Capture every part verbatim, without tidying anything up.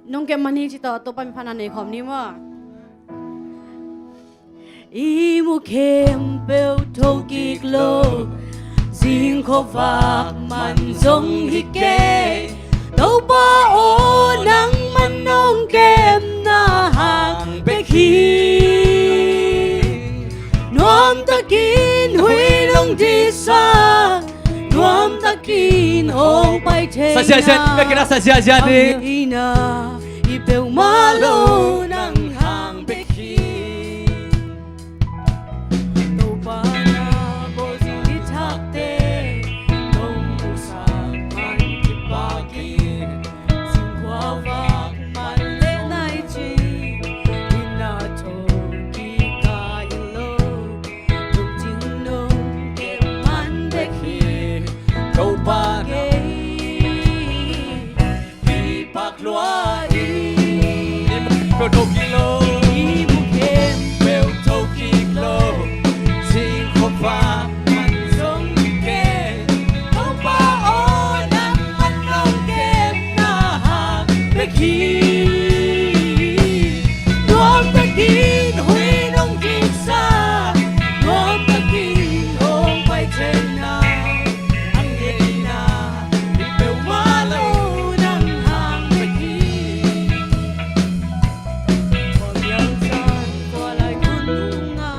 nong kep man hi ci tawh Topa min phatna nei khawm ni maw. I mu khempeuh tho kik lo, zing khuavak man zong hi kei. Topa aw, nangman nong kepna hang bek hi. Nuamtakin huih nong diksak, nuamtakin hong pai theihna. Sa ziahziah ni, bek in a sa ziahziah ni. Ang ngeina i peuhmah lo nang hang bek hi. Topa na bawl zing i thakte nong musak man kipakin, zing khuavak man leh nai ci, i na tho kik ka hi lo. Lungtang nong kep man bek hi Topa nang. Kipak lua hi. I mu khempeuh tho kik lo. I mu khempeuh tho kik lo. Zing khuavak man zong hi kei. Topa aw, nangman nong kepna hang bek hi. Nuamtakin huih nong diksak, nuamtakin hong pai theihna, ang ngeina i peuhmah lo nang hang bek hi. Khuamial zan khualai khun tunga,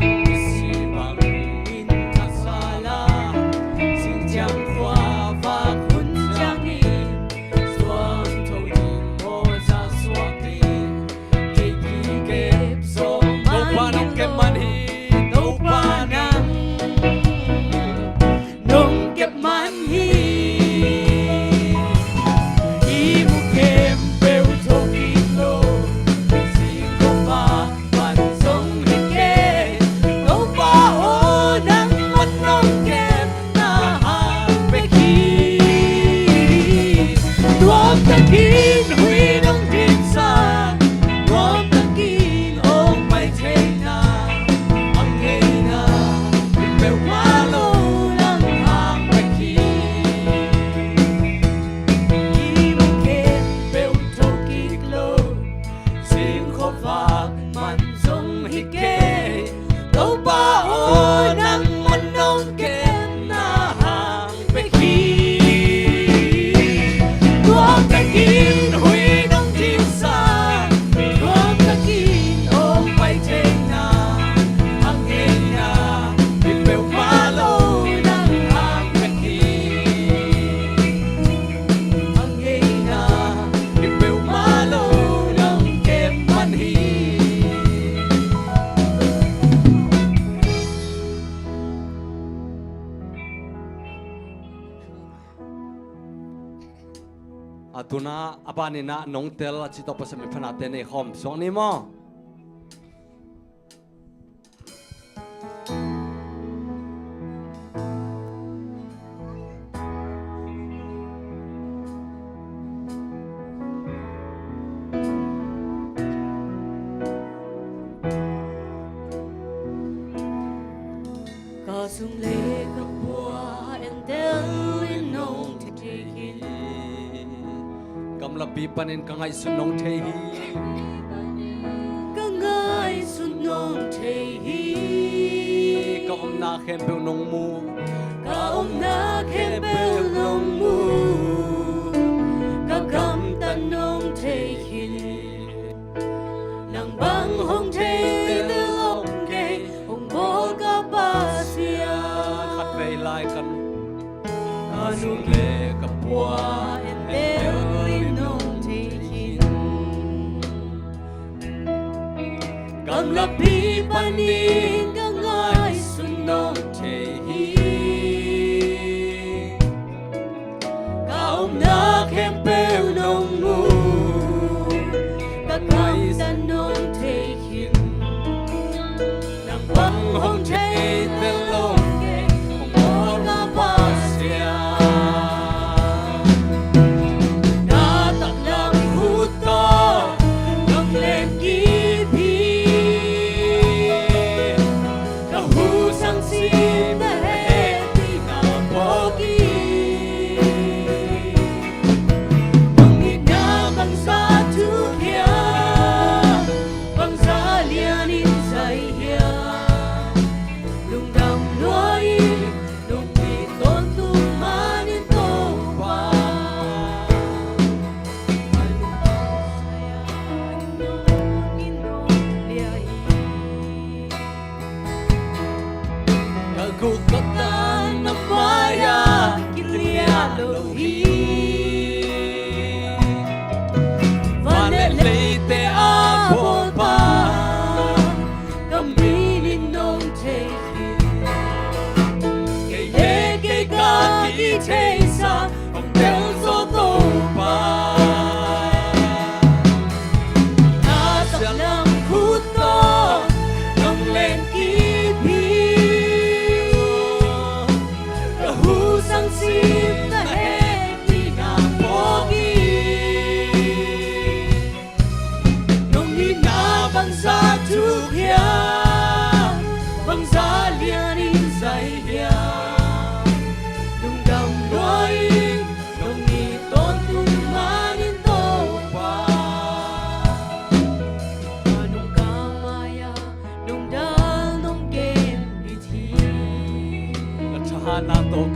i si bangin khat sa la, zing ciang khuavak hun ciangin, suang tho ding maw za suak ding. Kei kikep sawm Topa nong kep man hi. Topa nang nong kep man hi. I mu khempeuh tho kik lo. Zing khuavak man zong hi kei. Topa aw, nangman nong kep na hang bek hi. Nuamtakin huih nong diksak, nuamtakin hong pai theihna, ang ngeina i peuhmah lo nang hang bek hi. I mu khempeuh tho kik lo. Zing khuavak man zong hi kei. Topa aw, nangman nong kepna hang bek hi. Nuamtakin huih nong diksak, nuamtakin hong pai theihna, ang ngeina i peuhmah lo nang hang bek hi. Ang ngeina i peuhmah lo nong kep man hi. A tuna a banin ah nong tel a ci tawh Pasian min phatnate nei khawm suak ni maw. Ka sum le ka pua entel in nong thei hi. Gamlapi panin ka ngaihsut nong thei hi. Ka ngaihsut nong thei hi. Ka omna khempeuh nong mu. Ka omna khempeuh nong mu. Ka gamtat nong thei hi. Nang bang hong thei tel om kei, hong bawl ka Pasian. Khatvei lai kan ka sum le ka pua entel in nong thei hi. Gamlapi panin ka ngaihsut nong thei hi. Ka omna khempeuh nong mu. Ka gamtat nong thei hi. Nang bang hong thei tel om kei, hong bawl ka Pasian. Na taklam khut tawh nong len kip hi.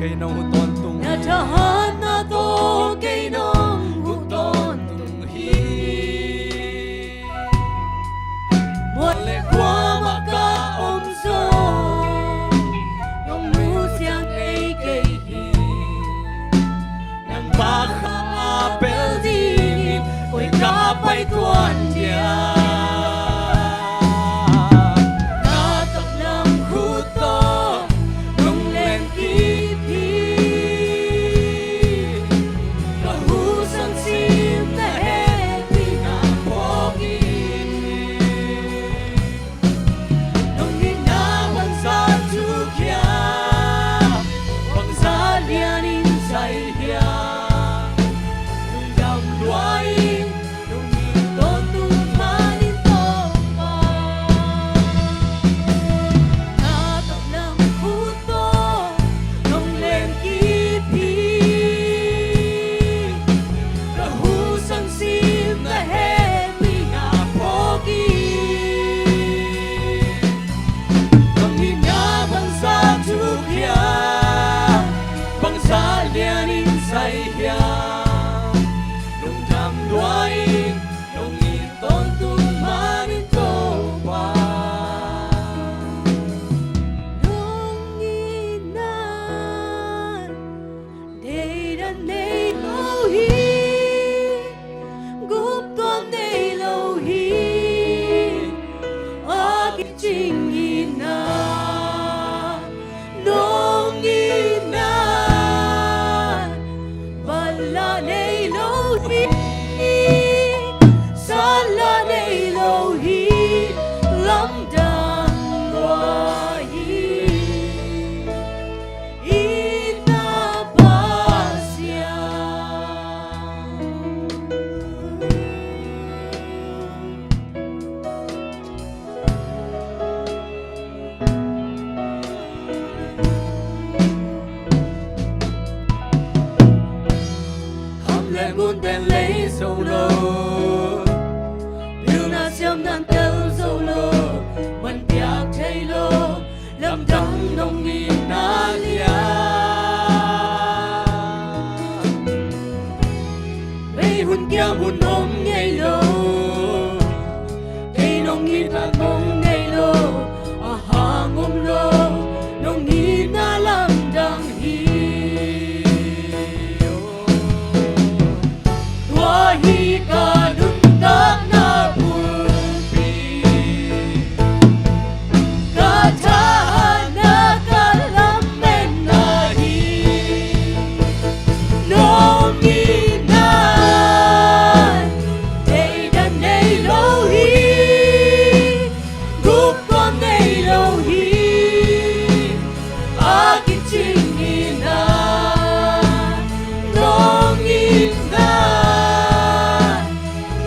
Kei nong huh tawntung, na thahatna tawh kei nong huh tawntung hi. Mual le khuamah ka om zong nong nusiat ei kei hi. Nang bang kha a pel dingin koi ka pai tuan dia. Na taklam khut tawh nong len kip hi. Ka huh sangsim na hehpihna phawk in. Nong itna bangzah thuk hiam, bangzah lianin zai hiam, lungdam lua in, nong it tawntung manin Topa. Na taklam khut tawh nong len kip hi. Ka huh sangsim na hehpihna phawk in. Nong itna bangzah thuk hiam, bangzah lianin zai hiam, lungdam lua in, nong it tawntung manin Topa. Nong itna deidan nei lo hi, guptuam nei lo hi. A kicing itna, nong itna, ban lah nei lo hi, san lah nei lo hi. Lamdang lua hi. Itna Pasian. Kham le ngun pen lei zo lo, pilna siamna tel zo lo, man piak thei lo, lamdang nong itna lian. Bei hun kiam hun om ngei lo, kei nong itna om ngei lo, a hang om lo, nong itna lamdang hi. Tua hi ka nuntakna bulpi, ka thahatna ka lametna hi. Nong itna deidan nei lo hi. Guptuam nei lo hi. A kicing itna, nong itna,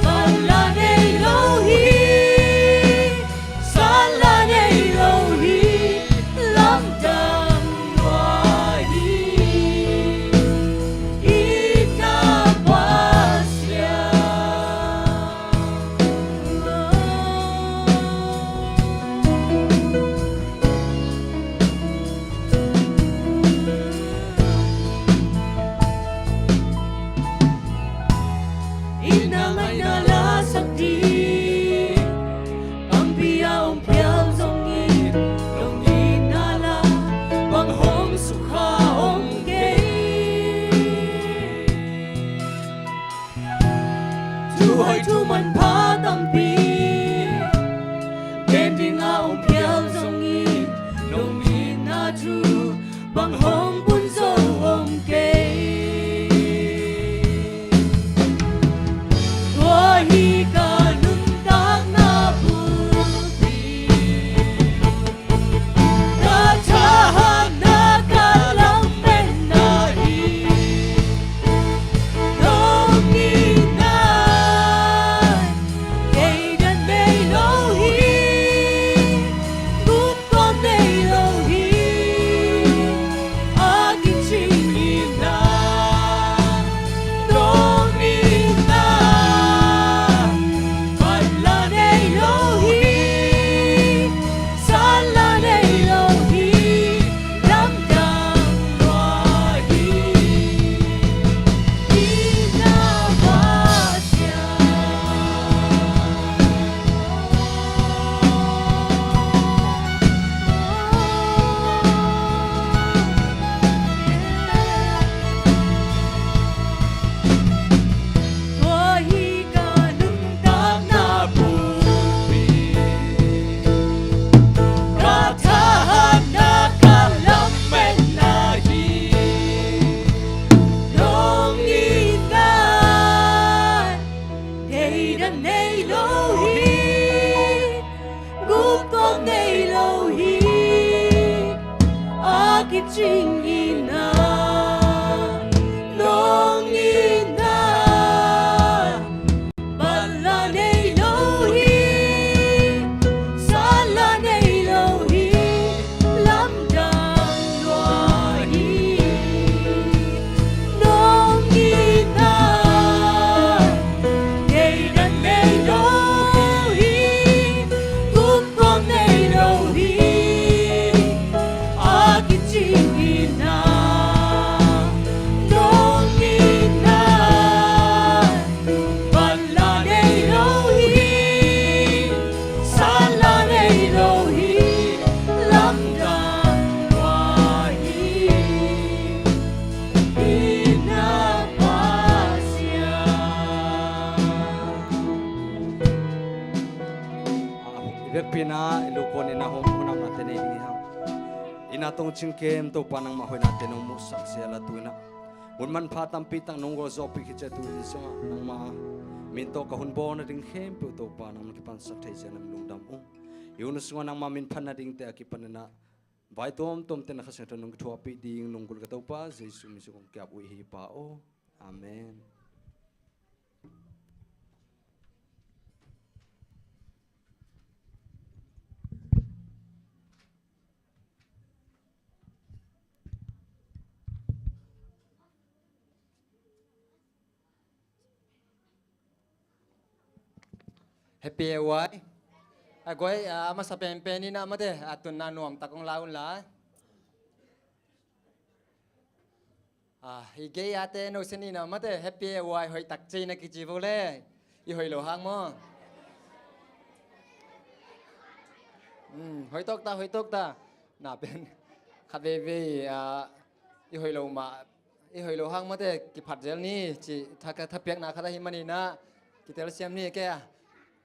ban lah nei lo hi, san lah nei lo hi. Lamdang lua hi. Itna Pasian. Itna ngaihna la sak ding tampi a om phial zongin, nong itna la bang hong sukha om kei. Thu hoih thu manpha tampi gen ding a om phial zongin, nong itna thu bang hong pun zo om kei. Tua hi ka nuntakna bulpi, ka thahatna ka lametna hi. Nong itna kei Deidan nei lo hi, gupkhuak nei lo hi, a kicing in a, nong in a, bat la nei lo hi, sat la nei lo hi, lamdang lua hi. Nong in a, deidan nei lo hi, gupkhuak nei lo hi, a kicing in a, nong in a, bat la nei lo hi, sat la nei lo hi, lamdang lua hi. Ina Pasian. Ah, i vekpi-in ah i lungkuan in ah hong hong namnate nei ding hi hang. Ina tong cingkem Topa nangmah hoihnate nong muhsak zel a tu-in ah mun manpha tampi tak nong gualzawhpih khit ciang tu-in sungah nangmah min tawh ka hun bawl nading khempeuh Topa nangmah kipansak thei zel in lungdam ung. I hun sungah nangmah min phat nadingte a kipan in ah vai tuamtuamte na Kha Siangtho nong kithuahpih ding nong gulh ka Topa Jesuh min suang kong ki-ap uh hi Pa aw. Amen. Happy A Y. A guai, a masa penpen in ah mate, a tunna nuamtak hong la un la. A, i gei ate no sen in ah mate, Happy A Y hoih tak ci na kici vo le. I hoih lo hang maw? Hmm, hoih tawk ta, hoih tawk ta. Na pen khat veivei, a, i hoih lo mah, i hoih lo hang mate, kiphat zel ni ci, tha, thapiakna khat ahih manin ah kitel siam ni ke a.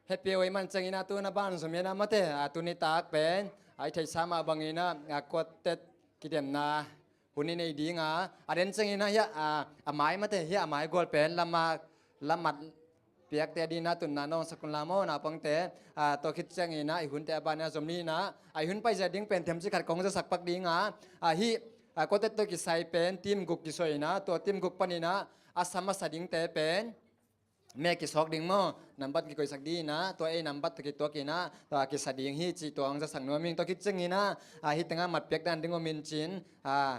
Happy A Y man ciangin ah tu na ban zom in ah mate, a, tu nitak pen a i theihsa mah bangin ah, a, quartet kidemna hun i nei ding a, a den ciangin ah hiah, a, a mai mate, hiah a mai gual pen lamat, lamat piakte adingin ah tunna nong sak un la maw naupangte, a, tua khit ciangin ah i hunte a ban ah zom ni in ah, a, i hun paizia ding pen themcik khat kong zasak pak ding a, a, hih, a, quartet tawh kisai pen team guk kisuah in ah, tua team guk panin ah a sa masa dingte pen me kisawk ding maw, nambat kikoihsak ding in ah, tua ei nambat tawh kituak in ah, tua kisa ding hi cih tua hong zasak nuam ing. Tua khit ciangin ah, a, hih tengah mat piak dan ding om in cin, a,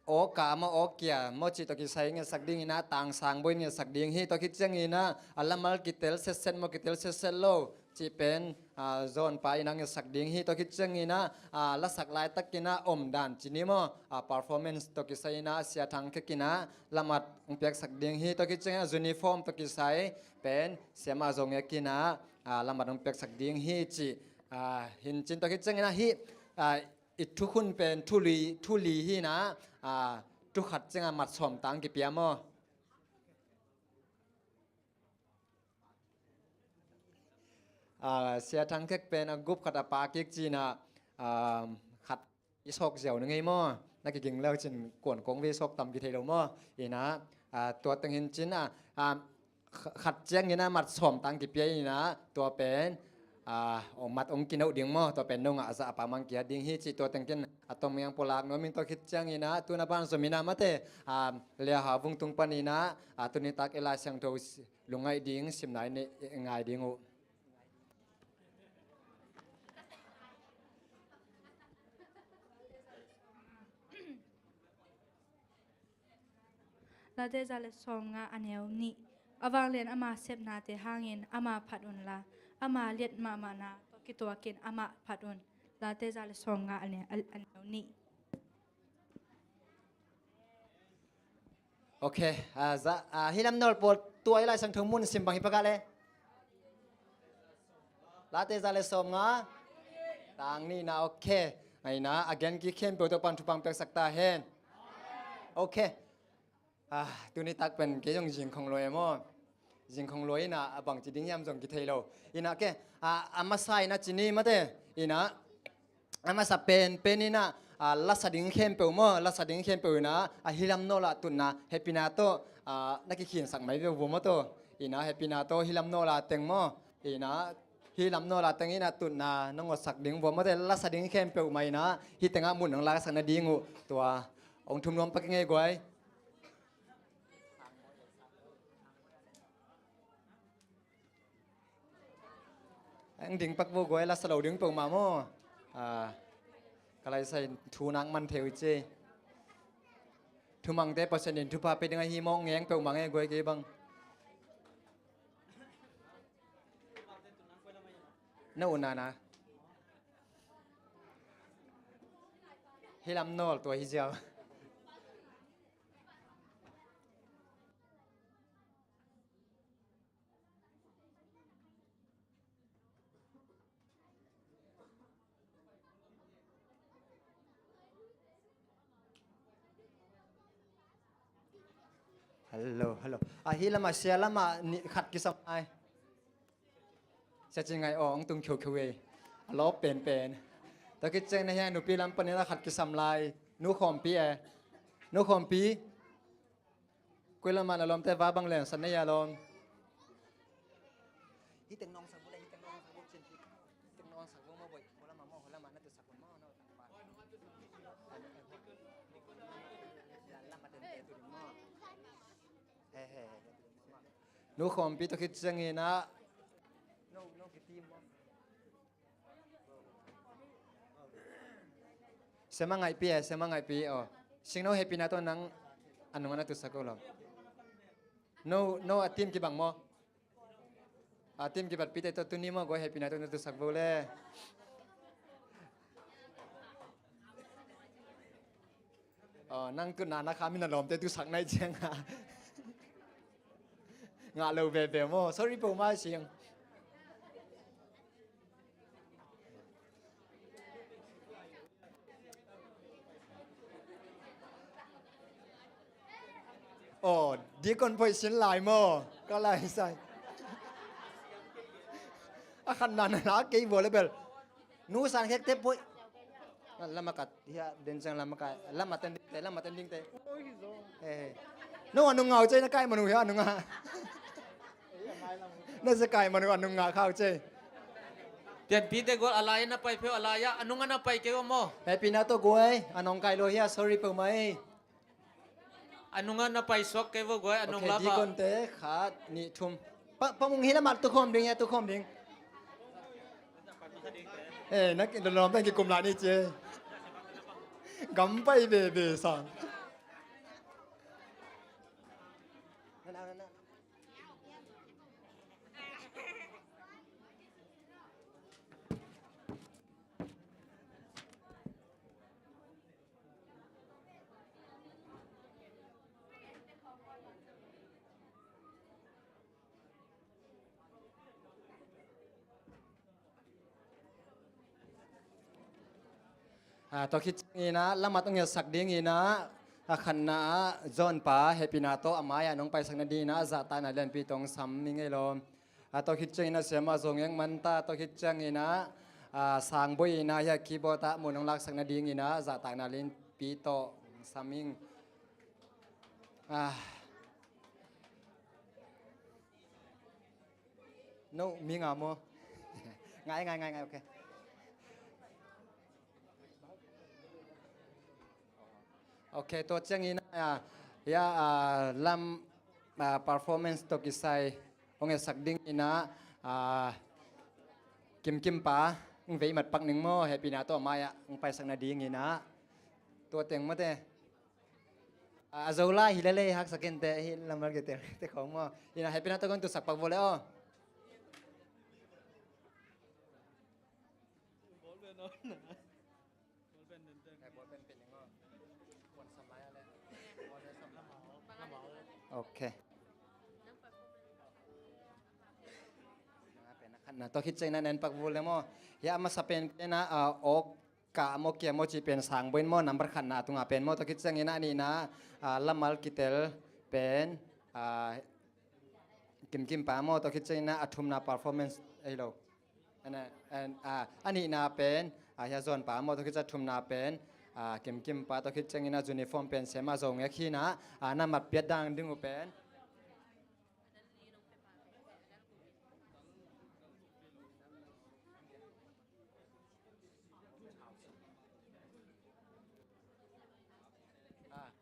awka maw, awkia maw cih tawh kisai ngetsak ding in ah, tangsang bawi ngetsak ding hi. Tua khit ciangin ah, a, lamal kitel setset maw, kitel setset lo cih pen, a, zawnpa in ah ngetsak ding hi. Tua khit ciangin ah, a, lasak laitakin ah omdan ci ni maw, a, performance tawh kisai in ah Sia Thang Khek in ah lamat hong piaksak ding hi. Tua khit ciangin ah uniform tawh kisai pen Sia Ma Zo Ngek in ah, a, lamat hong piaksak ding hi cih, a, hi in cin. Tua khit ciangin ah hih, a, i thukhun pen thu li, thu li hi in ah, a, thu khat ciangah mat sawm tang kipia maw? A, Sia Thang Khek pen a gup khat a pa kik ci in ah, a, khat i sawk ziau na ngei maw? Na kiging leu cin kuan kong vei sawk tam kithei lo maw? In ah, a, tua teng hi in cin ah, a, kh-, khat ciangin ah mat sawm tang kipia in ah, tua pen, a, mat hong kinoh ding maw? Tua pen nong a zah a pa mang kia ding hi cih tua teng ken a tom ngiang pulak nuam ing. Tua khit ciangin ah tu na ban zom in ah mate, a, Lia Ha Vung tung panin ah, a, tu nitak i Lai Siangtho lungngaih ding simna i ngai ding uh. Late za le sawmnga a neu nih. A vanglian ama sepnate hangin ama phat unla, ama liat mahmahna tawh kituakin amah phat un. Late za le sawmnga a ne-, a, a neu nih. Ok, a, za, a, hi lam nawl pawl tua i Lai Siangtho mun sim bang hi pakah le. Late za le sawmnga. Tang nihna, ok. Aina, a gen ki khempeuh tawh pan thupha piaksak ta hen. Ok. A, tu nitak pen kei zong zingkhong luai e maw. Zingkhong luai in ah a bangci ding hiam zong kithei lo. In ah ke, a, a masa in ah ci ni mate. In ah, a masa penpen in ah, a, lasa ding khempeuh maw, lasa ding khempeuh in ah, a hi lam nawl ah tunna hehpihna tawh, a, na kikhinsak mai ve uh maw tawh. Ina hehpihna tawh hih lam nawla teng maw? Ina hih lam nawla teng ina tutna nong awtsak ding vua mawte, lasa ding khempeuh mah ina hih tengah mun nong laksak nading uh tua hong thum nuam pak ing ei guai. Ang ding pak vo guai, lasa lo ding peuhmah maw? Ah, ka laisai thu nak man thei uh ci. Thumangte Pasian in thupha pe ding ahi maw, ngeng peuhmah ngei guai kei bang. Na unana. Hih lam nawl tua hi ziau. Hello, hello. A hi lama sia lama ni khat kisam lai. Sia ci ngai aw, ong tung khiu khiu ei. A lawp pen pen. Tua khit ciang na hia nupi lam panin a khat kisam lai. Nu khawmpi e. Nu khawmpi. Koi lamah na lawmte va bang leng san na hia lawm. Hi teng nong sak bu le, hi teng nong sak bu cin. Hi teng nong sak bu mo boi. Ho lamah mo, ho lamah na tu sak bu mo, na tu sak bu. Lamah tente tu mo. He he he. Nu khawmpi tua khit ciangin ah. No, no, kiti mo. Sema ngaihpi e, sema ngaihpi aw. Singno hehpihna tawh nang a nungah na tusak uh lo. No, no, a team kibang maw? A team kibatpite tawh tuni maw guai hehpihna tawh na tusak uh le. Aw, nang tutna na kha mi na lawmte tusak nai cianga. Ngah lo veve maw? Sorry peuhmah siang. Aw, dikon phoih sin lai maw? Ka lai sai. A khatna na la kei vua le bel. Nu san khekte poi. Lama kat hia den ciang lama kat lama ten dingte, lama ten dingte. He he. No a nung ngau cei na kai manu hia a nung a. Na sia kai manu a nung ngah khau cei. Pianpite gual a lai na pai pheu a lai a a nung a na pai kei uh maw? Hehpihna tawh guai a nong kai lo hia, sorry peuhmah ei. A nungah na paisuak kei vo guai, a nung lamah. Dikonte khat nih thum. Pa, pa mung hi lamah tukhawm ding hia, tukhawm ding. Eh, na lawm tang kikum lah ni cie. Gam pai veve sang. Ah, tua khit ciangin ah lamat hong hiatsak dingin ah, a khatna ah John pa hehpihna tawh a mai-ah nong paisak nadingin ah zahtakna lianpi tawh hong sam ning ei lawm. A tua khit ciangin ah siamah Zo Ngek Manta, tua khit ciangin ah, a, Sangboi in ah hia keyboard ah mun hong laksak nadingin ah zahtakna lianpi tawh sam ing. A, no, mi nga maw? Ngai, ngai, ngai, ngai, ok. Ok, tua ciangin ah, hia, a, lam, a, performance tawh kisai hong etsak dingin ah, a, Kimkim pa hong vei mat pak ning maw, hehpihna tawh a mai-ah hong paisak nadingin ah. Tua teng mawte. A, a Zo lai hi lele haksak kei inteh, hi lammal kei te, te khawng maw. Ina hehpihna tawh kong tusak pak vua le aw. Ok. Na tua khit ciangin ah nen pak vua le maw. Hia a masa pen pen ah, a, ok. Kah maw kia maw cih pen Sangboi in maw, number khatna a tungah pen maw, tua khit ciangin ah a nihna, a, lammal kitel pen, a, Kimkim pa maw, tua khit ciangin ah a thumna performance ei lo. Ana, an, a, a nihna pen, a, hia John pa maw, tua khit ciang a thumna pen, a, Kimkim pa, tua khit ciangin ah uniform pen siamah Zo Ngek hi in ah, a, na mat piat dang ding uh pen.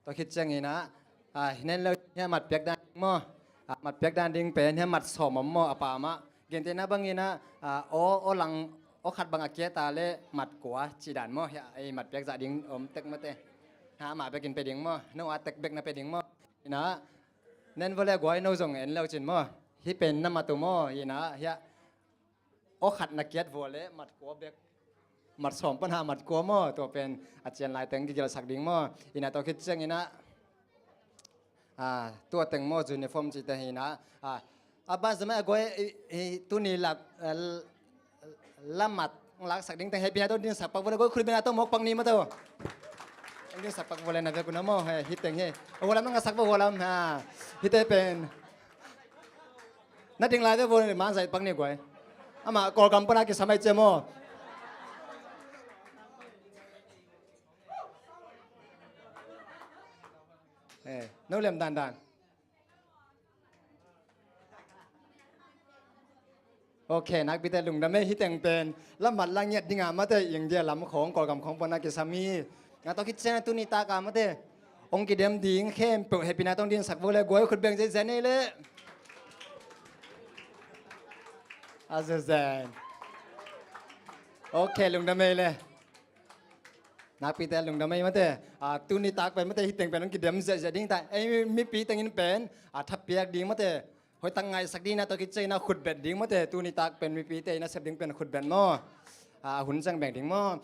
Tua khit ciangin ah, ah, hih nen lo, hih a mat piak dan ding maw. Ah, mat piak dan ding pen hih a mat sawm om maw, a pa mah. Gentehna bangin ah, ah, aw, aw lang, aw khat bang a kia ta leh mat kua cih dan maw. Hih a, ei mat piak zah ding om tek mate. Ha, amah bekin pia ding maw. No a tek bek na pia ding maw. Inah, nen vua leh guai, no zong en lo cin maw. Hih pen na mat uh maw. Inah, hih a, aw khat na kiat vua leh mat kua bek. Mat sawm pan ha mat kua maw, tua pen a cian lai teng kigelhsak ding maw. Inah tua khit ciangin ah, ah, tua teng maw, uniform cihte hi inah. Ah, a ban zomai a guai, i, i, tuni lak, eh, l-, la mat laksak ding teng hehpihna tawh dinsak pak vua leh guai, khut beng a tawh mawk pak ni maw tawh. Dinsak pak vua leh na vek uh na maw, he, hih teng he. Hua lam na ngasak vua, hua lam, ha. Hihte pen na ding lai ve vua, man zai pak ni guai. Amah Kawlgam pana kisam ai cia maw. Eh, no lem dandan. Ok, nakpite lungdam ei, hih teng pen la mat la ngiat ding a mate, India lam khawng, Kawlgam khawng pana kisam hi. Nga tawh khit ciang tuni tak a mate hong kidem ding khempeuh hehpihna tawh dinsak vua leh guai, khut beng zeizai nei leh. A zeizai. Ok, lungdam ei leh. Nakpite lungdam ei mate. Ah, tuni tak pen mate hih teng pen hong kidem ziahziah ding ta. Ei mi, mipi tengin pen, ah, thapiak ding mate. Hoih tak ngaihsak ding inah tua khit ciangin ah khutbet ding mate. Tuni tak pen mipite inah sep ding pen khutbet maw. Ah, hun ciang beng ding maw.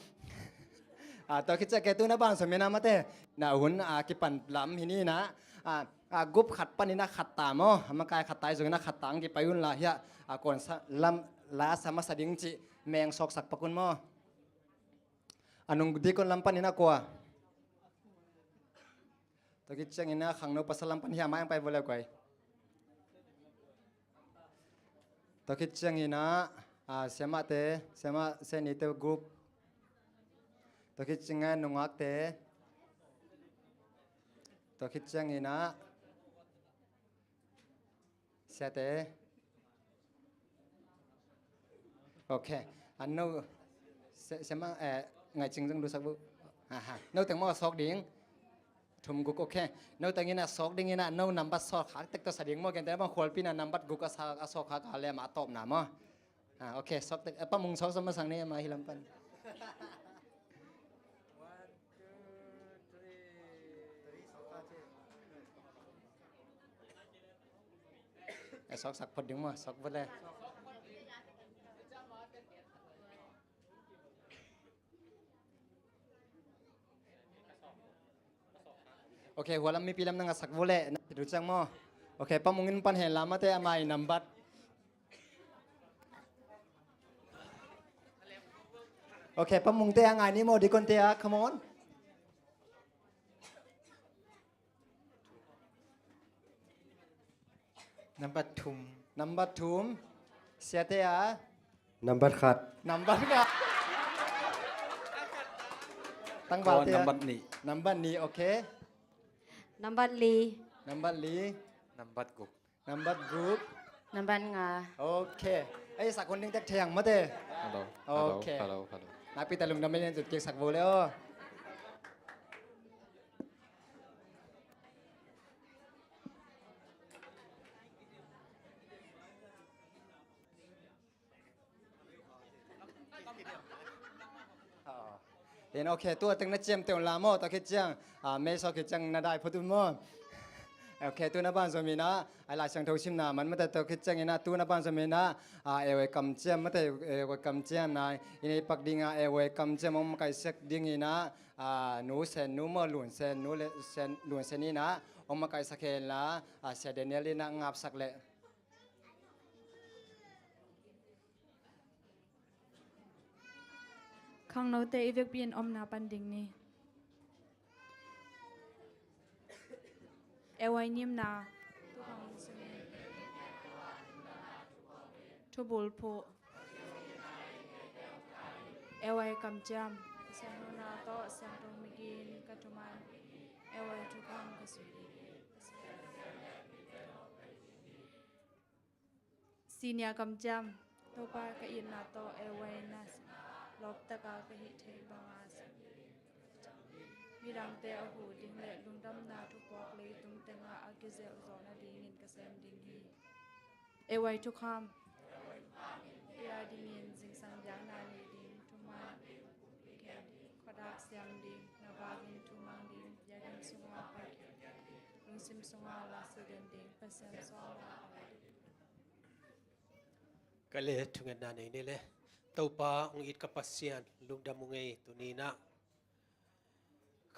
Ah, tua khit ciang ke tuna ban sawm inah mate. Na hun, ah, kipan lam hi ni inah. Ah, ah, gup khat pan inah khat ta maw. A makai khat ta hi zong inah khat ta ang kipai un la hiah. Ah, kon sa, lam, la sa masa ding cih meng sawksak pak un maw. A nung dikon lam pan inah kua. Tua khit ciang inah khangno pasal lam pan hiah mai ang pai vua leh guai. Tua khit ciang inah, ah, siamahte, siamah senite group. Tua khit ciang inah nungakte. Tua khit ciang inah siate. Ok. An no, se, sema, eh, ngaih cing zong dusak bu. Aha. No teng maw a sawk ding. Thum guk, ok. No teng inah sawk ding inah no nambat sawk khak tek tawh sa ding maw, gentehna bang khualpi inah nambat guk a sa, a sawk khak a leh amah a tawpna maw. Ah, ok, sawk tek, eh, Pa Mung sawk sa masang ni amah hi lam pan. Eh, sawksak phot ding maw, sawk phot le. Ok, hua lam mipi lam na ngasak vua leh, na kidu ciang maw. Ok, Pa Mung in pan hen la mate amah i nambat. Ok, Pa Mung te a ngai ni maw, dikonte a, come on. Nambat thum. Nambat thum. Siate a. Nambat khat. Nambat khat. Tangvalte a. Nambat nih. Nambat nih, ok. Nambat li. Nambat li. Nambat guk. Nambat guk. Nambat nga. Ok. Ei, sak hun ding tek thei ang mate. Hello. Ok. Hello, hello, hello. Nakpi ta lungdam ei, nen zut kik sak vua le aw. In, ok, tua teng na ciamteh un la maw, tua khit ciang, ah, mei sawk khit ciang na dai phot un maw. Ok, tuna ban zom inah, ai Lai Siangtho simna man mate tua khit ciang inah, tuna ban zom inah, ah, A Y kamciam mate, A Y kamciam na, i nei pak ding a, A Y kamciam hong makaihsak ding inah, ah, Nu Sen Nu maw, Lun Sen Nu le, Sen, Lun Sen inah, hong makaihsak hen la, ah, Sia Daniel inah ngapsak leh. Khangnote i vekpi in omna pan ding ni. A Y ngimna. Thubulphuh. A Y kamciam. Siangtho na tawh, siangtho migin ka thuman. A Y thukham ka sui. Senior kamciam, Topa ka itna tawh A Y na lawptaka ka hih theih banga Midangte a huh ding le lungdamna thupuak leitung tengah a kizelh zawh nadingin ka sem ding hi. Ei, ei thukham pia dingin zingsang biakna nei ding, thuman khuadak siam ding, na vakin thumang ding, biakinn sungah Pasian lungsim sungah laksuk den ding, Pasian sawlna a ding. Ka le thungetna nei ni le. Topa hong it ka Pasian, lungdam ung ei. Tuni-in ah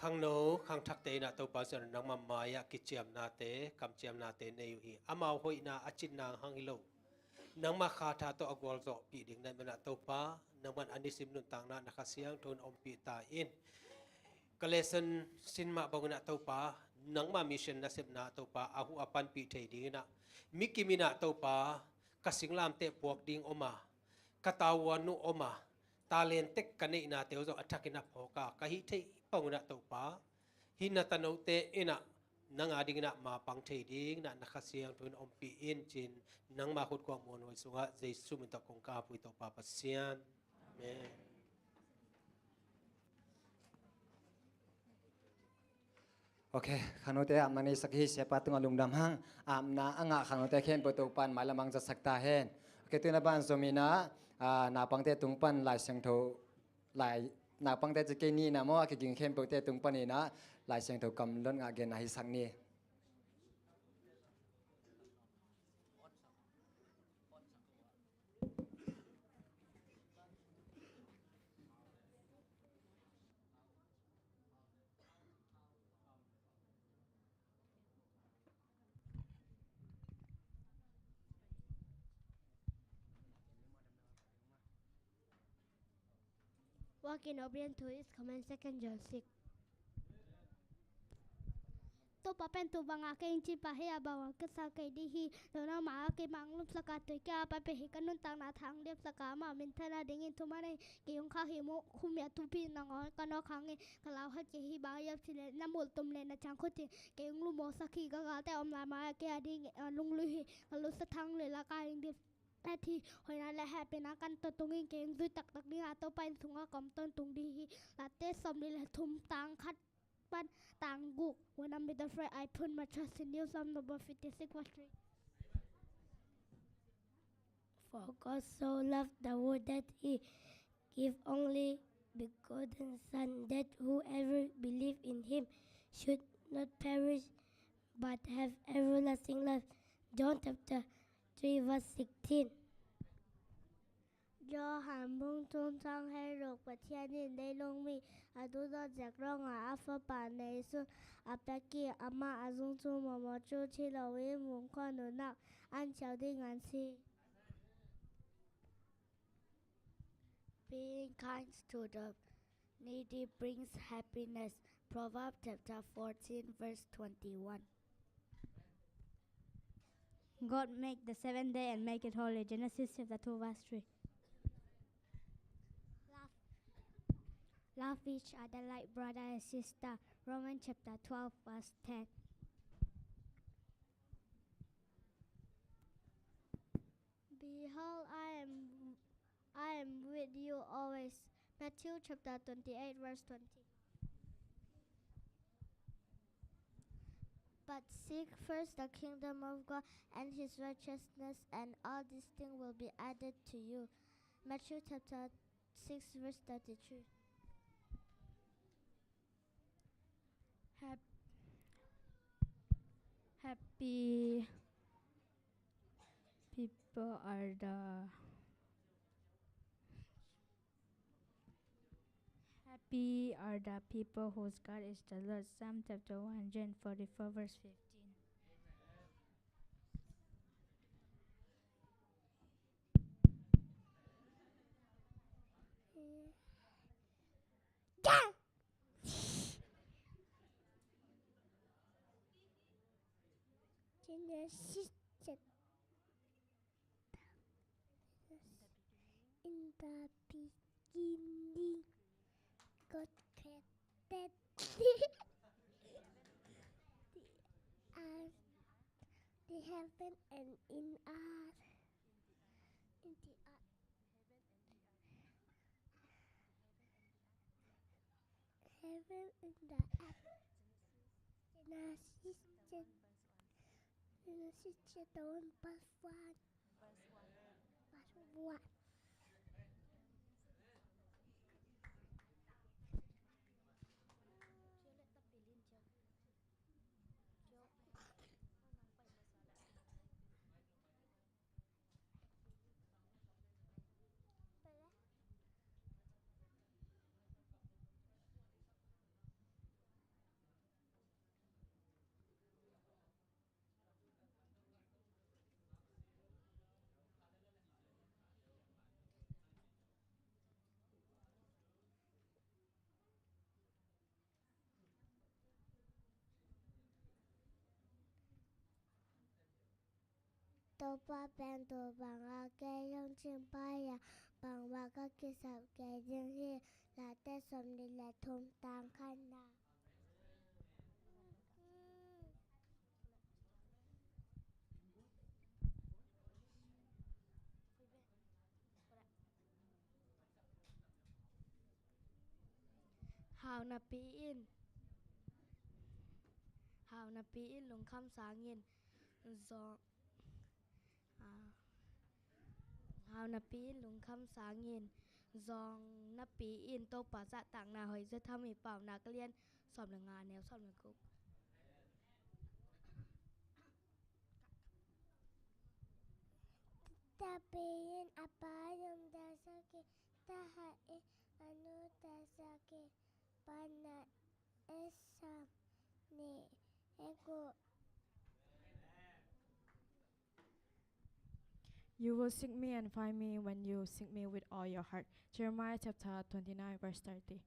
khangno khangthakte in ah Topa Zion nangma mai-ah kiciamnate, kamciamnate nei uh hi. Amau hoihna a cinna hang hi lo, nangma khatha tawh a gualzawhpih ding na hih manin ah Topa, nangman a nisim nuntakna na Kha Siangtho in ompih ta in. Ka lesson sin mah bangin ah Topa, nangma mission nasepna Topa a huh a panpih thei dingin ah, mi kim in ah Topa, ka singlamteh puak ding om a, ka tavuan uh om a, talent tek ka neihnate uh zong a thakin a phawk a, ka hih theih bangin ah Topa, hih na tanote in ah nang a dingin ah mapang thei dingin ah na Kha Siangtho in ompih in ci-in, nangma khut kuang muanhuai sungah Jesu min tawh kong kap uh hi Topa Pasian. Amen. Ok, khangnote apna neisak hi, siapa tungah lungdam hang. Apna a ngah khangnote khempeuh Topa'n mailam hong zatsak ta hen. Ok, tu-in ah banzom in ah, ah, naupangte tung pan Lai Siangtho, lai, naupangte ci kei ni, na maw, a kiging khempeuhte tung panin ah Lai Siangtho kam lon ngah genna hisak ni. Work in Obedience to His Command, Second John six. Topa pen tu banga kei hong ci pah hi a, bang a ka sa kei ding hi lo, nangma a kei mah hong lumsak a, tui kei a pai pen hi, ka nuntakna thang liamsak a, amah minthanna dingin thuman a hi. Kei hong khak hi, mu khum hi a, thupi nangawn ka nawk hangin ka lau khat kei hi, bang hiam cih leh na multum leh na ciangkhut in kei hong lungmawhsak hi. Ka galte a om lai mai-ah kei a ding, a, lunglui hi. Ka lungsim thang leh la ka hing ding. Tua hi, hoihna leh hehpihna ka tawh tungin kei hong zui taktak ding a, Topa inn sungah ka om tawntung ding hi. Late sawmnih leh thum, tang khat pan tang guk. When I'm with the friend, I put my trust in you. Psalm number fifty-six, verse three. For God so loved the world that he gave only begotten Son, that whoever believe in him should not perish but have everlasting life. John chapter three, verse sixteen. Johan bung thum, chang khat le ruk. Pathian in leilung mi a duhdawt zek ruangah a Fapa nei sun a pia kik. Amah a zung chung mawhmawh cu thi lo-in, munkhuan nunnak an ciah ding an si. Being kind to the needy brings happiness. Proverbs chapter fourteen, verse twenty-one. God make the seventh day and make it holy. Genesis chapter two, verse three. Love, love each other like brother and sister. Romans chapter twelve, verse ten. Behold, I am, I am with you always. Matthew chapter twenty-eight, verse twenty. But seek first the kingdom of God and his righteousness, and all these things will be added to you. Matthew chapter six, verse thirty-three. Hap-, happy people are the, happy are the people whose God is the Lord. Psalm chapter one hundred forty-four, verse fifteen. Genesis chapter, in the beginning, God created the earth, the heaven and in earth, in the earth. Read in the app. Genesis chap-, Genesis chapter one, verse one. Verse one. Topa pen tua banga kei zong cingpa ya, bangmah ka kisap kei ding hi. Late sawmnih le thum, tang khatna. Hau napi in, hau napi in lungkham sangin zong, ah, hau napi in lungkham sangin zong napi in Topa zahtakna hoih zet ham hi. Paunak a lian sawm le nga, a neu sawm le guk. Tapiin a pa zong tasak hi, ta hat in a nu tasak hi, pana esam ni egu. You will seek me and find me when you seek me with all your heart. Jeremiah chapter twenty-nine, verse thirty.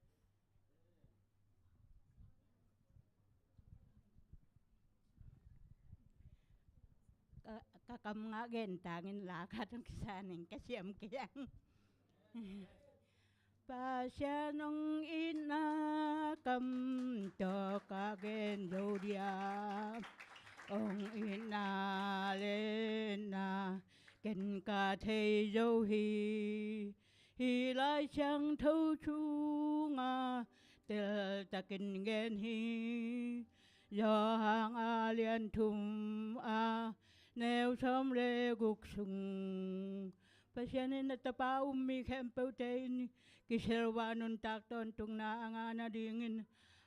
Ka, ka kam ngah gen tangin la khat hong kisa ning, ka siam kei ang. Pasian hong itna kam tawh ka gen zo dia, hong itna lianna ken ka thei zo hi. Hih Lai Siangtho sungah teltakin gen hi. Johan a lian thum a neu sawm le guk sung, Pasian in a Tapa um mi khempeuhte in kiselva nuntak tawntungna a ngah nadingin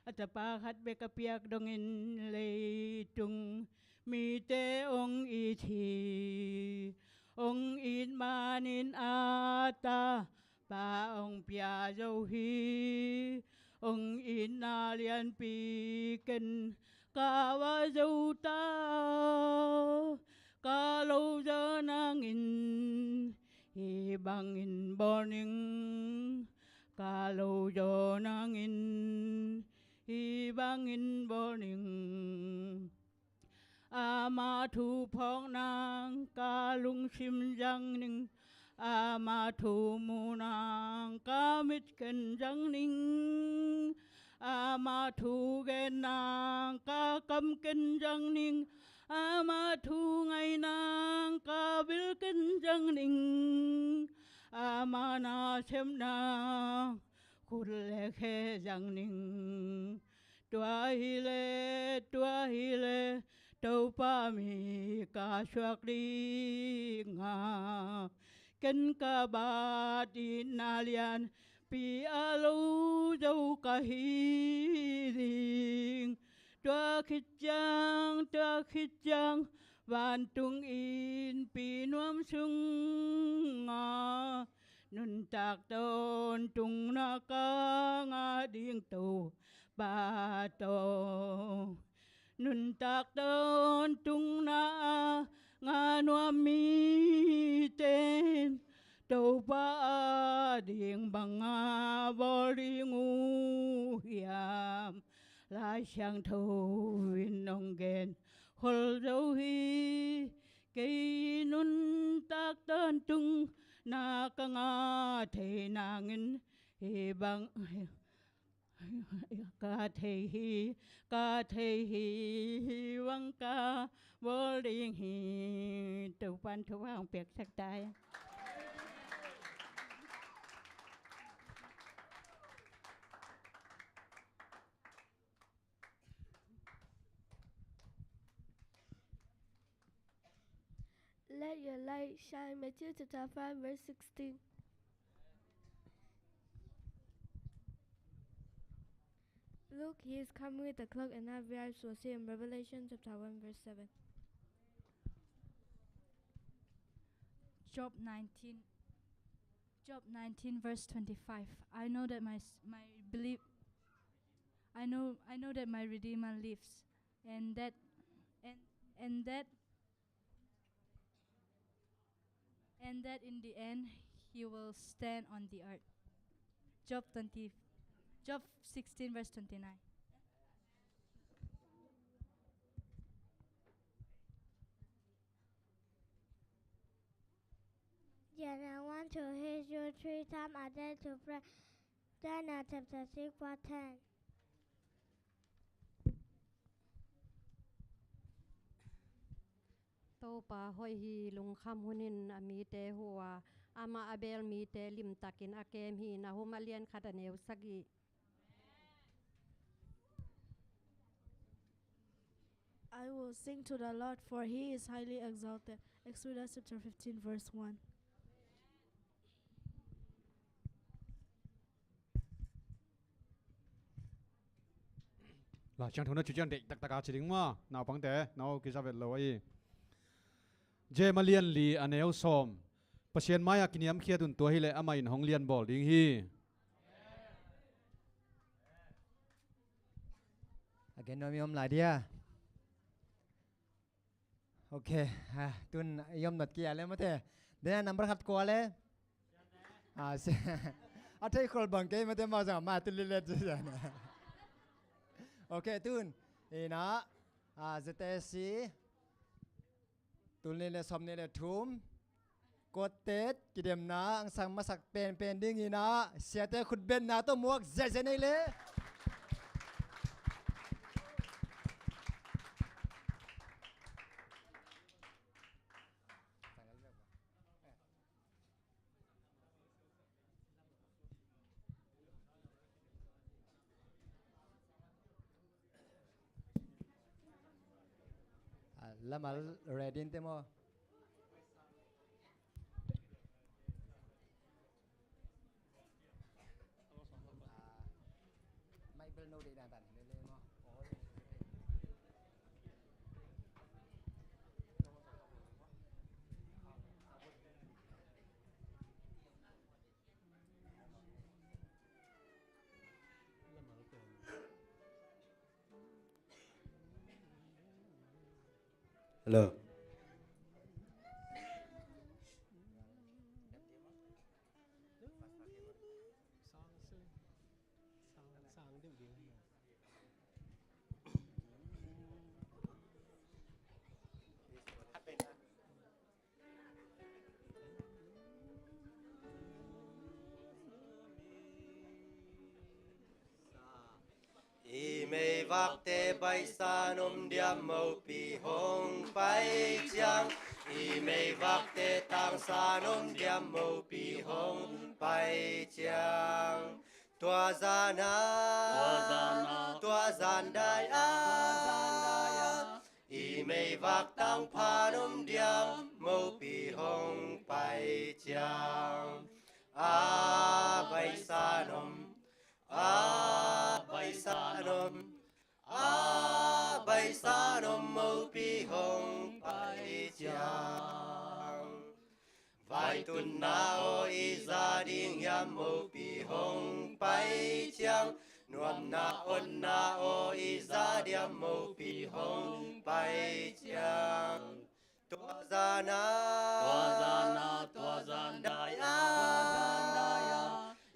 a Tapa khat bek a piak dongin leitung mite hong it hi. Hong it manin a Tapa hong pia zo hi. Hong itna lianpi ken ka va zo ta, ka lo zaw nangin hih bangin bawl ning, ka lo zaw nangin hih bangin bawl ning. Ama thu phawk nang ka lungsim zang ning, ama thu mu nang ka mit ken zang ning, ama thu gen nang ka kam ken zang ning, ama thu ngai nang ka bil ken zang ning, ama na sem nang khut le khe zang ning. Tua hi leh, tua hi leh, Topa mi ka suak ding a, ken ka bat itna lianpi a lo zo ka hi ding. Tua khit ciang, tua khit ciang, vantung innpi nuam sungah nuntak tawntungna ka ngah ding, Topa tawh. Nuntak tawntungna a ngah nuam mite in Topa ading bang a bawl ding uh hiam? Lai Siangtho in hong gen khol zo hi. Kei nuntak tawntungna ka ngah thei nangin hih bang ka thei hi, ka thei hi, hih bang ka bawl ding hi. Topa'n thupha hong piaksak ta hen. Share Matthew chapter five, verse sixteen. Look, he is coming with a cloak, and our eyes will see him. Revelation chapter one, verse seven. Job nineteen, Job nineteen, verse twenty-five. I know that my s-, my belief, I know, I know that my Redeemer lives, and that, and, and that and that in the end he will stand on the earth. Job twenty, Job sixteen, verse twenty-nine. Then I want to hear you three times a day to pray. Daniel chapter six, verse ten. Topa hoih hi, lungkham hunin a mite hu a, amah a beel mite limtakin a kem hi. Nahum a lian khat a neu sagih. I will sing to the Lord, for he is highly exalted. Exodus chapter fifteen, verse one. Lai Siangtho na ci ciang deih taktak a ci ding maw, naupangte, no kiza vet lo ahi. James a lian li a neu sawm. Pasian mai-ah kiniamkhiat un, tua hileh amah in hong lianbawl ding hi. A gen nuam i om lai dia. Ok, ah, tun i om nat kia le mate. Dena number khat kua le? Ah, si-, a thei khol bang kei mate, mau zang ma tu lilet zan. Ok, tun ina, ah, Z T C, tul nih le sawm nih le thum. Quartet kidemna angsang masak penpen ding ina, siate khutbetna tawh muak ziahziah nei le. Ah, lamal ready in te maw? Ah, mic bel no deih dan dan hi le le maw? Hello. I meivakte Baisan om diam, mopi hong pai ciang. I meivakte Tangsan om diam, mopi hong pai ciang. Tua zan a, tua zan a, tua zan dai a, tua zan dai a, i meivak tangphan om diam, mopi hong pai ciang. A Baisan om, a Baisan om, a Baisan om, mopi hong pai ciang. Vaitunna aw i za ding hiam, mopi hong pai ciang. Nuamna otna aw i za diam, mopi hong pai ciang. Tua zan a, tua zan a, tua zan dai a,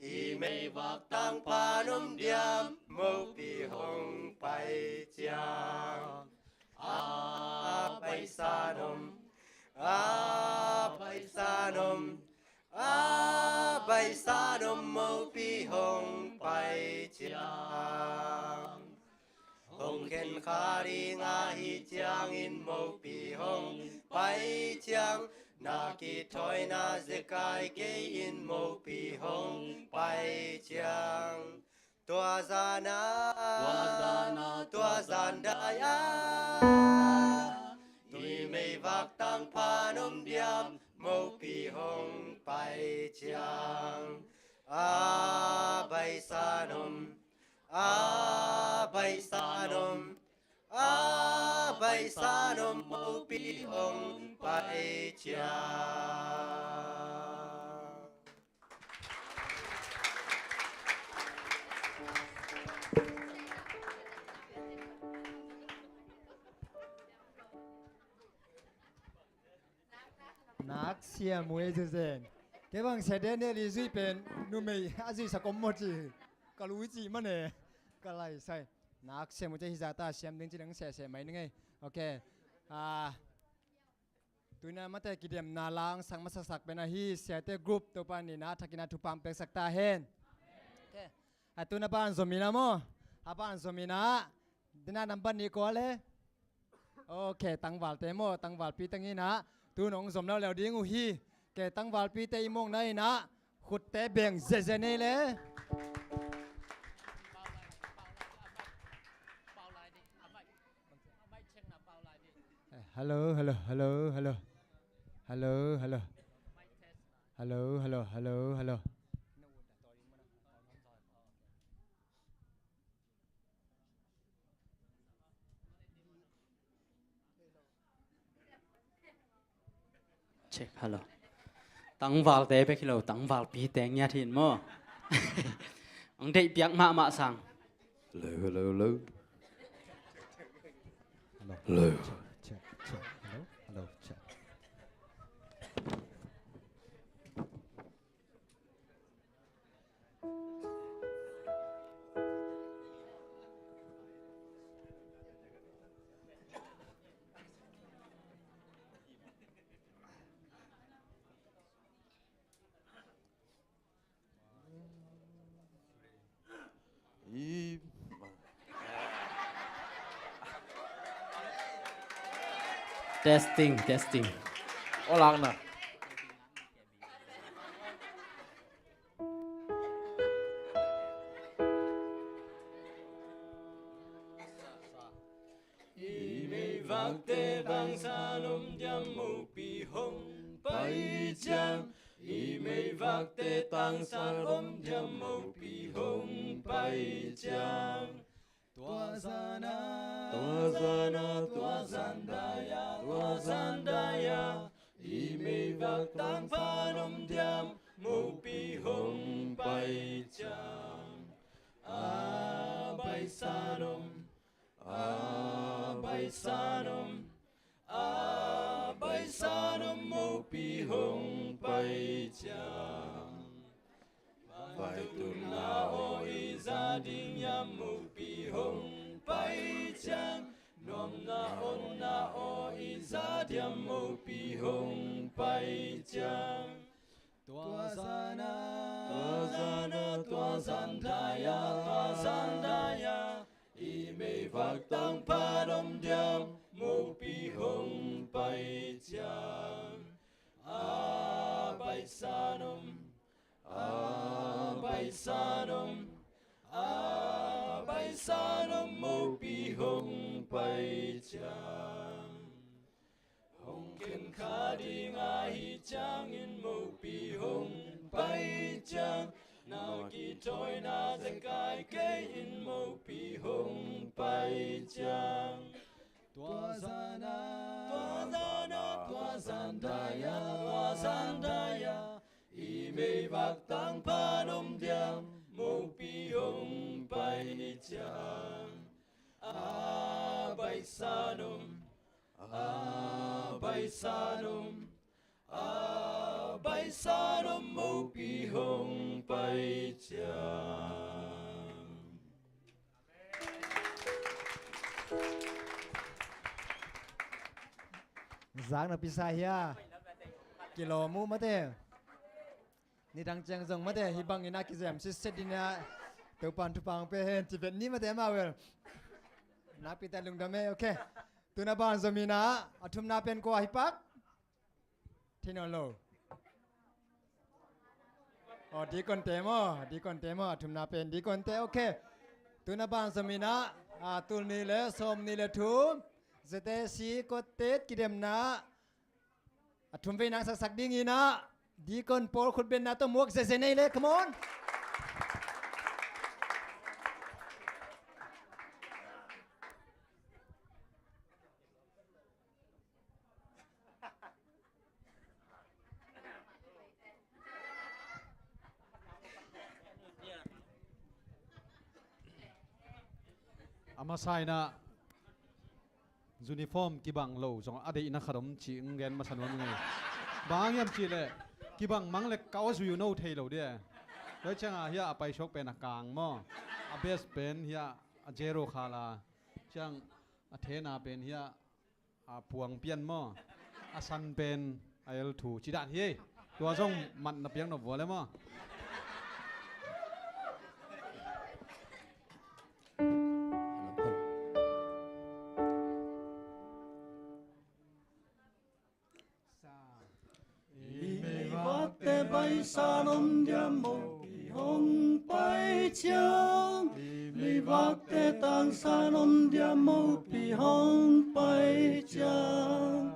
i meivak tangphan om diam, mopi hong pai ciang. A Baisan om, a Baisan om, a Baisan om, mopi hong pai ciang. Hong khen kha ding ahih ciangin, mopi hong pai ciang. Na kithawina zekai kei in, mopi hong pai ciang. Tua zan a, tua zan a, tua zan dai a, i meivak tangphan om diam, ciang, a bai san om, a bai san om, a bai san om, mopi hong pai ciang. Nak siam uh ei zezen. Kei bang sia Daniel i zui pen numei a zuisak om maw ci. Ka lui ci mane. Ka lai sai. Nak siam uh ci hi zata siam ding ci dang sehseh mai ning ei. Ok. Ah, tuna mate kidemna lang sang masaksak pen ahi siate group Topa nina thakina thupang peksak ta hen. Ok. A tuna ban zomina maw. A ban zomina. Dina namban ni kua le. Ok, tangvalte maw, tangvalpi teng inah tun hong zom leuleu ding uh hi. Ke tangvalpite i mawngna inah khutte beng zeze nei le. Hello, hello, hello, hello. Hello, hello. Hello, hello, hello, hello. Check, hello. Tangvalte bek hi lo, tangvalpite ngiat hi in maw. Ang deih piak mahmah sang. Hello, hello, hello. Hello. Check, check. Hello, hello, check. Testing, testing. Olakna. I meivakte tangsan om diam, mopi hong pai ciang. I meivakte tangsan om diam, mopi hong pai ciang. Tua zana, tua zana, tua zan daya, tua zan daya. I meivak tangphan om diam, mopi hong pai ciang. A bai san om, a bai san om, a bai san om, mopi hong pai ciang. Paitupna aw i za ding hiam, mopi hong pai ciang. Nuamna onna aw i za diam, mopi hong pai ciang. Tua zana, tua zana, tua zan daya, tua zan daya. I meivak tangphan om diam, mopi hong pai ciang. A bai san om, a bai san om, a bai san om, mopi hong pai ciang. Hong khen kha ding ahih ciangin, mopi hong pai ciang. Na kithoina zekai kei in, mopi hong pai ciang. Tua zana, tua zana, tua zan daya, tua zan daya. I meivak tangphan om diam, mopi hong pai ciang. A bai san om, a bai san om, a bai san om, mopi hong pai ciang. Zak na pisa hia. Kilawm uh mate. Nidang ciang zong mate hih bangin a kizem sitset ding a, Topan thupha hong pia hen ci vet ni mate mah vel. Nakpi tak lungdam e, ok. Tuna ban zom inah a thumna pen kua hi pak? Thei nawn lo. Aw, dikonte maw, dikonte maw, a thumna pen dikonte, ok. Tuna ban zom inah a, tul nih le sawm nih le thum, Z A C Kottet kidemna a thum vei nang saksak ding inah Deacon Paul khutbetna tawh muak zeze nei le, come on. A masa in ah uniform kibang lo zong a deihna khat om cih hong gen masa nuam ing ei. Bang hang hiam cih leh kibang mang leh kau a zui uh no thei lo dia. Tua ciangah hiah a paisuak pen a kang maw, a best pen hiah a zero khala, ciang a thena pen hiah a puang pian maw, a san pen a el thu ci dan hi. Tua zong mat na piak nop vua le maw. I meivakte baisan om dia mopi hong pai ciang, i meivakte tangsan om dia mopi hong pai ciang.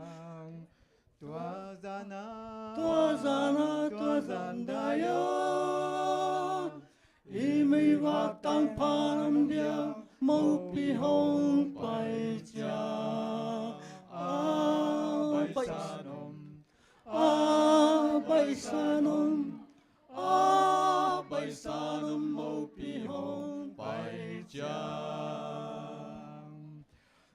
Tua zana, tua zana, tua zan dai a, i meivak tangphan om dia mopi hong pai ciang. A baisan om, a baisan om, a baisan om mopi hong pai ciang.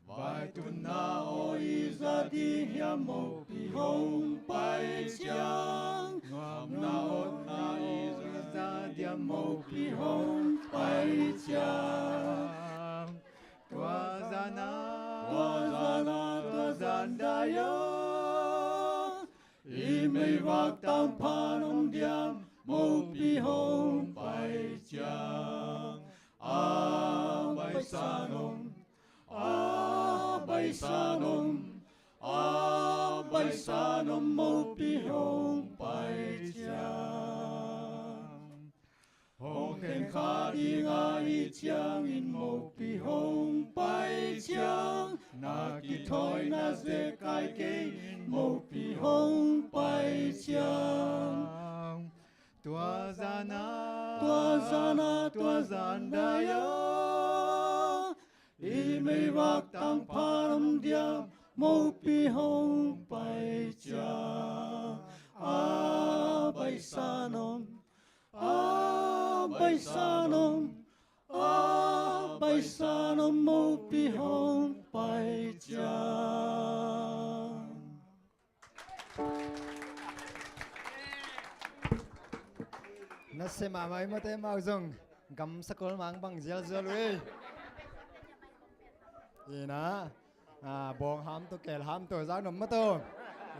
Vaitunna aw i za ding hiam mopi hong pai ciang. Nuamna awtna i za ding hiam mopi hong pai ciang. Tua zana, tua zana, tua zan dai a, i meivak tangphan om dia mopi hong pai ciang. A baisan om, a baisan om, a baisan om mopi hong pai ciang. Hong khen kha ding ahih ciangin mopi hong pai ciang. Na kithoihna zekai kei in mopi hong pai ciang. Tua zana, tua zana, tua zan dai a, i meivak tangphan om dia mopi hong pai ciang. A baisan om, a baisan om, a baisan om mopi hong pai ciang. Nasia mahmah i mate mau zong gamsa kol mang bang zialzial uh ei. Ina, a, bawng ham to, kel ham to, zak nop mah to.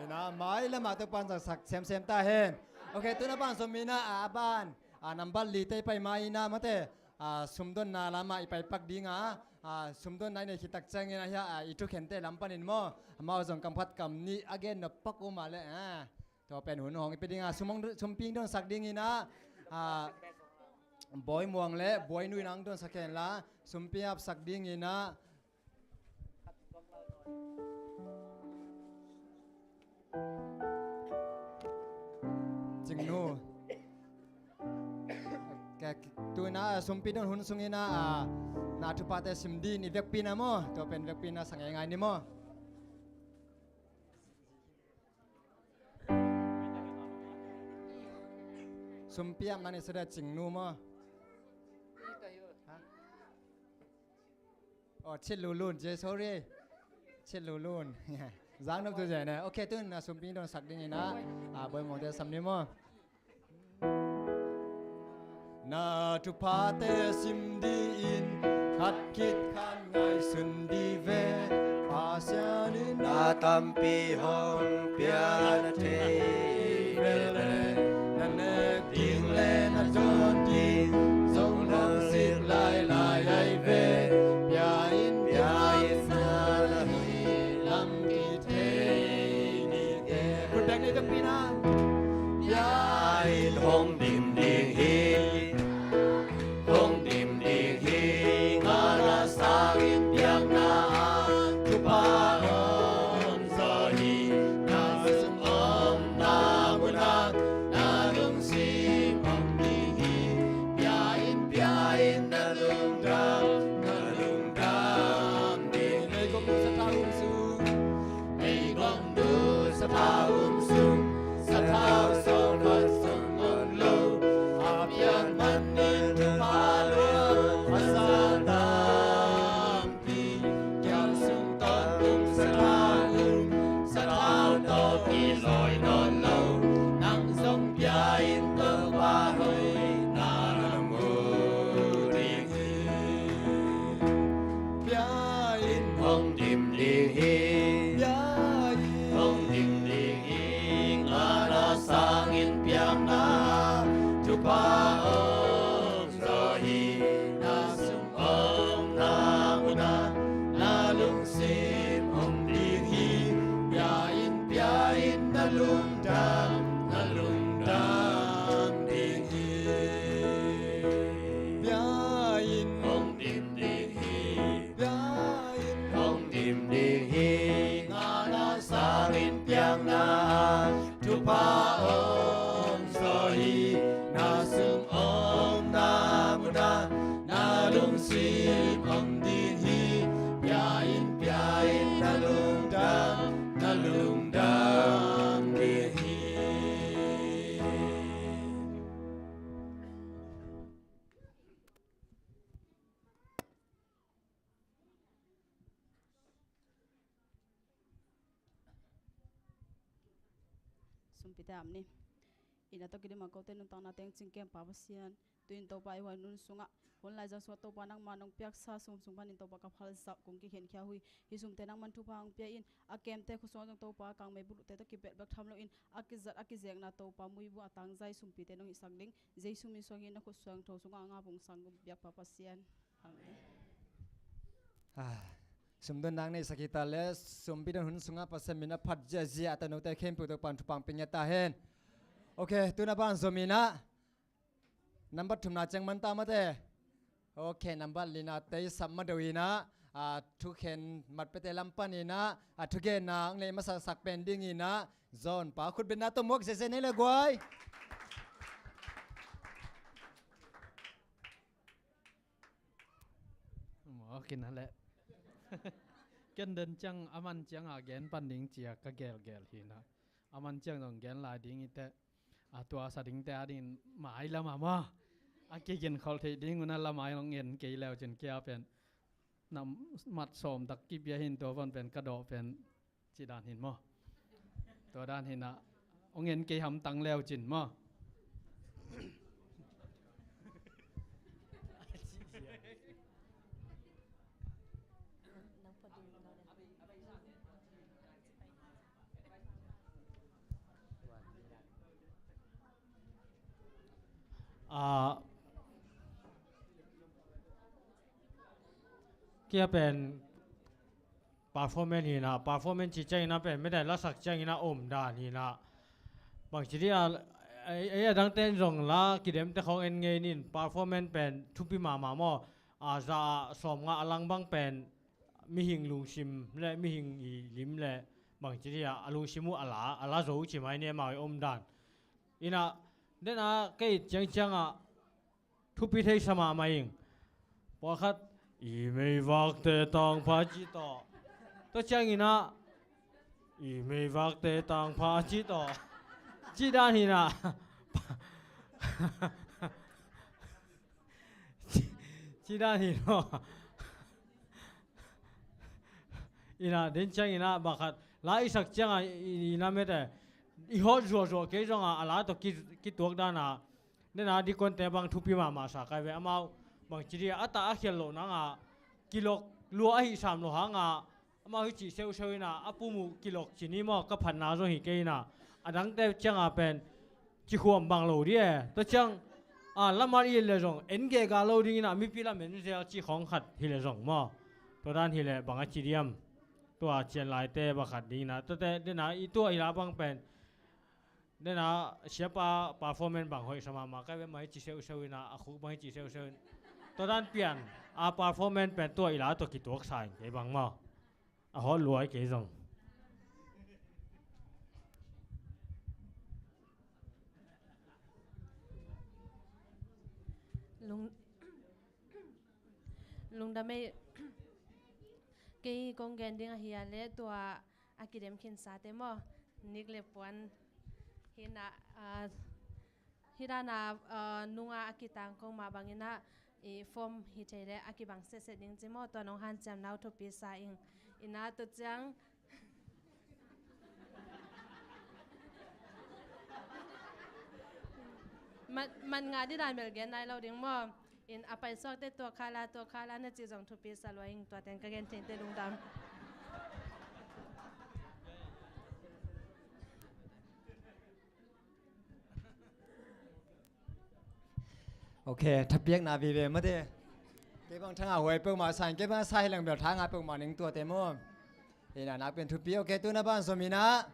Ina, mai lamah to pan zangsak semsem ta hen. Ok, tuna pan zom ina, a, a ban, a, nambat li tei pai ma ina mate. A, sumdonna lamah i paipak dinga, a, sumdonna i nei khit tak ciangin a hiah, a, i thukhente lam panin maw, amau zong kam khat kam nih a gen nop pak uh mah leh, a, tua pen hun hong i pia dinga, sum hong, sumpi hong donsak dingin a, a, Bawi Muang le Bawi Nui nang donsak hen la, sumpi hong apsak dingin a, Cingnu. Ka, tu-in a sumpi don hun sungin a, na thuphate sim dingin i vekpi na maw? Tua pen vekpi na sa ngeingai ni maw? Sumpi a mani sa dia Cingnu maw? Ha? Oh, Chin Lulun, je, sorry. Chin Lulun. Zang nop tu je ne. Ok, tu-in a sumpi don sak dingin a, a, Bawi Muangte sam ni maw? Na thuphate sim dingin khat khit khat ngaihsun dih ve. Pasian in na tampi hong piak thei ve le, na nek ding le na dawn ding zong lamsik lailai ahi ve. Bia in, bia in, na hih lam kithei ding hi. Khut beng ni vekpi na. Bia in hong dim ding hi. Hong dim ding hi. Ngana sangin biakna ah thupha hong zaw hi. Na sung omna munah Thupha hong zawh hi, na sung omna munah na lungsim hong ding hi. Pia in, pia in, na lungdam, na lungdam ding hi. Pia in, hong dim ding hi. Pia in, hong dim ding hi. Ngana sangin piang na, thupha hong zawh hi. Na sung omna munah na lungsim hong ding hi. Pia in, pia in, na lungdam, na lungdam ding hi. Sumpite am ni. Inn a tawh kidim a kote nuntakna teng cingkem Pa Pasian, tu-in Topa, i hun sungah, hun laizang sungah Topa nangma nong piaksa sum sung panin Topa ka phalzah kong kikhenkhia uh hi. Hih sumte nangman thupha hong pia in, a kemte khut sungah zong Topa kangmei bulute tawh kibelh bek tham loin, a kizat a kizekna Topa muibu a tangzai sumpite nong hisak ding, Jesu min suangin na khut siangtho sungah a ngap hong sang biak Pa Pasian. Amen. Ah, sumdon nang nei sakhi ta le, sumpi don hun sungah Pasian min a phat ziahziah a tanote khempeuh Topa'n thupha hong pia ngiat ta hen. Ok, tuna ban zom inah, nambat thumna ciang man ta mate. Ok, nambat lina tei sap mado inah, a, thukhen matpete lam pan inah, a, thugenna ang nei masaksak pen ding inah, zon pa khutbetna tawh muak zeze nei le guai. Maw, kina leh. Ken den ciang, a man ciang a gen pan ding cia ka gelgel hi na. A man ciang zong gen lai ding i teh. A tua sa dingte a dingin mai lam a maw, a kigen khol theih ding un a lamai hong en kei leu cin kia pen. Na mat sawm tak kipia hin tua van pen ka dawh pen. Ci dan hin maw? Tua dan hin ah, hong en kei hamtang leu cin maw? Ah, kia pen performance hi na, performance ci ciangin a pen, mete lasak ciangin a om dan hi na. Bangci dih a, ei, ei a dangte in zong la, kidemte khawng en ngei nin, performance pen thupi mahmah maw. A za a sawm nga a lang bang pen, mihing lungsim le, mihing i lim le, bangci dih a, a lungsim uh a la, a la zo ci mai ni amau i om dan. Ina, den a kei ciangciang a, thupi thei sa mahmah ing. Pawlkhat, i meivakte tangpha ci tawh. Tua ciangin ah, i meivakte tangpha ci tawh. Ci dan hi na. Ci, ci dan hi na. Ina, den ciangin ah, bakhat, la i sak ciang a, i, i na mete. I hawt zuahzuah kei zong a, a la tawh ki, kituak dan a. Nena dikointe bang thupi mahmah sa kai ve amau. Bangci dih a ta a khial loh nang a, kilok lua ahi sam lo hang a, amau hi cih seuseu ina, a pum uh kilok ci ni maw, ka phatna zong hi kei ina. A dangte ciang a pen, ci khuam bang lo dih e. Tua ciang, a, lamar i le zong, en gega lo ding ina, mipi lam en zel ci khawng khat hi le zong maw. Tua dan hi le bang a ci diam. Tua cian laite bakhat ding ina. Tuate, dena i tua i la bang pen. Dena siapa performance bang hoih sa mahmah kai ve mah hi ci seuseu ina, a khuk bang hi ci seuseu in. Tua dan pian, a performance pen tua i la tua kituak sa in kei bang maw. A hawt luai kei zong. Lung, lungdam ei, kei kong gen ding ahi a le tua a kidem khinsate maw, nik le puan hina, ah, hidana, ah, nunga a kitang kong mah bangina i form hi thei le a kibang sese ding ci maw, tua nong hanciam nau thupi sa ing. Ina tua ciang man, man nga dih dan bel gen nai lo ding maw. In a paisuakte tua khala, tua khala na ci zong thupi sa lua ing, tua teng ka gen thinte lungdam. Ok, thapiakna vive mate. Kei bang thanga huai peuhmah sa in, kei bang sa hi leng bel thanga peuhmah ning tuate maw. Ina nak pen thupi, ok, tuna ban zom ina.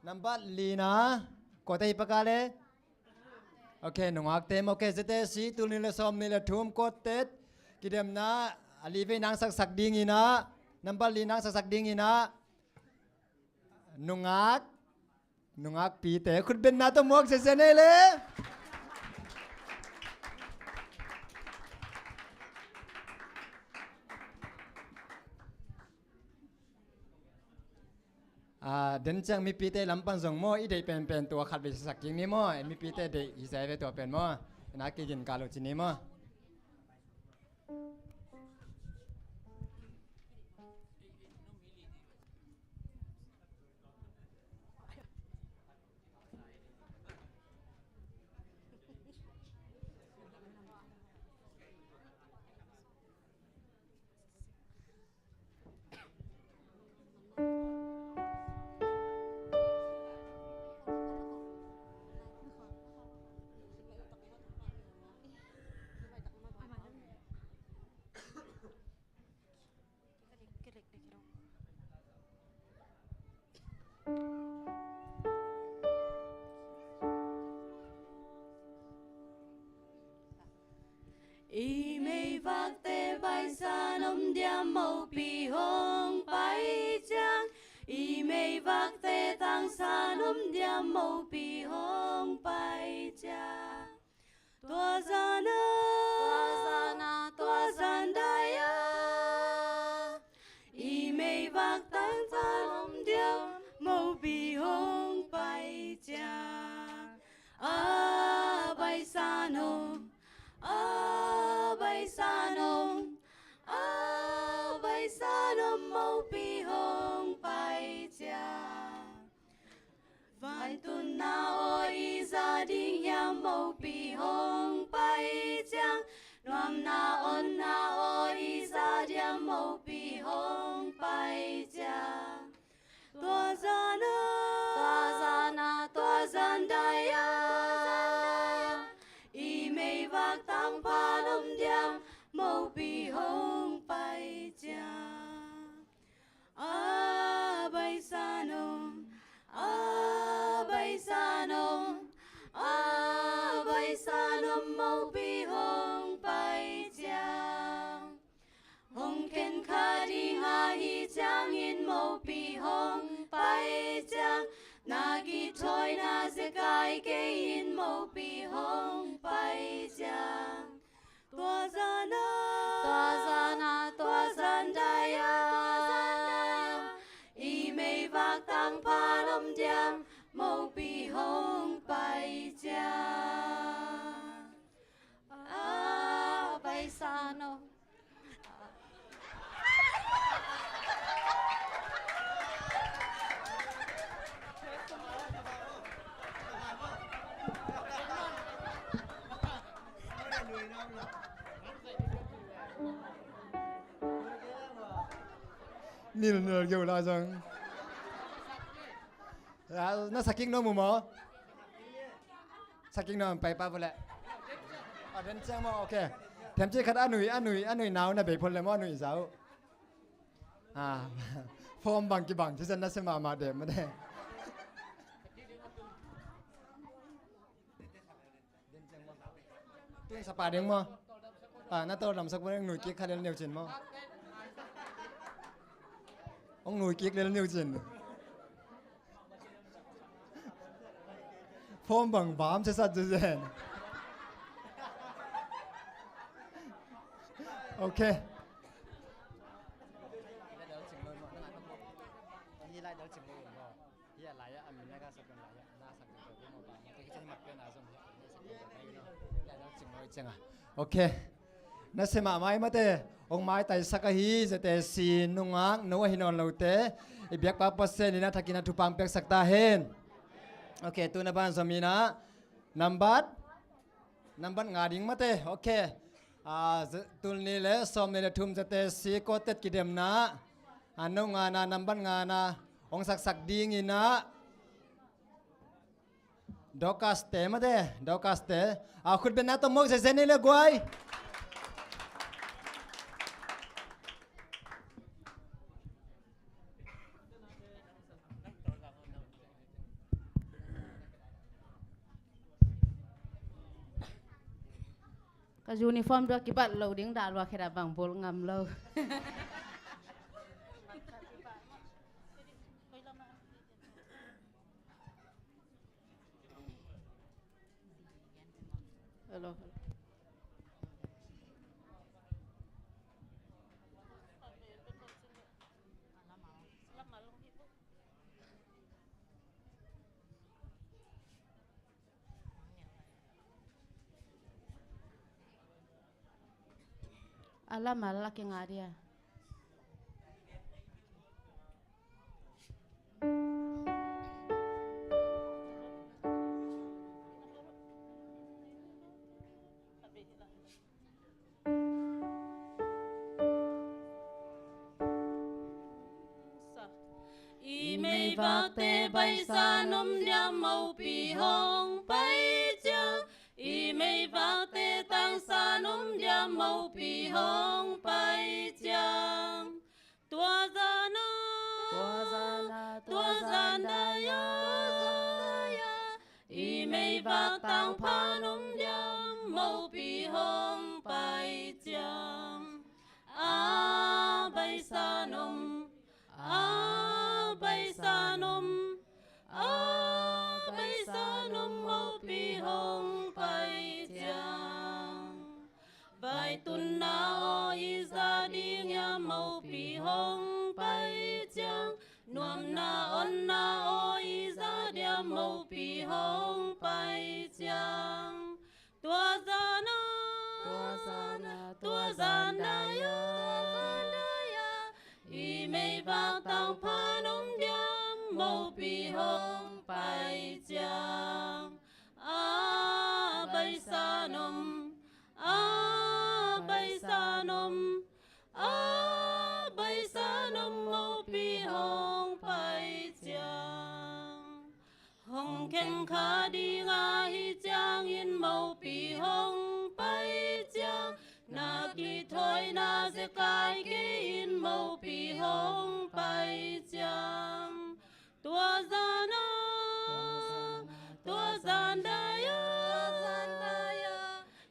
Nambat lina. Kawte hi paka le. Ok, nungakte maw, ok, zete si, tul nih le sawm nih le thum, kawtet. Kidemna, a livei nang saksak ding ina. Nambat li nang saksak ding ina. Nungak. Nungakpite khutbenna tawh muak sese nei le. Ah, den ciang mipite lam pan zong maw, i deih penpen tua khat vei sak kik ni maw, mipite deih hi zai ve tua pen maw, na kigin ka lo ci ni maw. I meivakte baisan om diam, mopi hong pai ciang. I meivakte tangsan om diam, mopi hong pai ciang. Tua zana, tua zana, tua zan daya. I meivak tangsan om diam, mopi hong pai ciang. A baisan om, a baisan om, a baisan om, mopi hong pai ciang. Vantunna aw i za ding hiam, mopi hong pai ciang. Nuamna onna aw i za diam, mopi hong pai ciang. Tua zana, tua zana, tua zan daya. I meivak tangpal om diam, mopi hong pai ciang. A baisan om, a baisan om, a baisan om, mopi hong pai ciang. Hong khenkha ding ahi ciangin, mopi hong pai ciang. Na kithawina zekai kei in, mopi hong pai ciang. Tua zana, tua zana, tua zan daya. I meivak tangpal om diam, mopi hong pai ciang. A baisan om. Nil nil geu la zang. Na sakik no mu maw? Sakik no pai pa vule. A den ciang maw, ok. Themci khat a nui, a nui, a nui nau na bei phot le maw, a nui zau. Ah, form bang kibang, ci zan na se mahmah de, ma de. Tun sapa ding maw? Ah, na tawldamsak maw, nui kik kha lel neu cin maw? Hong nui kik lel neu cin. Form bang bam sesat zezen. Ok. Ok. Na se mahmah mate, hong maitaisak ahi, zete si nungak no ahi nawn lote, i biakpa Pasian in a thakin a thupha piaksak ta hen. Ok, tuna ban zom ina, nambat, nambat nga ding mate, ok. Ah, ze-, tul nih le sawm nih le thum zete si kawtet kidemna, a no ngana, nambat ngana, hong saksak ding ina. Dorcas te mate, Dorcas te. A, khutbetna tawh mawk zenzen ni le guai. Ka uniform tua kibat lo ding dah lua kheda bang bol ngam lo. Hello. A lama la kingah dia. I meivakte baisa num dia mopi hong pai ciang, i meivakte tangsa num dia mopi hong pai ciang. Tua zana, tua zana, tua zana ya, i meivak tangpha num dia mopi hong pai ciang. A baisa num, a baisa num, a baisa num mopi hong pai ciang. Vaitunna aw i za ding ia mopi hong pai ciang. Nuamna onna aw i za dia mopi hong pai ciang. Tua zana, tua zana, tua zana ya, tua zana ya, i meivak tangpha num dia mopi hong pai ciang. A baisa num, a baisa num, a baisa num mopi hong pai ciang. Hong kheng kha ding ahi ciangin mopi hong pai ciang. Na kithoina zekai kei in mopi hong pai ciang. Tua zana, tua zana ya,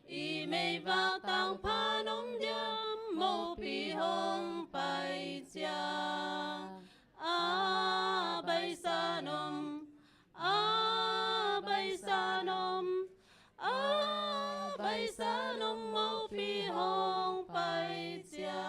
i meivak tangpha num dia mopi hong pai ciang. A baisa num, a baisa num, a baisa num mopi hong pai ciang.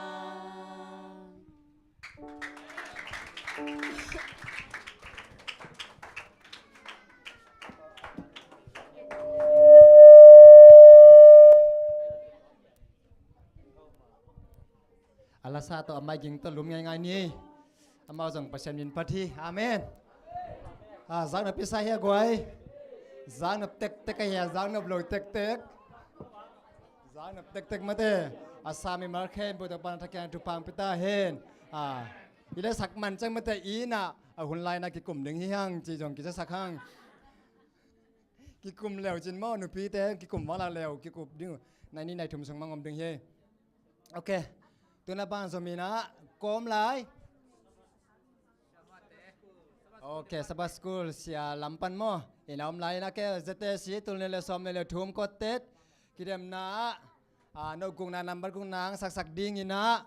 A lasa tawh a maiging tawh lum ngaingai ni. Amau zong Pasian min phat hi. Amen. A, zakna pisa hia guai. Zakna tektek a hia, zakna lo tektek. Zakna tektek mate. A sa mimal khempeuh tawh pan a thakiang thupha pia ta hen. A, i le sak man ciang mate i na a hun lai na kikum ding hi hang ci zong kisa sak hang. Kikum leu cin maw nupite kikum vala leu kikum ding. Nai ni nai thum sung mang om ding hi. Ok. Tuna pan zomi na kom lai. Ok, Sabbath School sia lam pan maw. Ina om lai ina ke Z T C tul ni le som ni le thum kot tet. Kidemna a no gukna number gukna ang saksak ding ina.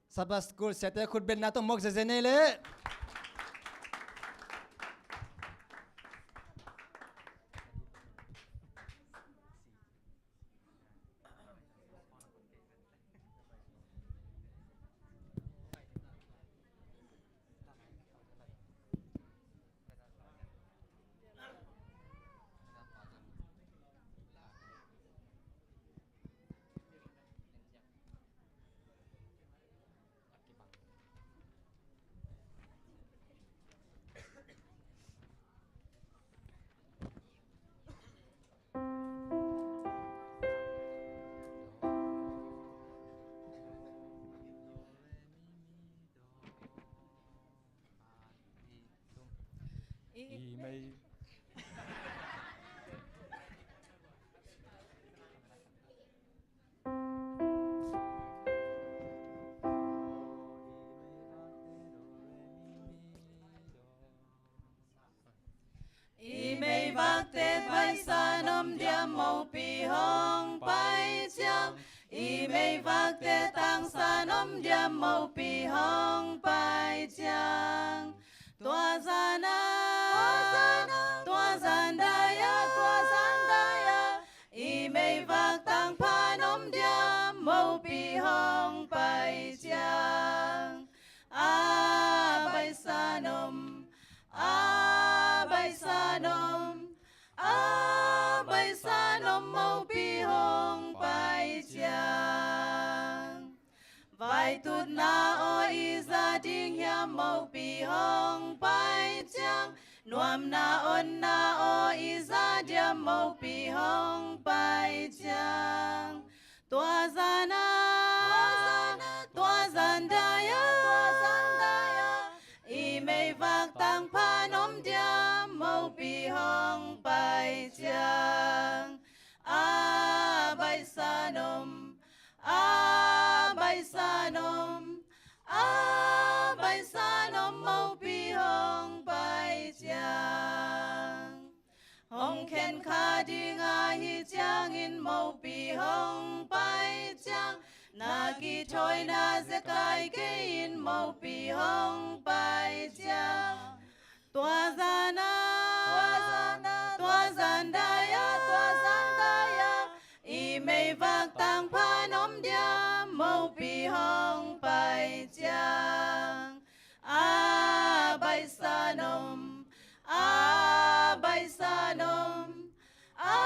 Sabbath School siate khutbetna tawh mawk zeze nei le. I mei. meivakte baisan om diam, mopi hong pai ciang. I meivakte tangsan om diam, mopi hong pai ciang. Tua zan a, tua zan dai a, tua zan dai a, i meivak tangphan om diam, mopi hong pai ciang. A baisan om, a baisan om, a baisan om, mopi hong pai ciang. Vaitutna aw, i za ding hiam, mopi hong pai ciang. Nuamna onna aw, i za diam, mopi hong pai ciang. Tua zan a, tua zan dai a, tua zan dai a, i meivak tangphan om diam, mopi hong pai ciang. A baisan om, a baisan om, a baisan om, mopi hong pai ciang. Hong khen kha ding ahi ciangin, mopi hong pai ciang. Na kithawina zekai kei in, mopi hong pai ciang. Tua zan a, tua zan a, tua zan dai a, tua zan dai a, i meivak tangphan om diam, mopi hong pai ciang. A baisan om, a baisan om, a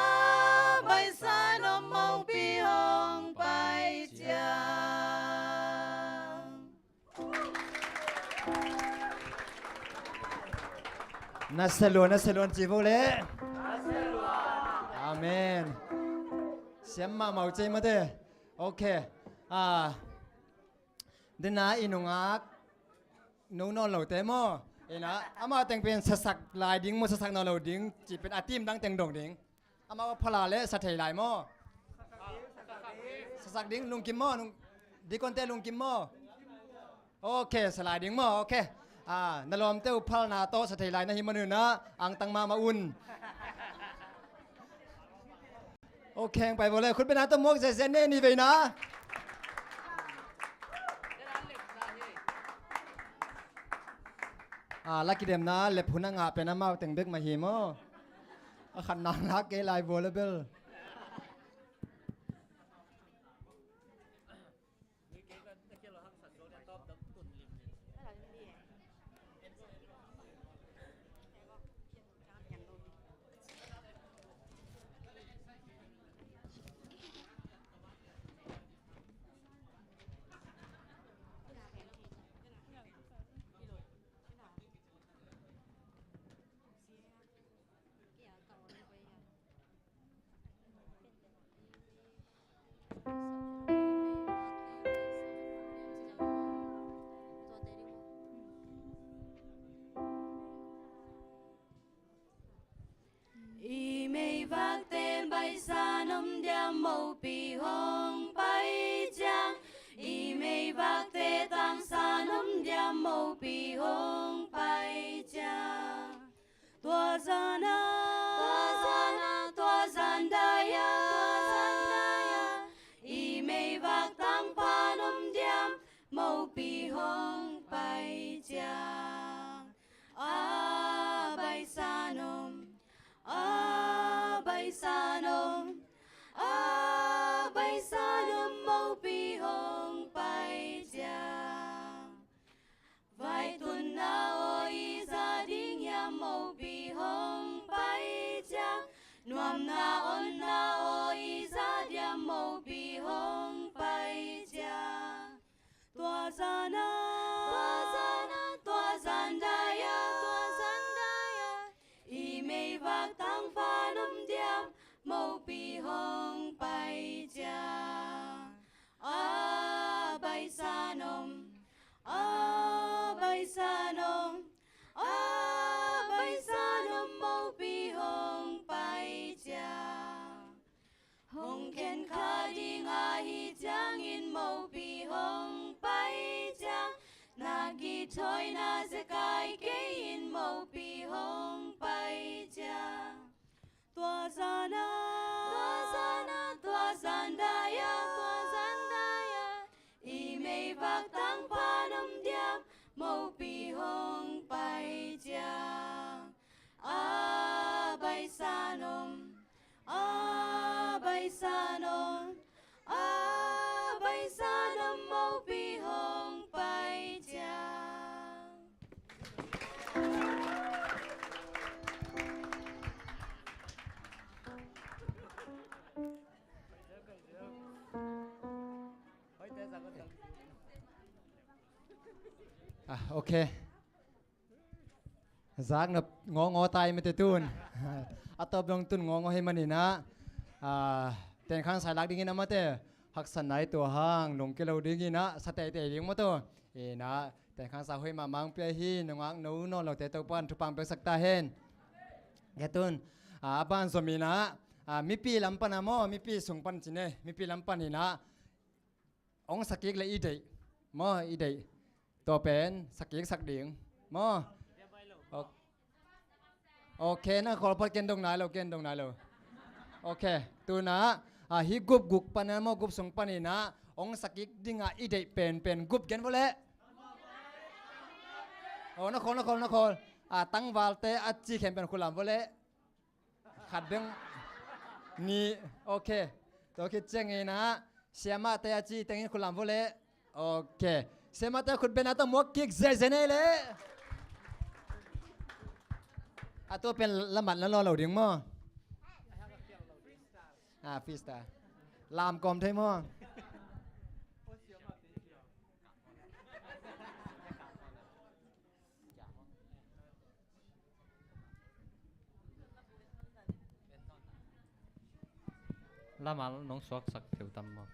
baisan om, mopi hong pai ciang. Na salon, na salon ci vo le. Amen. Siam mahmah uh cei mate. Ok. Ah, dena i nungak no nawn lote maw? Ina, amau teng pen sasak lai ding maw, sasak nawn lo ding, ci pen a team dang teng dong ding. Amau phala le sa thei lai maw? Sasak ding, lungkim maw? Lung-, deaconte lungkim maw? Ok, sa lai ding maw? Ok. Ah, na lawmte uh phalna tawh sa thei lai na hi manun ah angtang mahmah un. Ok, heng pai vo le, khut bena tawh muak zetzetna ni veina. Ah, la kidemna lep hun a ngah pen amau teng bek mah hi maw? A khat nang lak kei lai vo le bel. I meivakte baisan om diam, mopi hong pai ciang. I meivakte tangsan om diam, mopi hong pai ciang. Tua zan a, tua zan a, tua zan dai a, tua zan dai a, i meivak tangphan om diam, mopi hong pai ciang. A baisan om, a baisan om, a baisan om, mopi hong pai ciang. Vaitutna aw, i za ding hiam, mopi hong pai ciang. Nuamna onna aw, i za diam, mopi hong pai ciang. Tua zan a, tua zan a, tua zan dai a, tua zan dai a, i meivak tangphan om diam, mopi hong pai ciang. A baisan om, a baisan om, a baisan om, mopi hong pai ciang. Hong khen kha ding ahi ciangin, mopi hong pai ciang. Na kithawina zekai kei in, mopi hong pai ciang. Ah, okay. Zak nop ngawngawng tai mate tun. A tawp dong tun ngawngawng hi maninah, ah, tenkhang sai lak dingin amate haksatna i tuah hang lungkia lo dinginah sa teitei ding maw tu. Inah tenkhang sa hoih mahmah hong pia hi. Nungak no nawn lote Topa'n thupha piaksak ta hen. Kei tun, ah, a ban zom inah, ah, mipi lam pana maw, mipi sung pan cine, mipi lam paninah hong sakik le i deih maw, i deih. Tua pen sakik sak ding maw. Ok. Ok, na khawl phot, ken dong nai lo, ken dong nai lo. Ok, tunah, ah, hih gup guk pana maw, gup sung paninah hong sakik dingah i deih penpen gup gen vawleh. Oh, na khawl, na khawl, na khawl. Ah, tangvalte a ci khempeuh in khulam vawleh. Khat beng, nih, ok. Tua khit cianginah siamahte a ci tengin khulam vawleh. Ok. Siamahte khut beng a tawh muak kik zeizei nei leh. A tua pen lamat na law lo ding maw? Ah, freestyle. Lam kawm thei maw? Lama nong suaksak theu tam maw?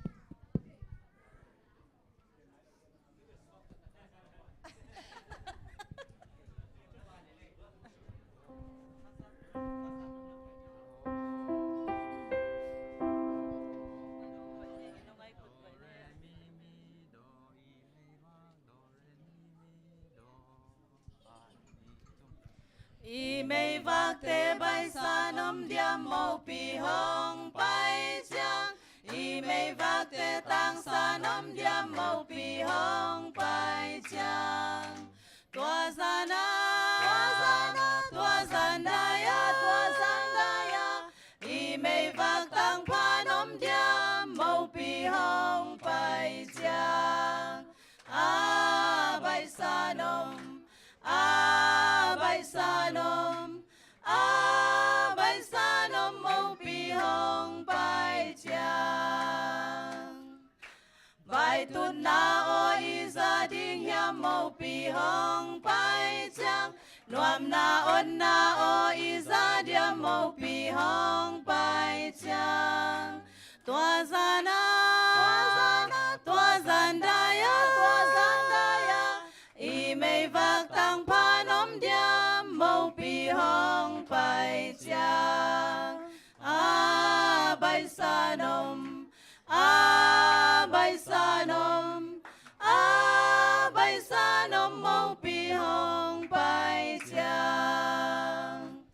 I meivakte baisan om diam mopi hong pai ciang, i meivakte tangsan om diam mopi hong pai ciang. Tua zana, tua zana, tua zan daya, tua zan daya, i meivak tangphan om diam mopi hong pai ciang. A baisan om, a baisan om, a baisan om mopi hong pai ciang. Vaitutna aw i za ding hiam mopi hong pai ciang. Nuamna otna aw i za diam mopi hong pai ciang. Tua zana, tua zana, tua zan daya, tua zan daya, i meivak tangphan om diam mopi hong pai ciang. A baisan om, a baisan om, a baisan om mopi hong pai ciang.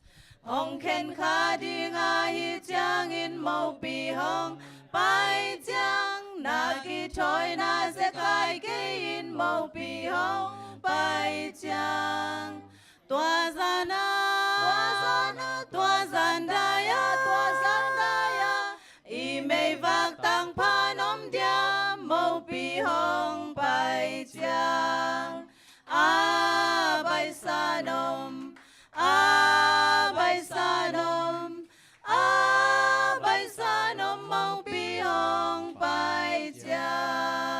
Hong khen kha ding ahi ciangin mopi hong pai ciang, na kithoina zekai kei in mopi hong pai ciang. Tua zana, tua zana, tua zan daya, tua zan daya, i meivak tangphan om diam mopi hong pai ciang. A baisan om, a baisan om, a baisan om mopi hong pai ciang.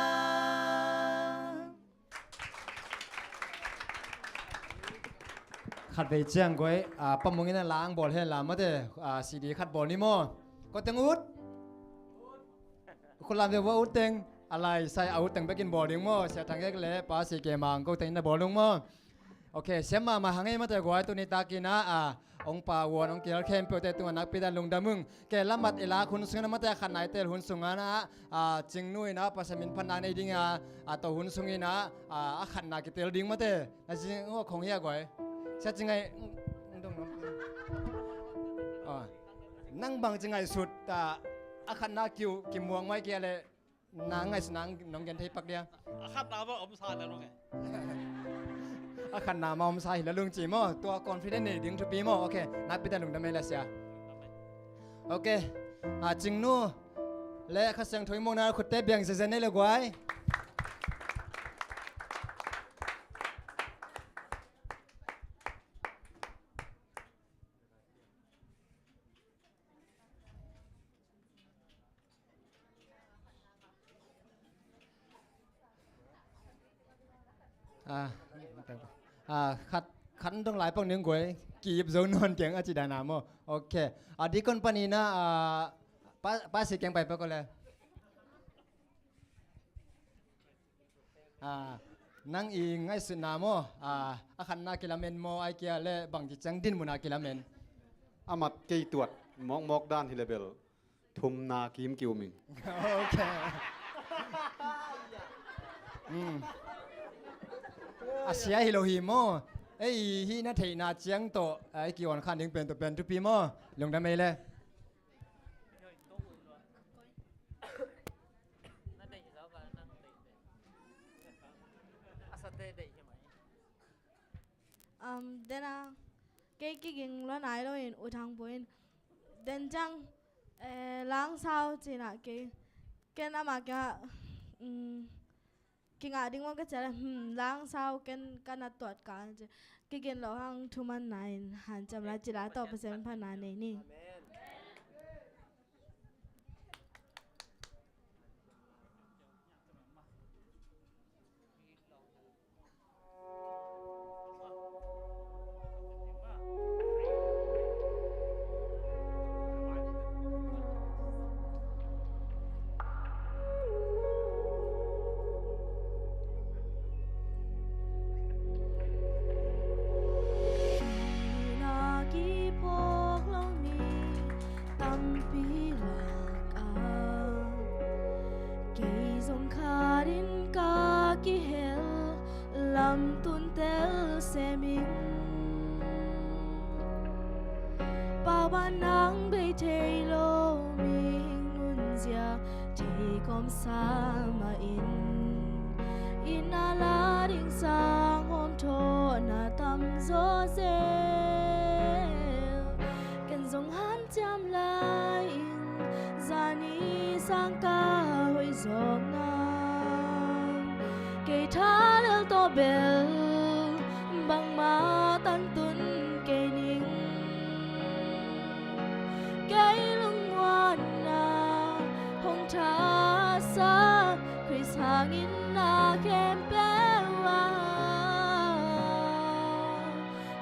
Khatvei ciang guai, ah, pamungin a lang bawl hen la mate, ah, C D khat bawl ni maw. Ko teng ut. Khulam ve ua ut teng, a lai sai a ut teng bekin bawl ding maw, Sia Thang Ek le Pa Si Ke Mang ko teng in na bawl ding maw. Ok, siam mahmah hang ei mate guai, tuni takin ah, ah, ong pa uan ong kihel khempeuhte tungah nakpi dan lungdam ung. Ke lamat i lak hun sungin ah mate a khatna i tel hun sungah ah, ah, Cingnu in ah Pasian min phatna nei ding a, ah, to hun sungin ah, ah, a khatna kitel ding mate. Na zing uh khong hia guai. Sia Cingai, ah, nang bang ci ngaihsut, ah, a khatna kiu kimuang mai kia le. Na ngaihsutna nong gen thei pak dia. A khatna mah om sa hila lung e. A khatna mah om sa hila lung ci maw. Tua confident nei ding thupi maw. Ok. Nakpi tak lungdam ei la sia. Ok. A Cingnu le Kha Siangtho i muangna khutte biang zezen ei le guai. Ah, Ah, khat, khat dong lai pong ning guai, ki ip zo nawn keng a ci dan a maw. Ok. Ah, dikon panin ah, ah, pa, pa si keng pai pek o le. Ah, nang i ngaihsutna maw, ah, a khatna kilamen maw, ai kia le bangci ciang din muna kilamen. A mat kei tuat mawkmawk dan hi le bel thumna kim ki um ing. Ok. Mm. A sia hi lo hi maw. Ei, hih na theihna ciang tawh, ah, i ki-on khan ding pen tawh pen thupi maw. Lungdam ei le. Um, dena, kei kiging lua nai lo in U Thang Pu in, den ciang, eh, langsau cina kei, ken ama kia, um, kingah ding maw ka cia le, hmm, langsau ken ka na tuat ka ci. Kigin lo hang thuman na in hanciam la ci la tawh Pasian phatna nei ni. Na kiphawk lo mi tampi lakah kei zong khatin ka kihel lamtun tel sem ing. Pau ban nang bei thei lo mihing nunzia thei kawmsa mah in, inn a la ding sang hawmthawhna tamzaw zel. Ken zong hanciam lai ing, zani sang ka hoih zawk nang. Kei tha lel tawh bel bangmah tantun kei ning. Kei lungmuanna hong thasa Khrist hangin na khempeuh ah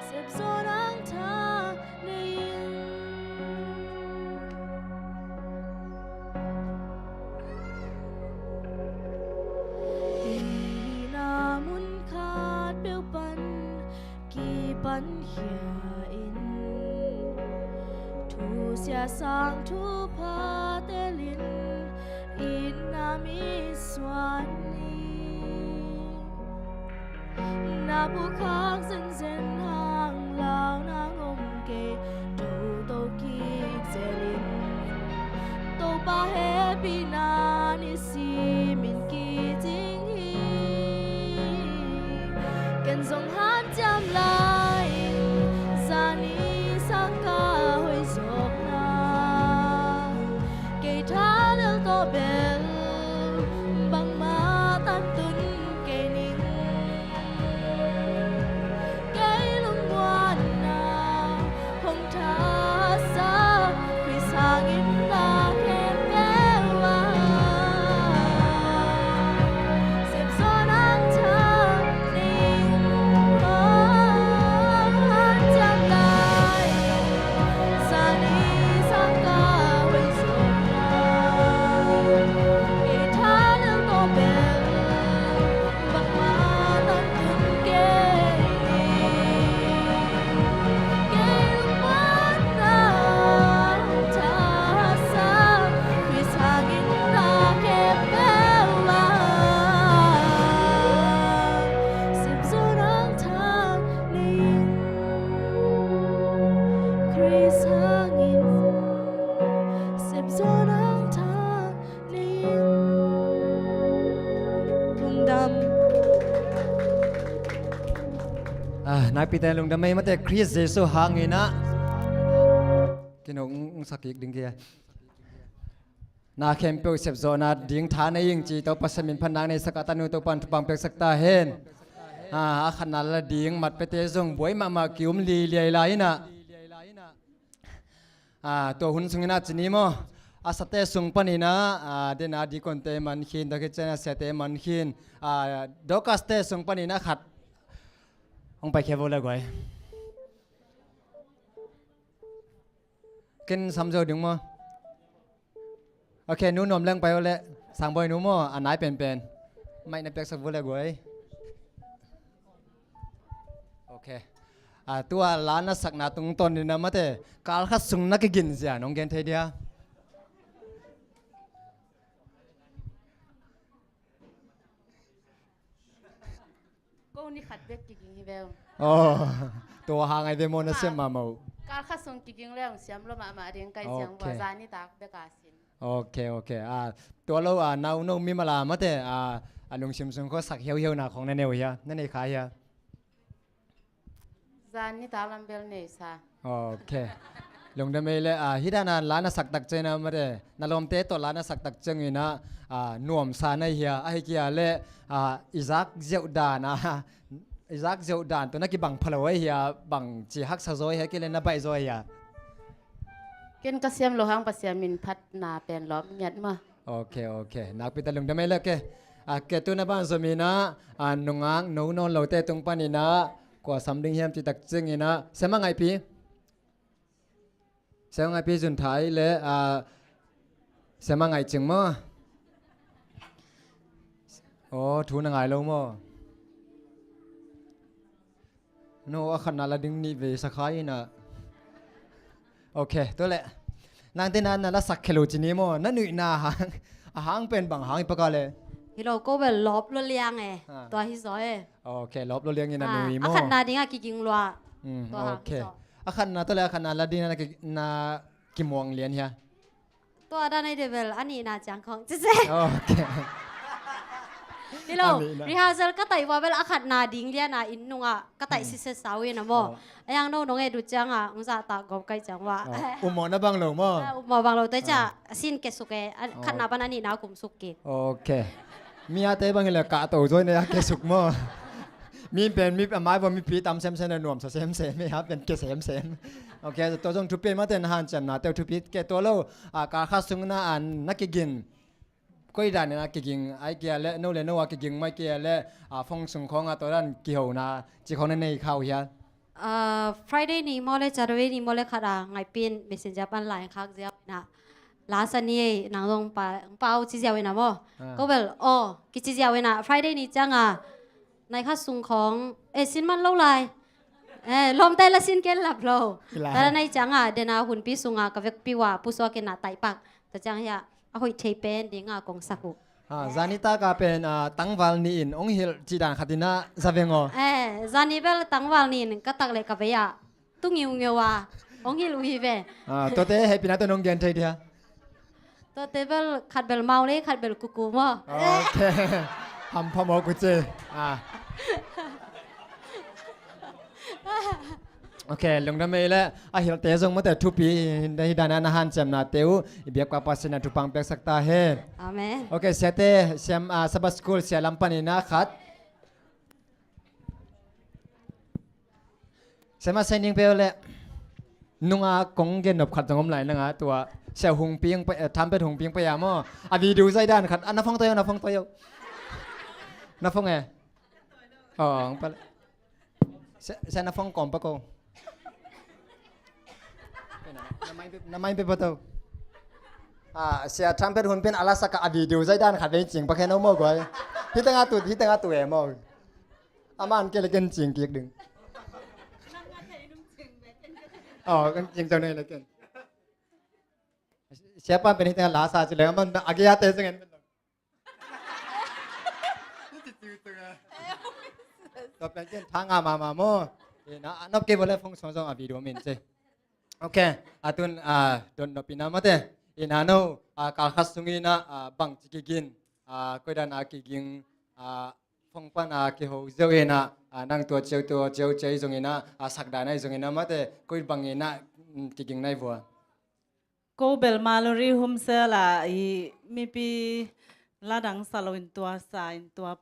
sepzaw nang tha nei ing. Hihna mun khat peuh pan kipan khia in, thusia sang thupha telin itna mi suan ni. Na phukhak zenzen hang lau nang om kei, toto kik zelin Topa hehpihna ni simin kicing hi. Ken zong hanciam lai ing, zani sang ka hoih zawk nang. Kei tha lel tawh bel bangmah tantun kei ning. Kei lungmuanna hong thasa Khrist hangin na khempeuh ah sepzaw nang tha ning. Hanciam lai zani sang ka hoih zawk nang. Kei tha lel tawh bel bangmah tantun kei ning. Kei lungmuanna hong thasa Khrist hangin na khempeuh ah sepzaw nang tha ning. Khrist hangin sepzaw nang tha ning. Lungdam. Ah, nakpite lungdam ei mate, Khrist Jesuh hangin ah. Kino ung, ung sakik ding kia. Na khempeuh sepzawhna ding tha nei ing ci, Topa Pasian min phatna nei sak a, tanu Topa in thupha peksak ta hen. Ah, a khatna la ding mat pete zong buai mahmah ki um liliai lai in ah. Ah, tua hun sungin ah ci ni maw, a sate sung panin ah, ah, dena dikonte man khin, tua khit ciang a siate man khin, ah, Dorcaste sung panin ah khat, Hong paikhia vo le guai. Ken sam zo ding maw? Ok, nu nuam leng pai uh le. Sangbawi nu maw, a nai penpen. Mic na piaksak vo le guai. Ok. A, tua la na sakna tungtawn in a mate, kal khat sung na kigin zia nong gen thei dia? Ko ni khat bek kiging hi ve uh. Oh, tua hang ai ve maw, na siam mahmah uh. Kal khat sung kiging le hong siam lo mahmah ding kai ciang bua, zan nitak bek a sin. Ok, ok. A, tua lo a, nau no mimal a mate, a, a lungsim sung khawng sak hiauhiauna khawng na nei uh hia? Na nei kha hia? Zan nitak lam bel nei sa. Ok. Lungdam ei le, a, hih dan a la na sak tak ciangin a mate, na lawmte tawh la na sak tak ciangin a, a, nuamsa na hi hia? Ahi kia le, a, i zak ziauh dan a, i zak ziauh dan tawh na kibang pha lo ahi hia? Bangci haksa zaw ahi hia, kia le na baih zaw ahi hia? Ken ka siam lo hang Pasian min phatna pen lawp ngiat maw. Ok, ok. Nakpi tak lungdam ei le ke. A, ke tu na ban zom in a, a, nungak no nawn lote tung pan in a, kua sam ding hiam cih tak ciangin a, Siama Ngaipi. Siama Ngaipi zun thei le, a, Siama Ngaicing maw? Aw, thu na ngai lo maw? No, a khatna la ding nih vei sa kha in a. Ok, tua le. Nangte na, na la sak khia lo ci ni maw? Na nuihna hang, a hang pen bang hang hi paka le? Hi lo, ko bel lawp lua liang e. Ah. Tua hi zaw e. Ok, lawp lua liang in a nui maw? A khatna ding a kiging lua. Mm, tua hang hi zaw. A khatna tua le, a khatna la ding a na ki, na kimuang lian hia? Tua dan ai de bel, a nihna ciang khawng. Cise. Ok. Hi lo, rehearsal ka taih vua bel a khatna ding lian a inn nungah ka taih sise sau in a maw. A yang no nong et uh ciang a, hong zahtak gawp kai ciang vua. Ummawh na bang lo maw? Ummawh bang lo, tua ciang a sin ke suk e, a khatna pan a nihna kum suk kik. Ok. Mi ate bang hi le kahto zaw in a ke suk maw? Mi pen mi a mai vua mipi tam semsem le nuamsa semsem e, a pen ke semsem. Ok, tua zong thupi mate na hanciamnate uh thupi ke tua lo, a, kal khat sung na, a, na kigin. Koi dan in a kiging ai kia le, no le no a kiging mai kia le, a, phone sung khawng a tua dan kihona ci khawng na nei kha uh hia? A, Friday ni maw le, Saturday ni maw le khat a Ngaipi in Messenger pan la hong khak ziau in a. La sa ni ei, nang zong pa, pa au ci ziau in a maw. Ah. Ko bel, aw, kici ziau in a, Friday ni ciang a, nai khat sung khawng, eh, sin man lo lai. Eh, lawmte la sin ken lap lo. Tua dan ai ciang a, den a hunpi sung a ka vekpi uh a, pusuak in a taih pak. Tua ciang hi a, a hoih thei pen ding a kong sak uh. Ha, zan nitak a pen, a, tangval nih in hong hilh cih dan khat in a za veng aw. Eh, zan ni bel tangval nih in ka tak le ka vei ah tu ngiungeu a hong hilh uh hi ve. Ah, tuate hehpihna tawh nong gen thei dia? Tuate bel khat bel mau le khat bel kuku maw. Ok. Hampha maw kuce. Ah. Ok, lungdam ei le, a hilhte zong mate thupi hi dan a, na hanciamnate uh i biakpa Pasian in a thupha hong piaksak ta hen. Amen. Ok, siate, siam, ah, Sabbath School sia lam panin a khat. Siama saining pe le, nunga kong gen nop khat zong om lai nanga tua, sia hung piang pe, eh, trumpet hung piang pe ya maw. A video zai dan khat, a na phone toyo, na phone toyo. Na phone eh. Oh, ang pala. Sia, sia na phone kawm pa ko. Na mai pe, na mai pe pa to. Ah, sia trumpet hun pen a la sak a video zai dan khat vei cing pa khen o maw guai. Hi tanga tu, hi tanga tu e maw. Aman ke le ken cing kik ding. Oh, kan cing zau nei le ken. Sia pan pen hi tanga la sa ci le aman a ge ya te zeng en. Tua pian ken tha nga mama maw. Ina, a nop kei vawle phone song zong a video min ce. Ok, a tun, a, don nop ina mate. Ina no, a, kal khat sung ina, a, bang ci kigin, a, koidan a kiging, a, phone pan a kiho ziau ina, a, nang tua ciau tua ciau ciau zong ina, a, sakdan ai zong ina mate, koi bang ina, mm, kiging nai vua. Ko bel Mallory Humsel a i mipi ladang sa lo in tua sa in tua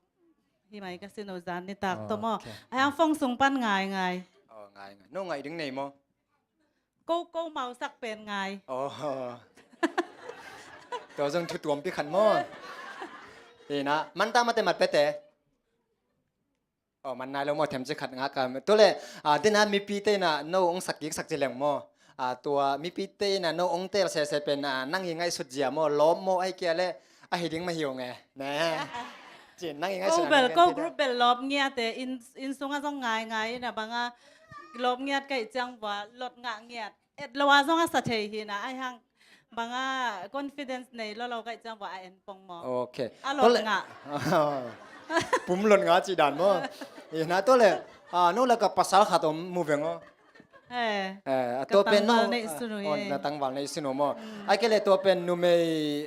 hi mai ka sin o zan nitak tawh maw. Ok. A yang phone sung pan ngai ngai. Oh, ngai ngai. No ngai ding nei maw? Ko, ko mausak pen ngai. Oh. Tua zong thu tuampi khan maw. Ina, manta mate mat pete. Aw, man nai lo maw, themci khat ngak a. Tua le, ah, dena mipite ina no ong sak kik sak ci leng maw. Ah, tua mipite ina no ong tel sese pen, ah, nang i ngaihsut zia maw, lawp maw, ai kia le, a hi ding mah hi ong e. Ne. Cin, nang i ngaihsut ko bel, ko group bel lawp ngiat e, inn, inn sungah zong ngai ngai ina banga lawp ngiat ka hih ciang bua, lot ngah ngiat. Et lo a zong a sa thei hi na, ai hang banga confidence nei lo lo ka hih ciang bua a en pong maw. Ok. A lot ngah. Pum lot ngah ci dan maw. Ina tua le, ah, no la ka pasal khat om mu veng aw. Eh, eh, a tua pen no, tangval nei sunu, ah, hi. Na tangval nei sunu maw. Mm. Ai ke le tua pen numei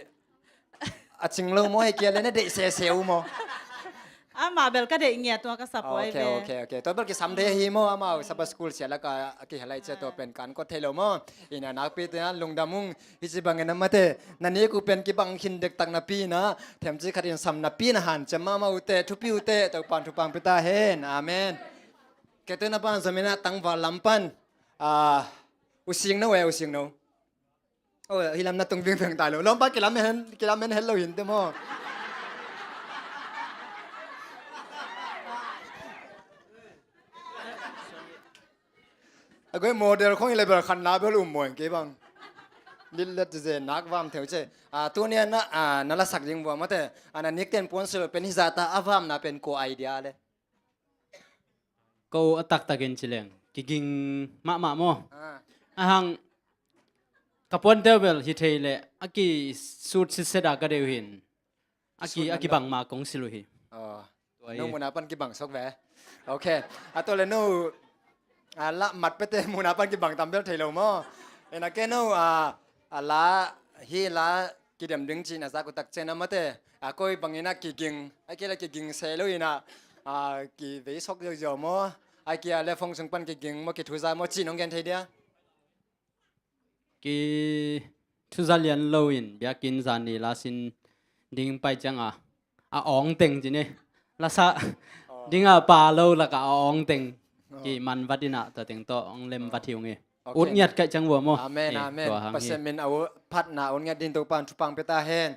a cing lo maw, hei kia le na deih sese uh maw? Amah bel ka deih ngiat tua ka sap uh ai ve. Ok, ok, ok. Tua bel kisam thei hi maw, amau Sabbath school sia laka a kihelai cia tua pen kan kawt thei lo maw? Ina nakpi te a lungdam ung, hi ci bangin a mate, na nek uh pen kibang khin dektak napi ina, themci khat in sam napi ina hanciam mahmah uh teh, thupi uh teh, Topan thupang pia ta hen. Amen. Kei tu na pan zom ina tangval lam pan, ah, u sing no e, u sing no. Oh, hi lam na tung vingveng tai lo. Lawmpa kilamen, kilamen het lo hin te maw. A goi model khong i level khan na bel um mawng kei bang. Lillet ze nak vam theu ce. Ah, tu nia na, ah, na la sak ding vua mate. Ah, na nik ten puan sul pen hi zata a vam na pen ko idea le. Ko a taktakin ci leng kiging mahmah maw. Ah. A hang ka puan teu bel hi thei le a kisut sitset a ka deuh hin. A ki, a kibang ma kong sil uh hi. Oh. Tua hi. No muna pan kibang sok ve. Ok. A to le no, a la mat pete muna pan kibang tam bel thei lo maw. Ina ke no, a, a la, hi la, kidem ding cina zak uh takcen a mate, a koi bangin a kiging, a kila kiging se lo ina, a kivei sok zio zio maw, a kia le phone sung pan kiging maw, kithuza maw, ci nong gen thei dia? Kithuza lian lo in, biakinn zan ni la sin ding pai ciang a, a awng teng ci ni, la sa ding a pa lo laka a awng teng, ki man vat ina, tua teng tawh, awng lem vat hi ung i. Ok. Ut ngiat kaih ciang vua maw. Amen, amen. Pasian min a ut phatna ut ngiat din Topan thupang pia ta hen.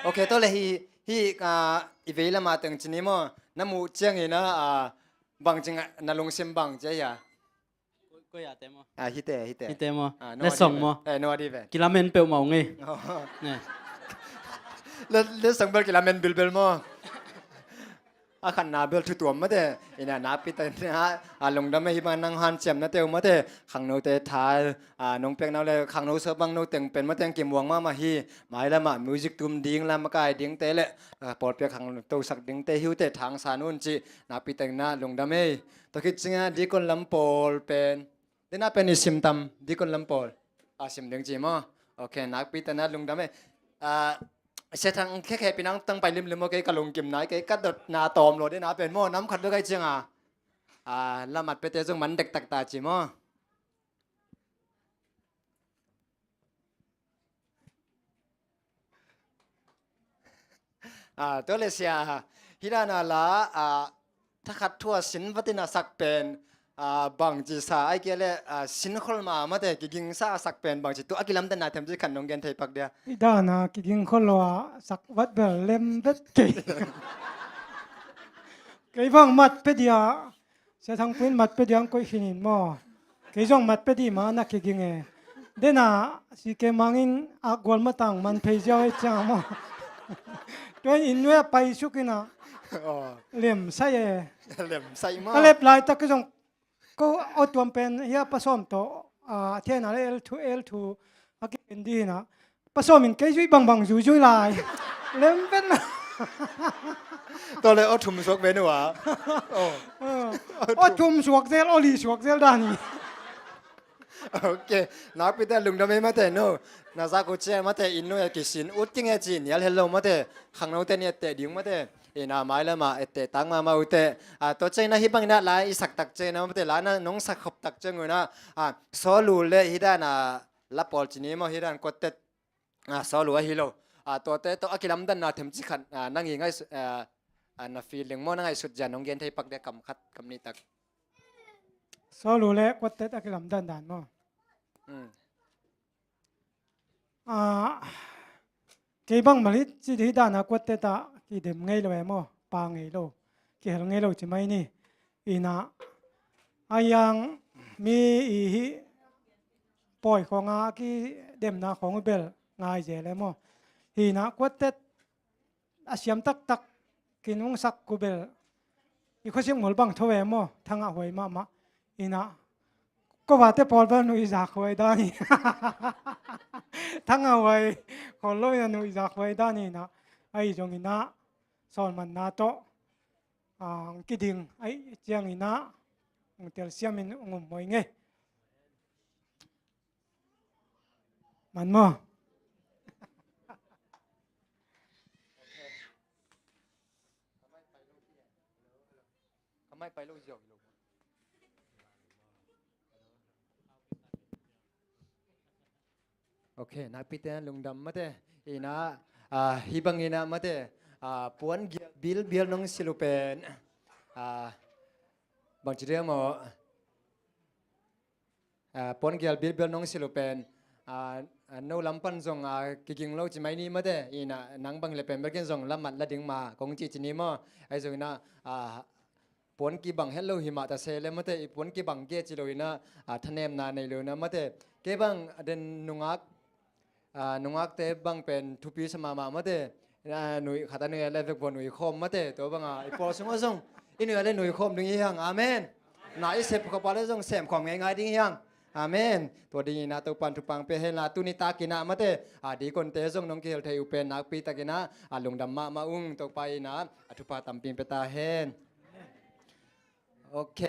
Ok, to le hi, hi, ah, i vei lama teng ci ni maw. Na muh ciangin a, ah, bang cing na lungsim bang cia hia. Koi a te maw. Ah, hite, hite. Hite maw. Ah, no, le song maw. Eh, no adi ve. Kilamen peuh maw nge. Oh. Ne. Le, le song bel kilamen bilbil maw. A khatna bel thu tuam mate, ina nakpi tak ina, a lungdam e hi bang nang hanciamna teu mate, khangnote tha, a, nong piakna uh le khangno sa bang no teng pen mate kimuang mahmah hi, mailamah music tum ding lam a kai dingte le, a, pawlpi a khangno tosak dingte hi uh teh thangsan un ci, nakpi tak ina lungdam e, tua khit ciangin dikon lam pawl pen, Dena pen i sim tam, dikon lam pawl. A sim ding ci maw. Ok, nakpi tak ina lungdam e. Ah, sia thang khekhe pinang tang pai limlim maw, kei ka lungkim nai, kei ka dotna tawm lo dena pen maw, nam khat lo kai ciang a. Ah, lamat pete zong man dektak ta ci maw. Ah, tua le sia, hi dana la, ah, thakhat thua sin vatina sak pen, ah, bangci sa, ai kia le, ah, sin khol ma mate, kigingsa a sak pen bangci, tua a kilamdanna themci khat nong gen thei pak dia. Hi dana kiging khol lo a sak vat bel lem vet kei. Kei bang mat pe dia. Sia Thangpui in mat pe diang koih khinin maw. Kei zong mat pe dih ma na kiging e. Dena si ke mangin akgual matang man phei ziau e ciang maw. Tuan in nuai a pai suk ina. Aw. Lem sai e. Lem sai maw. Ka lep lai tak zong ko aw tuam pen hia pasawm tawh, a, thena le el thu, el thu a kipen dih ina. Pasawm in kei zui bangbang zuizui lai. Lem pen. Tua le aw thum suak ve nua. Aw. Aw thum suak zel, aw li suak zel dan hi. Ok. Nakpi tak lungdam e mate no. Na zak uh ciang mate inn nuai a kisin ut kinge ci nial hello mate. Khangnote ni etteh ding mate. Ina mailama etteh tang mama ute. A, tua ciang ina hi bang ina lai i sak tak ciang ina mate lai na nong sak khop tak ciang ina. A, solo le hi dana la pawl ci ni maw hi dan kuatet. Ah, solo ahi lo. Ah, tuate tawh a kilamdanna themci khat, ah, nang i ngaihsut, ah, ah, na feeling maw, na ngaihsut zia nong gen thei pak dia kam khat, kam nih tak. Solo le kuatet a kilamdan dan maw. Hmm. Ah, kei bang malit ci di dana kuatet a kidem ngei lo e maw, pa ngei lo. Kihel ngei lo ci mai ni. Ina a yang mi i hi pawi khawng a kidemna khawng uh bel ngai zel e maw? Hi ina quartet a siam taktak kinungsak uh bel i khuasik mul bang tho e maw? Thangah huai mahmah. Ina kovate pawl bel nuihzak huai dan hi. Thangah huai khol lo ina nuihzak huai dan hi ina. Ahi zong ina sawlmanna tawh a, hong kiding ahih ciangin ah hong telsiamin hong um mawk ing ei. Man maw? Ok, nakpite lungdam mate. Ina, ah, hih bangin ah mate, ah, puan gial bilbial nong silh uh pen, ah, bangci dia maw? Ah, puan gial bilbial nong silh uh pen, ah, ah, no lam pan zong, ah, kiging lo ci mai ni mate. Ina nang bang le pen bel ken zong lamat la ding ma kong ci ci ni maw? Ahi zong ina, ah, puan kibang het lo hi mah ta se le mate, i puan kibang ge ci lo ina, a, thanemna nei lo ina mate. Kei bang a den nungak, a, nungakte bang pen thupi sa mahmah mate. A, nui khat a nui a le vek vua nui khawm mate. Tua banga i pawl sungah zong i nui a le nui khawm ding hi hang. Amen. Na i sep khawm pa le zong sem khawm ngeingai ding hi hang. Amen. Tua dingin ah Topan thupha pia hen la, tuni takin ah mate, a, dikonte zong nong kihel thei uh pen nakpi takin ah, a, lungdam mahmah ung. Topa in ah a thupha tampi pia ta hen. Ok.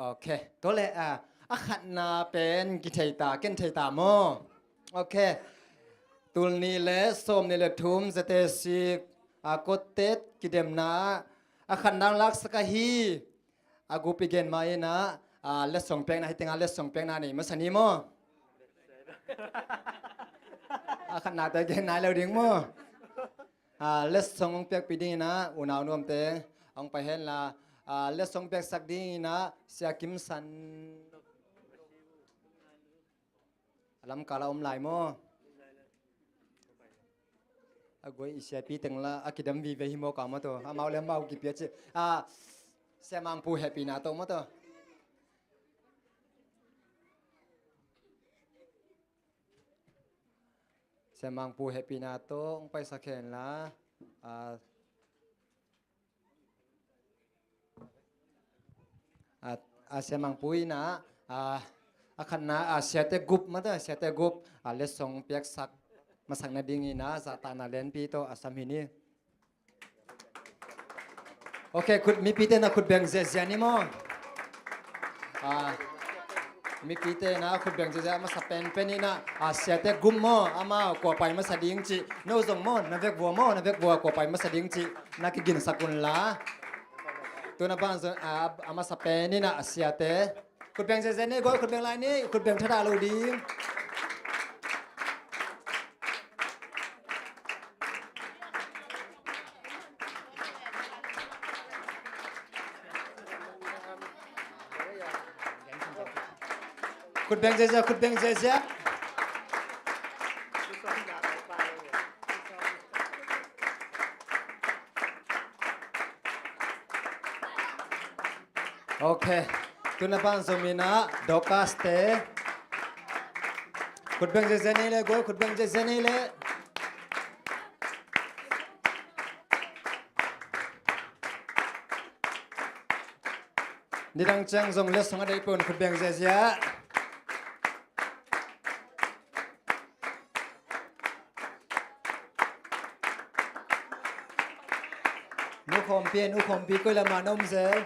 Ok, tua leh, a, a khatna pen kithei ta, ken thei ta maw? Ok, tul nih le sawm nih le thum Z T C, a, quartet kidemna, a khatna laksak ahi, a gup i gen ma in ah, a, letsong pekna hi tengah letsong pekna nei masa ni maw? A khatnate gen nai lo ding maw? A, letsong hong piakpih dingin ah unau nuamte hong pai hen la, a, letsong piaksak dingin ah Sia Kim San a lamkal a om lai maw? A guai i siapi teng la a kidam vive hi maw ka maw tawh? Amau le amau kipia ci. A, Sia Mangpu hehpihna tawh maw tawh? Sia Mangpu hehpihna tawh hong paisak hen la, a, a, a Sia Mangpu in ah, a, a khatna, a, siate gup mate, siate gup, a, letsong piaksak masak nadingin ah zahtakna lianpi tawh a sam hi ni. Ok, khut, mipite na khut beng ziazia ni maw? A, mipite na khut beng ziazia a masa penpen in ah, a, siate gup maw? Amau kua pai masa ding cih, no zong maw, na vekvua maw, na vekvua kua pai masa ding cih na kiginsak un la. Tuna bang zong, a, a masa pen in ah a siate. Khut beng ziazia ni, guai khut beng lai ni, khut beng thadah lo ding. Khut beng ziazia, khut beng ziazia. Ok. Tuna pan zom in ah Dorcas te. Khut beng ziazia ni le, guai khut beng ziazia ni le. Nidang ciang zong letsong a deih peuh un khut beng ziazia. Nu Khawmpi, Nu Khawmpi koi lamah na om zel?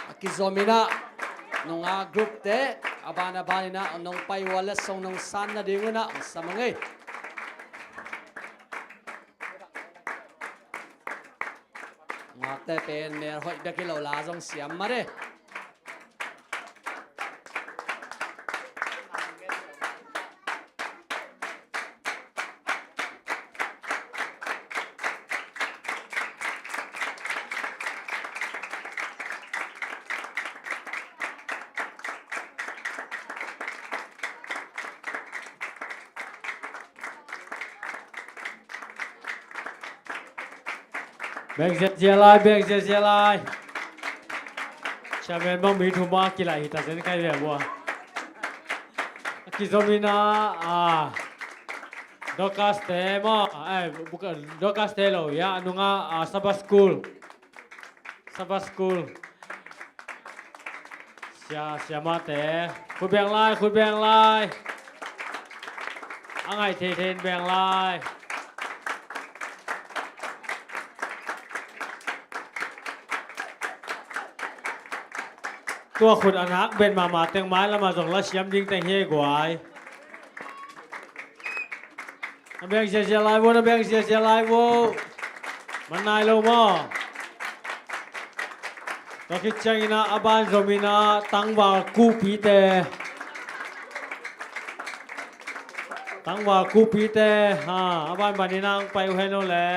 A kizom in ah nungak group te a ban a ban in ah nong pai uh a letsong nong san nading un ah hong sam ing ei. Ngakte pen mel hoih bek hi lo la zong siam mah de. Beng ziazia lai, beng ziazia lai. Chairman bang mi thum a kilaih hi ta zen kai ve bua. A kizom ina, a, Dorcas te maw, eh, buka, Dorcas te lo, ya, a nunga, a, Sabbath School. Sabbath School. Sia, siamate. Khut beng lai, khut beng lai. A ngaih thei thei in beng lai. Tua khut a nak ben mahmah teng mai lamah zong la siam ding teng hi guai. Na beng ziazia lai vo, na beng ziazia lai vo. Man nai lo maw? Tua khit ciangin ah a ban zom in ah tangval kuhpite. Tangval kuhpite. Ha, a ban ban in ah hong pai uh hen aw le.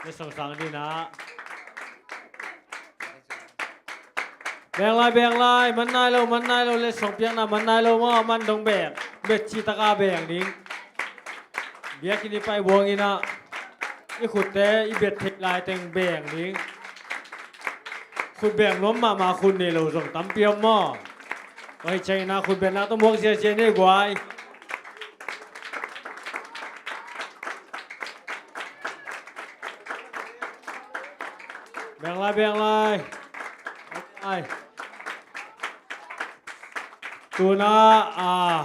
Letsong sang ding ah. Beng lai, beng lai, man nai lo, man nai lo, letsong piakna man nai lo maw, man dong beng, bet cih taka beng ding. Biakinn i pai buang in ah, i khutte, i bet theih lai teng beng ding. Khut beng nuam mahmah khut nei lo zong tampi om maw. Tua hi ciangin ah khut beng nak tawh muak ziazia ni guai. Beng lai, beng lai. Beng lai. Tuna, a,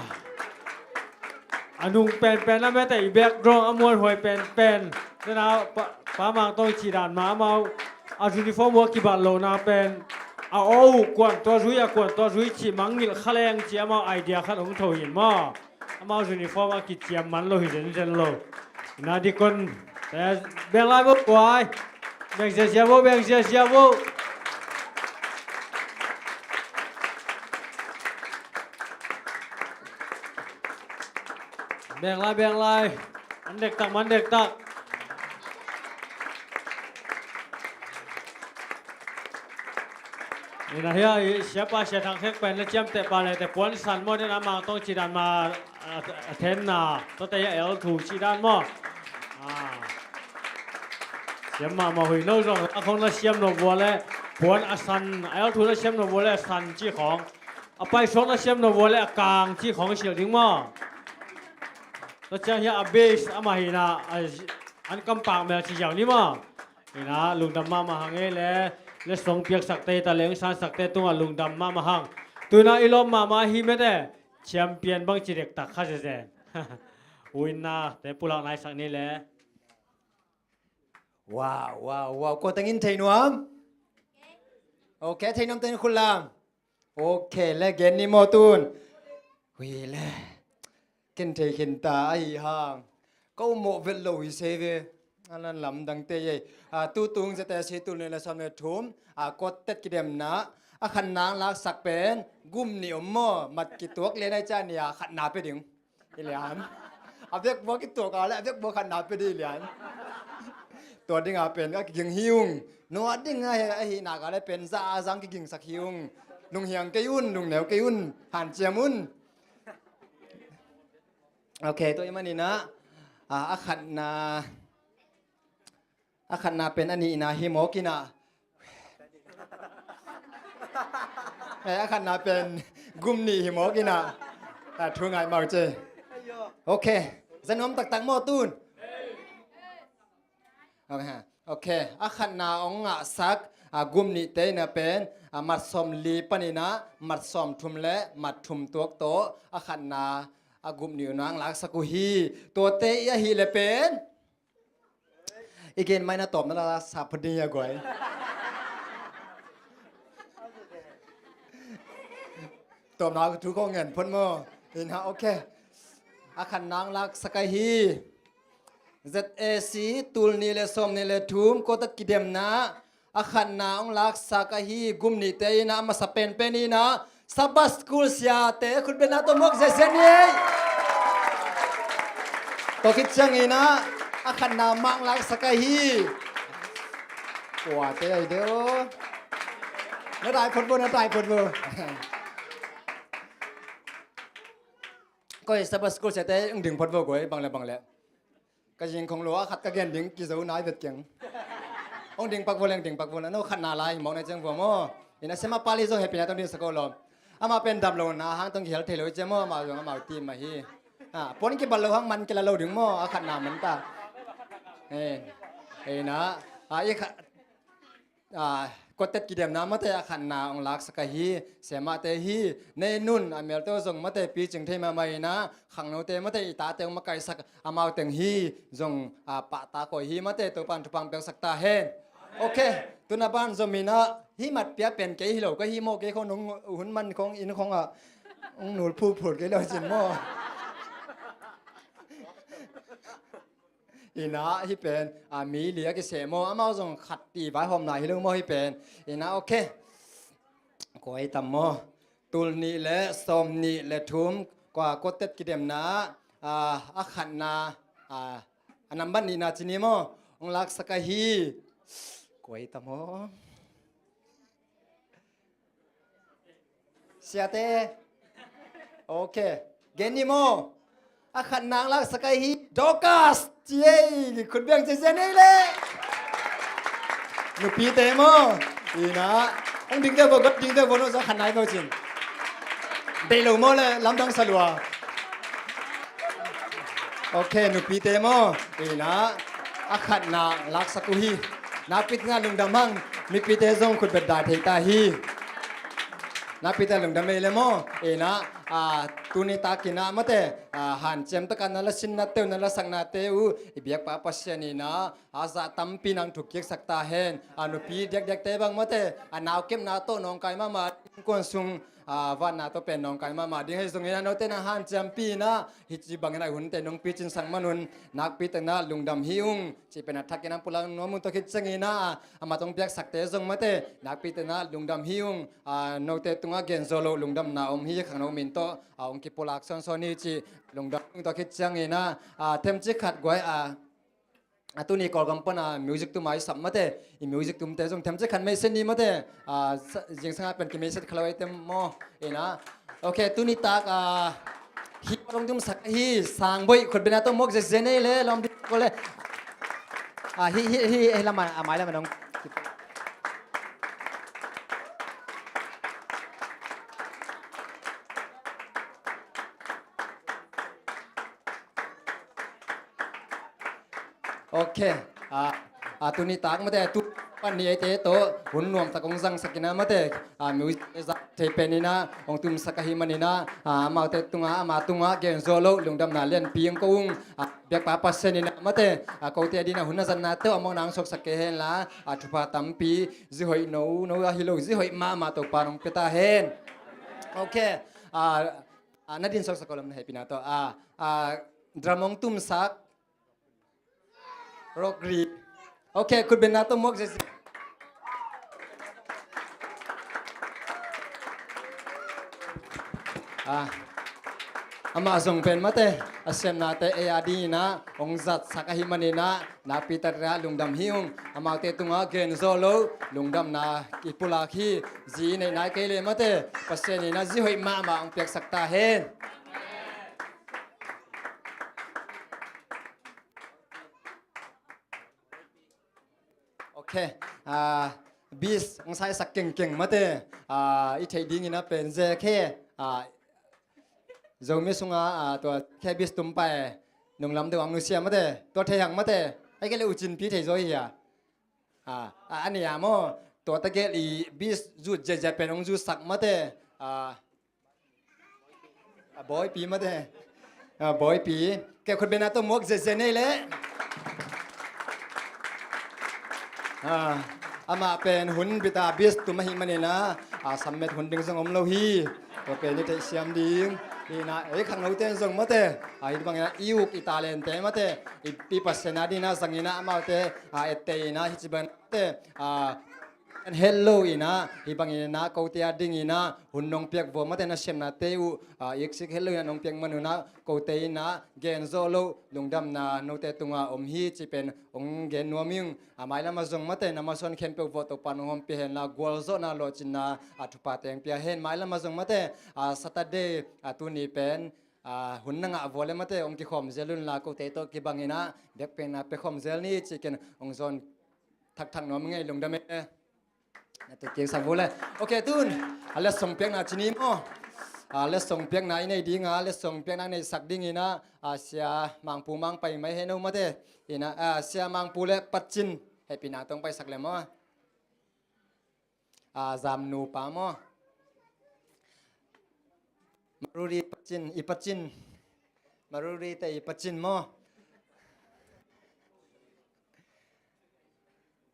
a nung penpen a mete i background a muanhuai penpen. Tuna pa, pa Mang Tawng cih dan mah amau a uniform uh a kibat lohna pen. A aw uh kuan tua zui, a kuan tua zui cih mangngilh kha leng cih amau idea khat hong tho hi maw. Amau uniform a kiciam man lo hi zenzen lo. Ina dikon te beng lai vo guai. Beng ziazia vo, beng ziazia vo. Beng lai, beng lai. Man dektak, man dektak. Ina hia, i siapa Sia Thang Khek pen na ciamteh pa le te puan san maw, den a Mang Tawng cih dan mah, a, a thenna, tua te hia el thu cih dan maw. A. Siam mahmah hui no zong, a khong na siam no vua le, puan a san, a el thu na siam no vua le, a san cih khong. A paisuak na siam no vua le, a kang cih khong sial ding maw. Tua ciang hia a base, amah hina, a, an kam pak mel cih ziau ni maw. Ina, lungdam mahmah hang ei le, letsong piaksakte hi ta leng, sansakte tungah lungdam mahmah hang. Tuna i lawm mahmah hi mete, champion bang ci dektak kha zezen. Winner te pulak naisak ni le. Wow, wow, wow. Kua tengin thei nuam? Ok, thei nuam tengin khut lam. Ok, le gen ni maw tun. Hui le. Ken thei khin ta ahi hang. Ko mawh vet lo hi sei ve. A lan lamdang te ei. A, tu tung Z S C tul nih le sawm le thum. A, quartet kidemna. A khatna hong laksak pen. Gum nih om maw. Mat kituak lian ai ca nih a khatna pe ding. Hi lian. A vekvua kituak a le a vekvua khatna pe ding hi lian. Tua ding a pen ka kiging hi ung. Nua ding a he, a hi nak a le pen za a zang kigingsak hi ung. Lunghiang kei un, lungneu kei un. Hanciam un. Ok, tua i manin ah, a, a khatna, a khatna pen a nihna hi mawk in ah. Eh, a khatna pen gum nih hi mawk in ah. A thu ngai mau ce. Ok, za nuam taktak maw tun. Ok, ha. Ok, a khatna hong ngahsak, a, gum nihte in ah pen, a, mat sawm li panin ah mat sawm thum le mat thum tuak tawh a khatna a gum nih uh nang laksak uh hi. Tuate i ahih le pen i gen mai na tawpna la sa phot ding hi a guai. Tawpna thu khong ngen phot maw. Ina, ok. A khatna hong laksak ahi. Z A C tul nih le sawm nih le thum quartet kidemna. A khatna hong laksak ahi gum nihte in ah a masa penpen in ah Sabbath School siate khutbetna tawh muak ziazia ni. Tua khit ciangin ah a khatna mah hong laksak ahi. Kuate ahi deuh. Na dai phot bo, na dai phot bo. Koi Sabbath School siate hong ding phot bo koi, bang le bang le. Ka zing khong lo a khat ka gen ding kizo nai vet keng. Hong ding pak vua leng, ding pak vua leng. No khatna lai, mawk na ciang vua maw. Ina sema pali zong hehpihna tawh ding sak o lawm. Amah pen dam lo na hang tawh kihel thei lo i ciang maw, amah zong amau team ahi. Ha, puan kibal lo hang man kila lo ding maw, a khatna man ta. Eh, ina, a, i kha-, a, kotet kidemna mate a khatna hong laksak ahi, semate hi, nei nun, a melte zong mate picing thei mahmah ina, khangnote mate i tate hong makaisak amau teng hi, zong, a, pahtak koi hi mate, Topan thupha hong piaksak ta hen. Ok, tuna ban zom ina, hi mat pia pen kei hi lo, ka hi maw, kei khong nong hun man khong inn khong ah, hong nul phulphul kei lo cin maw. Ina hi pen, a, mi li a kiseh maw, amau zong khat i vaihawmna hi lo maw hi pen. Ina ok. Koi tam maw. Tul nih le sawm nih le thum, kua kotet kidemna, a, a khatna, a, a nambat nihna cini maw. Hong laksak ahi. Koi tam maw. Siate. Ok. Gen ni maw. A khatna hong laksak ahi Dorcas. Ci ei, khut beng ciacia nei le. Nupite maw. Ina. Hong ding deuh vo, got ding deuh vo, no zong khatna hi vo cin. Deih lo maw le, lamdang sa lua. Ok, nupite maw. Ina. A khatna laksak uh hi. Nakpite na lungdam hang. Mipite zong khut bet dai thei ta hi. Nakpite lungdam ei le maw. Ina, a, tuni takin ah mate, a, hanciam takin na la sinna teu na la sakna teu, i biakpa Pasian ina, a, zah tampi nang thuk kiksak ta hen. A, nupi diakdiakte bang mate, a, nau kepna tawh nawngkai mahmah, kuan sung, a, vanna tawh pen nawngkai mahmah ding hi zong ina, note na hanciampi ina, hi ci bangin a hunte nong picin sang manun, nakpite na lungdam hi ung, ci pen a thakin a pulak nuam ung tawh khit ciangin a, a mat hong piaksakte zong mate, nakpite na lungdam hi ung, a, note tungah gen zo lo lungdamna om hi khangno min tawh, a, hong kipulak sawnsawn hi ci lungdam ung tawh khit ciangin a, a, themci khat guai a, a tuni Kawlgam pan a music tum a i sap mate, i music tumte zong themci khat meiset ni mate, a, sa-, zingsang a pen kimeiset kha lo ei tem maw, ina. Ok, tuni tak, a, hi hong tumsak hi, Sang Boih, khut beng na tawh muak zenzen ei le, lawm ding ko le. A, hi, hi, hi, hi lam a, a mai lam a dong. Ok. A, a, tuni tak mate, tu pan ni eite tawh hun nuam tak hong zangsak ina mate, a, music zak thei pen ina hong tumsak ahi man ina, a, amaute tunga, ama tunga gen zo lo lungdamna lianpi hong ko ung, a, biakpa Pasian ina mate, a, kote a dina hun a zatna teu a mawkna hong suaksak kei hen la, a, thupha tampi, zi hoih no, no ahi lo, zi hoih mahmah Topa nong pia ta hen. Ok. A, a, na din suaksak ko lam na hehpihna tawh. A, a, drum hong tumsak. Rokri. Ok, khut beng na tawh muak zenzen. A, amah zong pen mate, a siamnate ei a ding ina hong zatsak ahi man ina, nakpite na lungdam hi ung, amaute tungah gen zo lo lungdamna kipulak hi, zi nei nai kei le mate, Pasian ina zi hoih mahmah hong piaksak ta hen. Ok. A, bass hong saisak kengkeng mate, a, i theih ding ina pen ze khe, a, Zomi sunga, a, tua khe bass tum pai nung lam deuh ang nusia mate, tua thei hang mate, ai kei le u cin pi thei zo hi a. A, a, a nia maw, tua ta gel i bass zut ziazia pen hong zutsak mate, a, A, Bawipi mate. A, Bawipi. Kei khut beng na tawh muak zenzen ei le. A, amah pen hun bit a bass tum ahi man ina, a, sammet hun ding zong om lo hi. Tua pen i theihsiam ding. Ina, ei khangnote in zong mate. A, hih bang ina i uk i talente mate, i, i Pasian a ding ina zang ina amaute, a, etteh ina hi ci bang mate. A, An het lo ina, hih bangin ina, kote a ding ina, hun nong piak vua mate na siamnate uh, a, iksik het lo ina nong piak man ina, kote ina, gen zo lo, lungdamna, note tunga om hi, ci pen, hong gen nuam ing, a, mailam a zong mate, na masuan khempeuh vua Topa nong hawmpia hen la, gualzawhna, lawhcinna, a, thupha teng pia hen, mailam a zong mate, a, Saturday, a, tuni pen, a, hun na ngah vua le mate, hong kikhawm zel un la, kote tawh kibang ina, biakpiakna pia khawm zel ni, ci ken, hong zawn Thakthak nuam ing ei, lungdam ei. Na tu kik sak vua le. Ok, tun a letsong piakna ci ni maw? A letsong piakna i nei ding a, letsong piakna i neihsak ding in a, a Sia Mangpu Mang pai mai he no mate. In a, a Sia Mangpu le Pacin, hehpihna tawh paisak le maw? A Zamnu pa maw? Maruri Pacin, i Pacin. Maruri te i Pacin maw?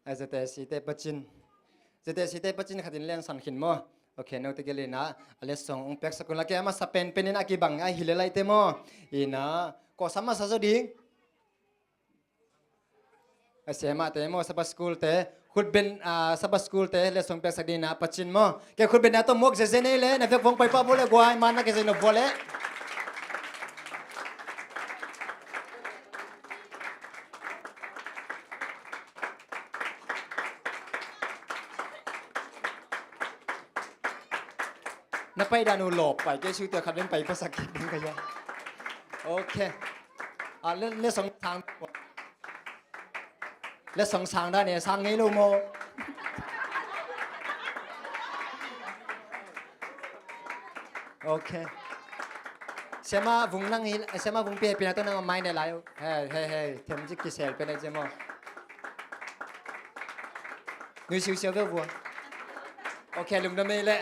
A ZTC te Pacin. ZTC te Pacin khatin lensan khin maw? Ok, note gelh in a, a letsong ong piaksak un la, kei a masa penpen in a kibang a hi le lai te maw? In a, kawsa masa zaw ding. A Sia Mah te maw, Sabbath School te, khutbeng, a, Sabbath School te letsong piaksak ding in a Pacin maw? Kei khutbeng na tawh muak zeze nei le, na vek vong pai pah vua le guai, man na kei zai nop vua le. Na pai dan uh lawp pai, kei siu te khat beng pai pasak kik ding ka hia. Ok. A, le, letsong sang. Letsong sang dan e, sang ngei lo maw? Ok. Sia Mah Vung nang hi, Sia Mah Vung pi, hehpihna tawh nang mai ne lai. Hei, hei, hei, them zik kisel pen ei ci maw? Nui siusiau veu vua. Ok, lungdam ei le.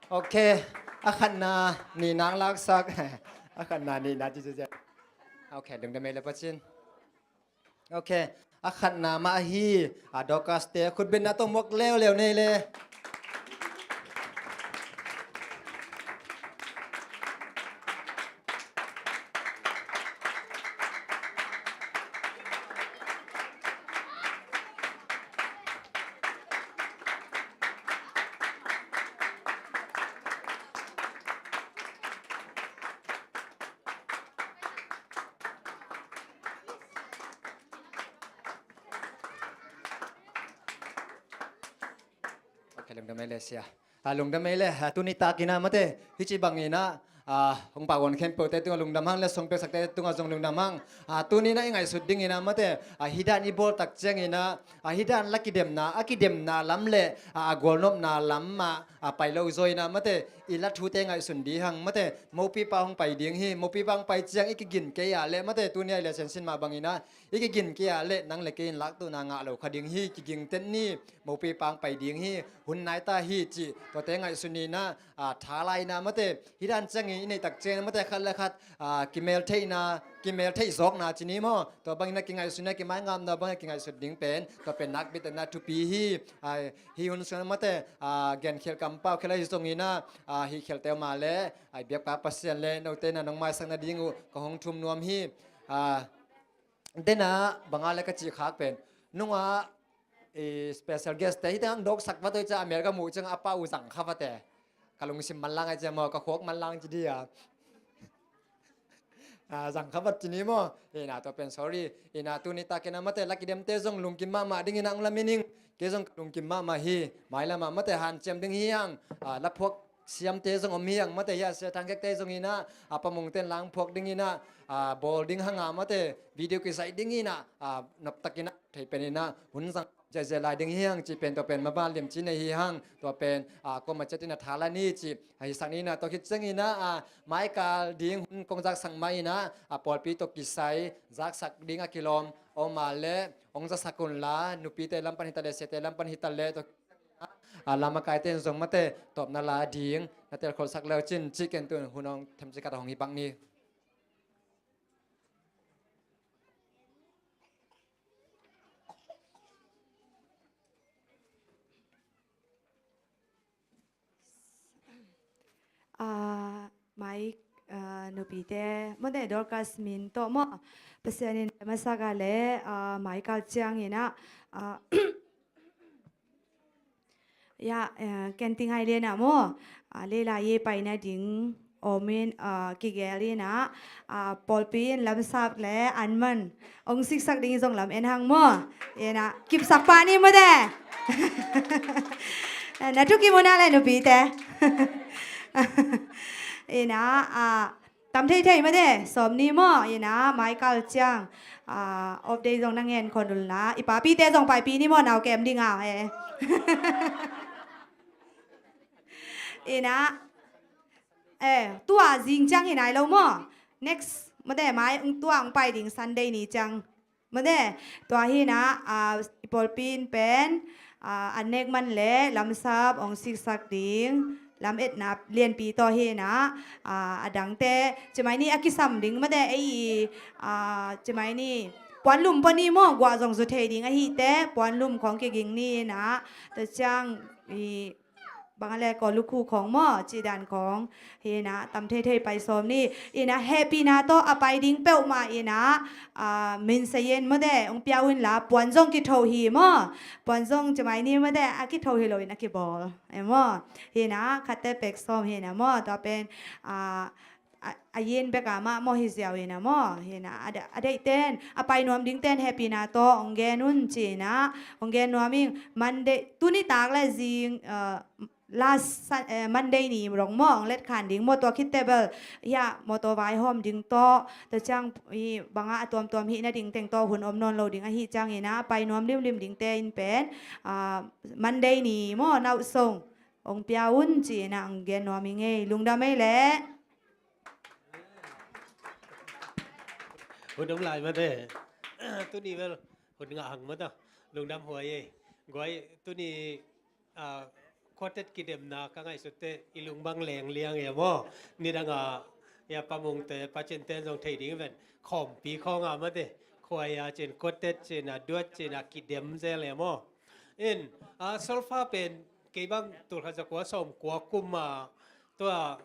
Ok, a khatna nihna laksak. A khatna nihna ci ci ci. Ok, lungdam ei le Pacin. Ok, a khatna mah hi, a Dorcas te khutbeng na tawh muak leuleu nei le. Ok, lungdam ei le Sia. A, lungdam ei le, a, tuni tak in a mate, hih ci bang in a, a, hong pau wan khempeuh te tungah lungdam hang, letsong piaksak te tungah zong lungdam hang. A, tuni in a i ngaihsut ding in a mate, a, hih dan i bawl tak ciang in a, a, hih dan la kidemna, a kidemna lam le, a, a gualnopna lam mah, a, pai lo zaw in a mate, i la thute ngaihsun ding hang mate, mopipa hong pai ding hi, mopipa hong pai ciang i kigin kei a le mate, tuni a i le sensin mah bang in a, i kigin kei a le nang le kei in laktuhna ngah lo kha ding hi, kiging ten ni, mopipa hong pai ding hi, hun nai ta hi cih, tuate ngaihsun in a, a, tha lai in a mate, hih dan ciangin i neih tak ciangin mate khat le khat, a, kimel theihna, kimel theih zawkna ci ni maw? Tua bangin a kingaihsun a kimaingapna bangin a kingaihsut ding pen, tua pen nakpi takin a thupi hi, a, hih hun sungah mate, a, genkhial kampau khial ahi zongin a, a, hih khialte om a le, a, i biakpa Pasian le note in a nong maisak nading uh ka hong thum nuam hi, a, Dena banga le ka cih khak pen nungah, eh, special guest te hih teng ang dawksak va toi cia America muh ciang a pa uh zang kha va te. Ka lungsim manlang ai cia maw, ka khuak manlang ci dia. Ah, zang kha va ci ni maw. Ina tua pen sorry. Ina tuni takin a mate la kidemte zong lungkim mahmah dingin ang la mining. Kei zong ka lungkim mahmah hi. Mailamah mate hanciam ding hi ang. Ah, la phuak siamte zong om hi ang mate hi a, sia thangkekte zong ina, a pamungten lang phuak ding ina, a bawl ding hanga mate video kizaih ding ina, a noptak ina thei pen ina hun zang ziahziah lai ding hi ang ci pen tua pen mabal lim ci nei hi hang tua pen, a koma cet ina thala ni ci a hisak ni ina tua khit ciang ina, a maikal ding hun kong zaksak mai ina, a pawlpi tua kisai zaksak ding a kilawm om a le ong zasak un la, nupite lam pan hita le siate lam pan hita le tua a lamakaite in zong mate tawpna la ding na telkholhsak leu cin cih ken tun hun hong themcik khat hong hi bang ni. Ah, mai, ah, nupite mate Dorcas min tawh maw, Pasian in masak a le, ah, maikal ciang ina, ah, Ya, eh, ken ti ngai lian ah maw, ah, leila ye paina ding om in, ah, kigel in ah, ah, pawlpi in lamsap le an man ong siksak ding zong lam en hang maw. Ina kipsak pah ni maw te. Na thu kimu na le nupite. Ina, ah, Tam thei thei mah de, sawm ni maw, ina, mai kal ciang, ah, off day zong na ngen khon ulna, i papite zong paipih ni maw, nau kem ding a, eh. Ina, eh, tua zing ciang hi nai lo maw. Next, mah de, mai, tua hong pai ding Sunday ni ciang. Mah de, tua hi na, ah, i pawlpi in pen, ah, an nek man le lamsap hong siksak ding, lam etna lianpi tawh hi na, ah, a dangte, cimai ni a kisam ding mah de, ei i, ah, cimai ni, puanlum pawh ni maw, guah zong zu thei ding ahih teh, puanlum khawng kiging ni na, tua ciang, i, bang a le kawl lukhu khawng maw, cih dan khawng. Hi na, tam thei thei pai sawm ni. Ina, hehpihna tawh a pai ding peuhmah ina, ah, min sayin mah de, hong pia un la, puan zong kithoh hi maw. Puan zong cimai ni mah de, a kithoh hi lo in a kibawl. E maw. Hi na, khatte pek sawm hi na maw. Tua pen, ah, a, a yin bek a mah maw hi ziau ina maw. Hi na, a de-, a deihten, a pai nuam dingten hehpihna tawh hong gen un ci na, hong gen nuam ing. Monday, tuni tak le zing, ah, last Sun-, eh, Monday ni rong maw, hong let khan ding maw, tua khit teh bel, hiah, mawtaw vaihawm ding tawh, tua ciang, i, bang a a tuamtuam hih nading teng tawh hun om nawn lo ding ahih ciang ina, pai nuam limlim dingte in pen, ah, Monday ni maw, nauh song, hong pia un ci ina, hong gen nuam ing ei, lungdam ei leh. Hun om lai mah de. Tuni bel, hun ngah hang mah ta. Lungdam huai ei. Guai, tuni, ah, quartet kidemna ka ngaihsut teh i lung bang leng liang e maw. Nidang a, ya, Pa Mungte, Pa Cinte zong thei ding ven. Khawmpi khawng a mah de. Khuai a cin quartet cin a duet cin a kidem zel e maw. In, ah, solfa pen kei bang tul khat za kua sawm kua kum a tua,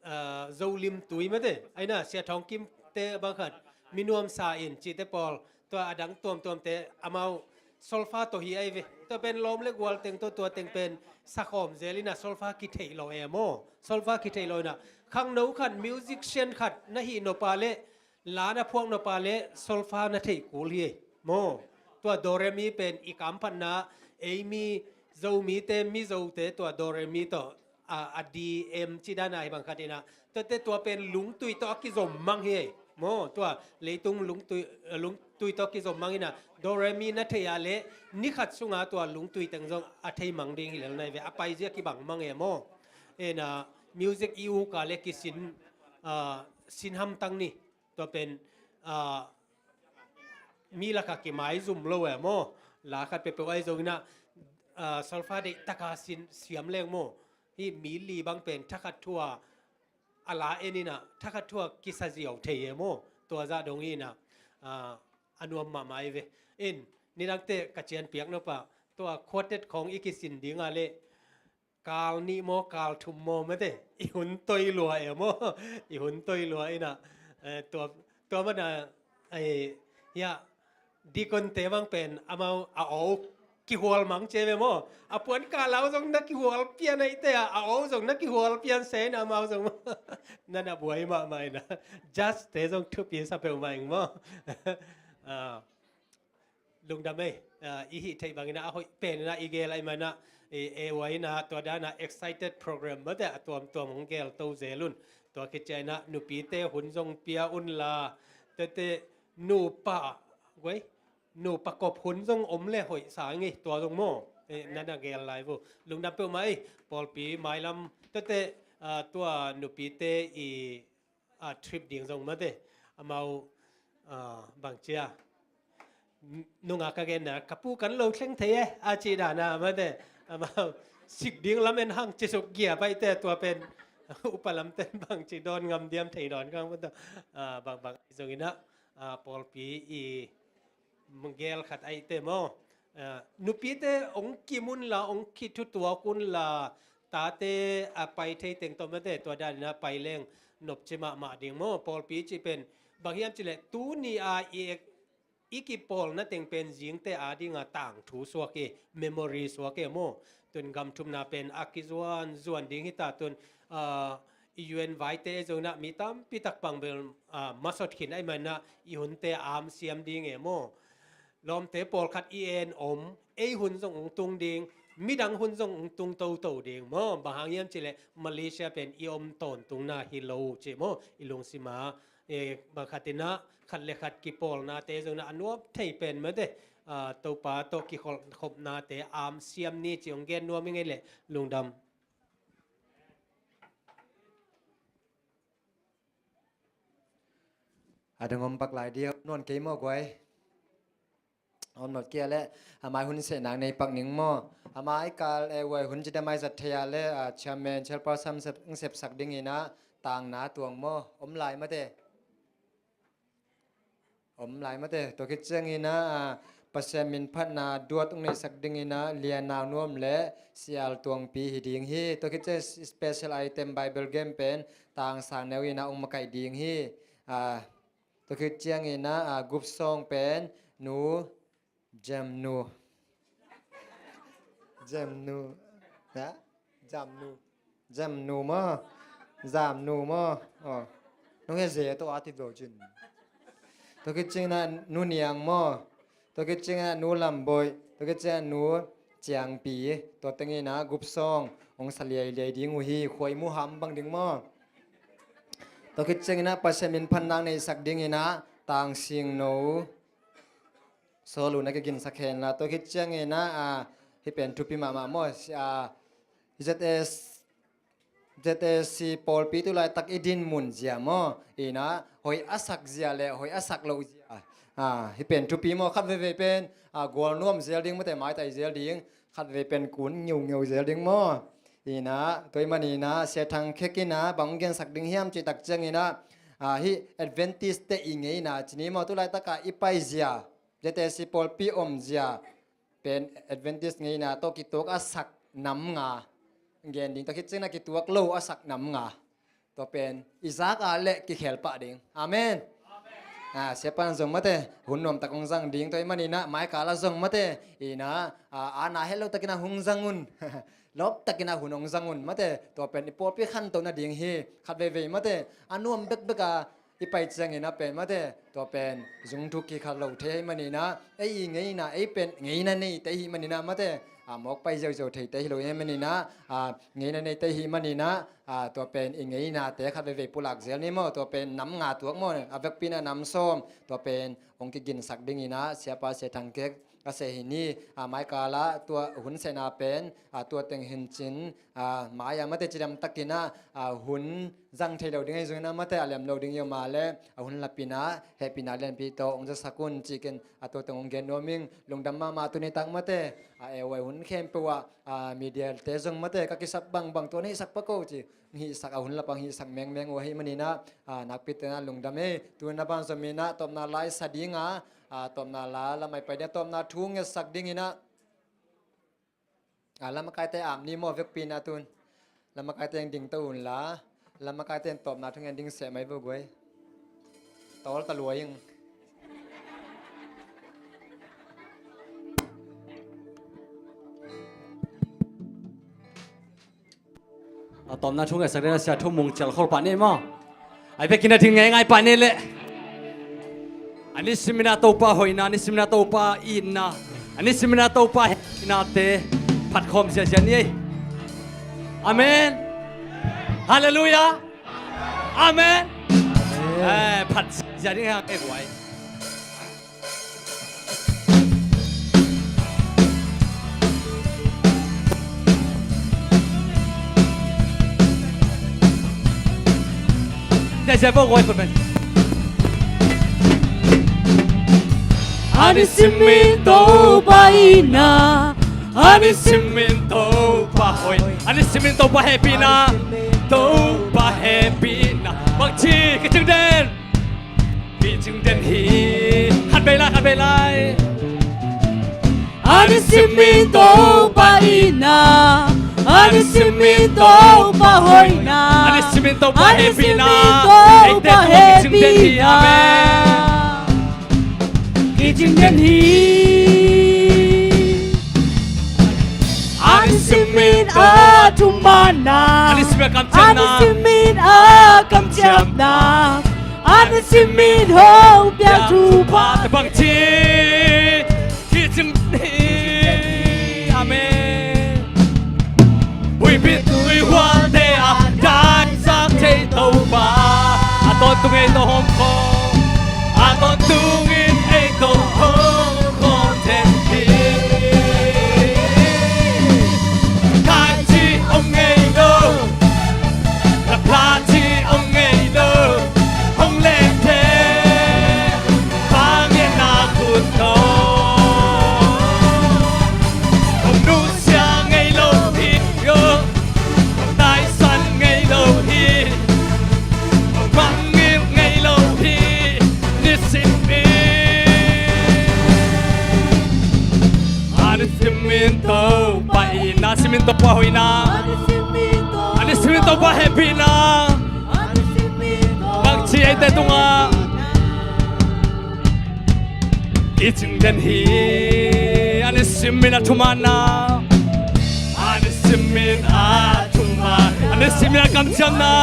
ah, Zolim tui mah de. Aina, Sia Thawng Kimte bang khat, mi nuamsa in cihte pawl, tua a dang tuamtuamte amau solfa tawh hi ai ve. Tua pen lawm le gual teng tawh tua teng pen sakhawm zel ina solfa kitheih lo e maw. Solfa kitheih lo ina. Khangno khat, musician khat na hih nop a le, la na phuak nop a le solfa na theih kul hi ei maw. Tua do re mi pen i kamphatna, ei mi Zomite, Mizote tua do re mi tawh, a, a D M ci dan a hi bang khat ina. Tuate tua pen lungtui tawh a kizom mang hi ei maw. Tua leitung lungtui, lungtui tawh kizom mang ina. Do re mi na theih a le, ni khat sunga tua lungtui teng zong a thei mang ding hi lel nai ve. A paizia kibang mang e maw. Ina, music i uk a le kisin, ah, sin hamtang ni. Tua pen, ah, mi lakah kimaizum lo e maw. La khat peuhpeuh ahi zong ina, ah, solfa deih taka sin siam leng maw. Hih mi li bang pen thakhat thu a, a la en ina, thakhat thu a kisa ziau thei e maw. Tua zah dong ina, ah, a nuam mahmah ei ve. In, nidangte ka cian piak nop a, tua quartet khawng i kisin ding a le, kal nih maw, kal thum maw mate, i hun toi lua e maw, i hun toi lua ina, eh, tua, tua mana, eh, ya, deaconte bang pen amau a aw kihual mang ce ve maw, a puan kal au zong na kihual pian ahih teh, a aw zong na kihual pian se ina amau zong, na na buai mahmah ina, judgete zong thupi sa peuhmah ing maw. Ah, lungdam ei, ah, i hih theih bangin ah, a hoih pen in ah, i gel ahih manin ah, i, e, uai in ah, tua dan ah excited program mate a tuamtuam hong gel to zel un. Tua khit ciangin ah, nupite hun zong pia un la, tete nupa, guai, nupa kop hun zong om le hoih sa ing ei, tua zong maw. E, na na gel lai vo. Lungdam peuhmah ei, pawlpi mailam, tete, ah, tua nupite i a trip ding zong mate, amau, ah, bangci a, n-, nunga ka genna, ka pu kan lo thleng thei e, a cih dan a mate, amau sik ding lamen hang ci suk gia paite, tua pen upa lamten bangci dawn ngam diam thei dawn kang mate, ah, bangbang zong in ah, ah, pawlpi i gel khat ahih teh maw. Ah, nupite hong kim un la, hong kithutuak un la, tate a pai thei teng tawh mate, tua dan in ah pai leng nopci mahmah ding maw. Pawlpi cih pen bang hiam cih leh, tuni a i, i kipawlna teng pen zingte ading a tangthu suak hi, memory suak hi maw. Tun gam thumna pen a kizuan zuan ding hi ta tun, ah, i U N vaite zong in ah mi tampi tak bang bel, ah, masot khin ahih manin ah i hunte a am siam ding e maw. Lawmte pawlkhat i en om, ei hun zong hong tung ding, midang hun zong hong tung toto ding maw. Bang hang hiam cih leh Malaysia pen i om tawntungna hi lo uh cih maw, i lungsim ah. Eh, bang khat in ah khat le khat kipawlnate zong in ah a nuam thei pen mate, ah, Topa tawh kikhopnate am siam ni cih hong gen nuam ing ei leh. Lungdam. A dang om pak lai dia, nuam kei maw guai? Om nawn kei leh, a mai hun sehna nei pak ning maw? A mai kal, eh, huai hun cidam a i zat thei a leh, ah, chairman, chairperson sep, sepsak ding in ah tangna tuang maw? Om lai mate. Om lai mate. Tua khit ciangin ah, ah, Pasian min phatna duat hong neihsak ding in ah Lianau Nuam leh Sial Tuangpi hi ding hi. Tua khit ciang special item Bible game pen Tang Sang Neu in ah hong makaih ding hi. Ah, tua khit ciangin ah, ah, group song pen Nu Jamnu. Jamnu. Ha? Jamnu. Jamnu maw. Jamnu maw. Oh. Nong he ze to ati do jin. Tua khit ciangin ah Nu Niang maw. Tua khit ciangin ah Nu Lamboih. Tua khit ciangin ah Nu Ciangpi. Tua teng in ah group song hong sa liailiai ding uh hi. Khuai mu ham bang ding maw. Tua khit ciangin ah Pasian min phatna neihsak ding in ah Tang Sing No. Sawl un a kiginsak hen la. Tua khit ciangin ah, ah, hih pen thupi mahmah maw. Si, ah, Z S, Z S C pawlpi tu laitak i din mun zia maw. In ah hoih a sak zia leh hoih a sak loh zia. Ah, hih pen thupi maw, khat veivei pen, ah, gual nuam zel ding mate, maitai zel ding. Khat vei pen kun ngeungeu zel ding maw. In ah, tua ahih manin ah, Sia Thang Khek in ah bang hong gensak ding hiam cih tak ciangin ah, ah, hih Adventist te i ngeina ci ni maw, tu laitak a i pai zia, Z S C pawlpi om zia pen Adventist ngeina tawh kituak a sak nam nga gen ding, tua khit ciangin ah kituak lo a sak nam nga. Tua pen i zak a leh kikhel pah ding. Amen. Amen. Ah, siapa in zong mate, hun nuamtak hong zang ding. Tua ahih manin ah, mai kal ah zong mate, in ah, ah, a na het lo takin ah hong zang un. Lawp takin ah hun hong zang un mate. Tua pen i pawlpi khanto nading hi. Khat veivei mate, a nuam bekbek a i pai ciangin ah pen mate, tua pen zungthuk kikhat lo thei ahih manin ah, ei i ngeina, ei pen ngeina neite ahih manin ah mate, a mawk pai ziauziau theite hi lo ahih manin ah, a ngeina neite ahih manin ah, a tua pen i ngeinate khat veivei pulak zel ni maw, tua pen nam nga tuak maw, a vekpi in ah nam sawm, tua pen hong kiginsak ding in ah, siapa Sia Thang Khek a seh hi ni, a mai kal ah tua hun sehna pen, a tua teng hi in cin, a mai ah mate cidam takin ah, a hun zang thei lo ding ahi zongin ah mate, a lem lo ding hi om a leh, a hun lap in ah hehpihna lianpi tawh hong zasak un ci ken, a tua teng hong gen nuam ing. Lungdam mahmah. Tuni tak mate, a, eh, huai hun khempeuh ah, a, media te zong mate, ka kisap bangbang tua na hihsak pak o ci, hihsak, a hun lap ah hihsak mengmeng uh ahih manin ah, a, nakpi takin ah lungdam ei. Tu in ah banzom in ah tawpna la i sa ding a, a, tawpna la lam ah i pai ding a, tawpna thu ngetsak ding in ah, a, lamakaite ap ni maw, vekpi in ah tun. Lamakaite ding to un la. Lamakaite tawpna thu ngen ding seh mai vo guai. Tawl ta lua ing. A tawpna thu ngetsak ding a, Sia Thum Mung Cial Khol pah ni maw. Ai, vekin a ding ngeingai pah ni leh. A nisimin a Topa hoihna, a nisimin a Topa itna, a nisimin a Topa hehpihnate phatkhawm ziazia ni ei. Amen. Halleluiah. Amen. Eh, phat ziazia ding hang ei guai. A nisimin Topa itna, a nisimin Topa hoih, a nisimin Topa hehpihna, Topa hehpihna. Bangci kicing den. Kicing den hi. Khat vei lai, khat vei lai. A nisimin Topa itna, a nisimin Topa hoihna, a nisimin Topa hehpihna, eite tungah kicing den hi. Amen. Kicing den hi. A nisimin a thumanna, a nisimin a kamciamna, a nisimin a kamciamna, a nisimin hong piak thupha. Tabang ci. Kicing hi. Amen. Tung ei tawh hawm khawm, a tawntungin ei tawh hawm khawm den hi. Kai ci om ngei lo, lapla ci om ngei lo, hong len den, Vangliatna khut tawh. Hong nusia ngei lo hi, hong taisan ngei lo hi, hong mangngilh ngei lo hi, nisimin. A nisimin Topa itna, a nisimin Topa hoihna, a nisimin Topa hehpihna, bangci eite tungah kicing den hi. A nisimin a thumanna, a nisimin a thuman, a nisimin a kamciamna,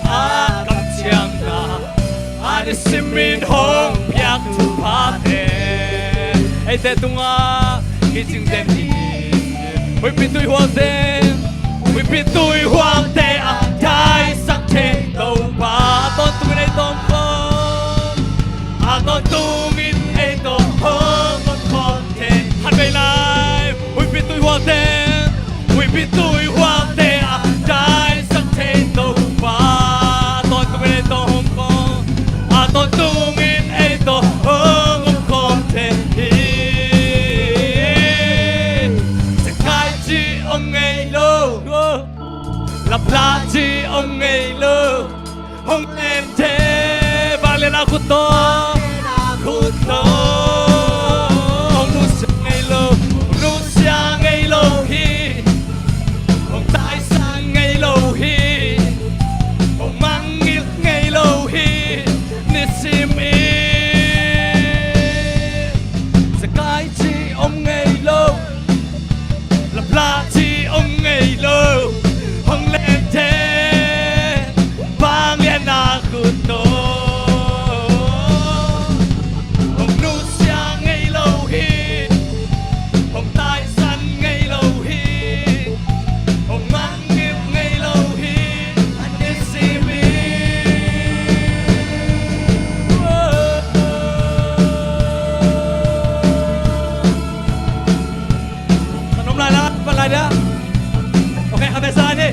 a kamciamna, a nisimin hong piak thuphate eite tungah kicing den hi. Huihpi tuihualte, huihpi tuihualte a taisak thei Topa, a tawntungin ei tawh hong om khawm, a tawntungin ei tawh hong om khawm den. Khatvei lai, huihpi tuihualte, huihpi tuihualte a taisak thei Topa, a tawntungin ei tawh hong om khawm, a tawntungin ei tawh hong om khawm den hi. Sakai ci om ngei lo, lapla ci om ngei lo, hong len den, Vangliatna khut tawh, khut tawh. Hong nusia ngei lo, hong nusia ngei lo hi, hong taisan ngei lo hi, hong mangngilh ngei lo hi, nisimin. Sakai ci om ngei lo, lapla ci om ngei lo, hong len den, Vangliatna khut tawh. Hong nusia ngei lo hi, hong taisan ngei lo hi, hong mangngilh ngei lo hi, a nisimin. Kan om lai la, pan lai dia. Ok, khatvei sa ni.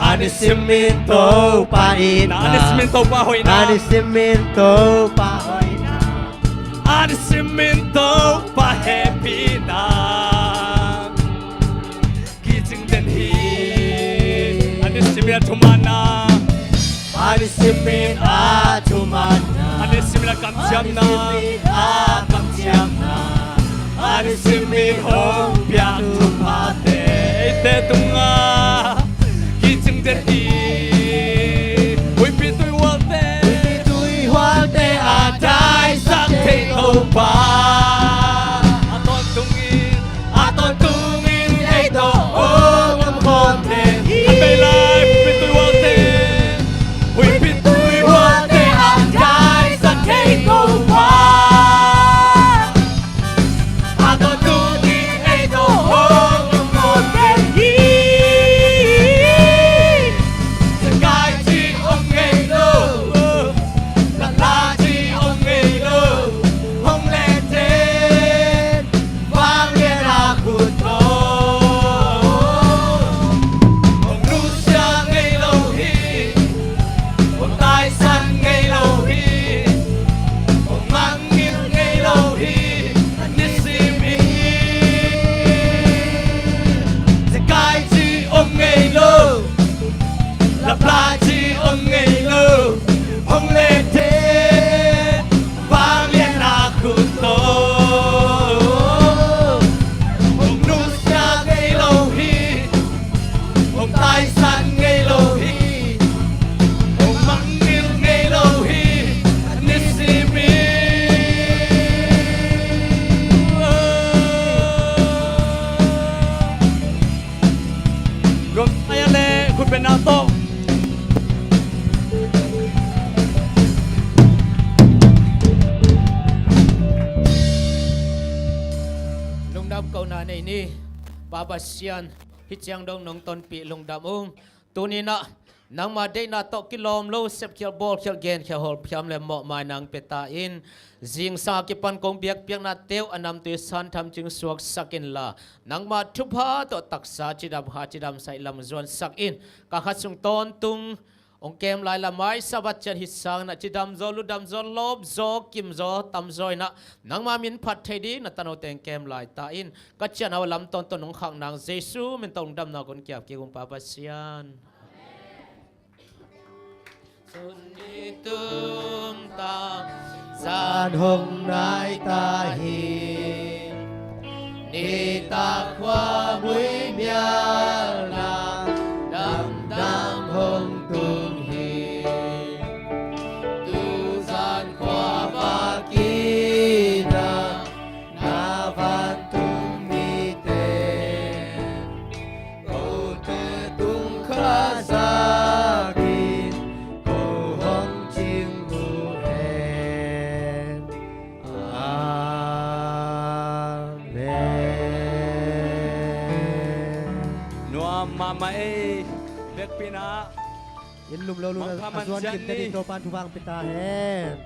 A nisimin Topa itna, a nisimin Topa hoihna, a nisimin Topa hoihna, a nisimin Topa hehpihna kicing den hi. A nisimin a thumanna, a nisimin a thumanna, a nisimin a kamciamna, a nisimin a kamciamna, a nisimin hong piak thuphate eite tungah kicing den hi. Huihpi tuihualte, huihpi tuihualte a taisak thei Topa, a tawntungin, a tawntungin ei tawh hong om khawm den hi. Khatvei lai, huihpi tuihualte, huihpi tuihualte a taisan thei Topa, a tawntungin ei tawh hong om khawm den hi. Sakai ci om ngei lo, lapla ci om ngei lo, hong len den, Vangliatna khut tawh. Hong nusia ngei lo hi, hong taisan ngei lo hi, hong mangngilh ngei lo hi, a nisimin. Sakai ci om ngei lo, lapla ci om ngei lo, hong len den, Vangliatna khut tawh. Hong nusia ngei lo hi, hong taisan ngei lo hi, hong mangngilh ngei lo hi, a nisimin. Gom ai a le khut beng na tawh. Lungdam kohna nei ni. Pa Pasian, hih ciang dong nong tonpih lungdam ung. Tuni-in ah nangma deihna tawh kilawm lo sepkhial, bawlkhial, genkhial, hawlkhial le mawhmaina hong pia ta in, zingsang a kipan kong biakpiakna teuh a namtui san thamcing suaksak inla, nangma thupha tawh taksa cidam kha cidam saih lam zuansak in. Ka khat sung tawntung hong kem lai lam ai Sabbath ciat hih sangin ah cidam zaw, ludam zaw, lawp zaw, kim zaw, tam zaw in ah nangma min phat thei ding na tanote hong kem lai ta in. Ka ciahna uh lam tawntung hong khak nang Jesu min tawh lungdamna kong kiap kik ung Pa Pasian. Sun ni tung ta, zan hong nai ta hi. Nitak khua mui mialna, damdam hong tung hi. Tu zan khua va kina, na vantung mite, kote tung kha zakin, ko hong cing uh hen. Amen. Nuam mahmah ei, vekpi-in ah. Inn lum lo lun a zuan kim te ding Topa'n thupha hong pia ta hen.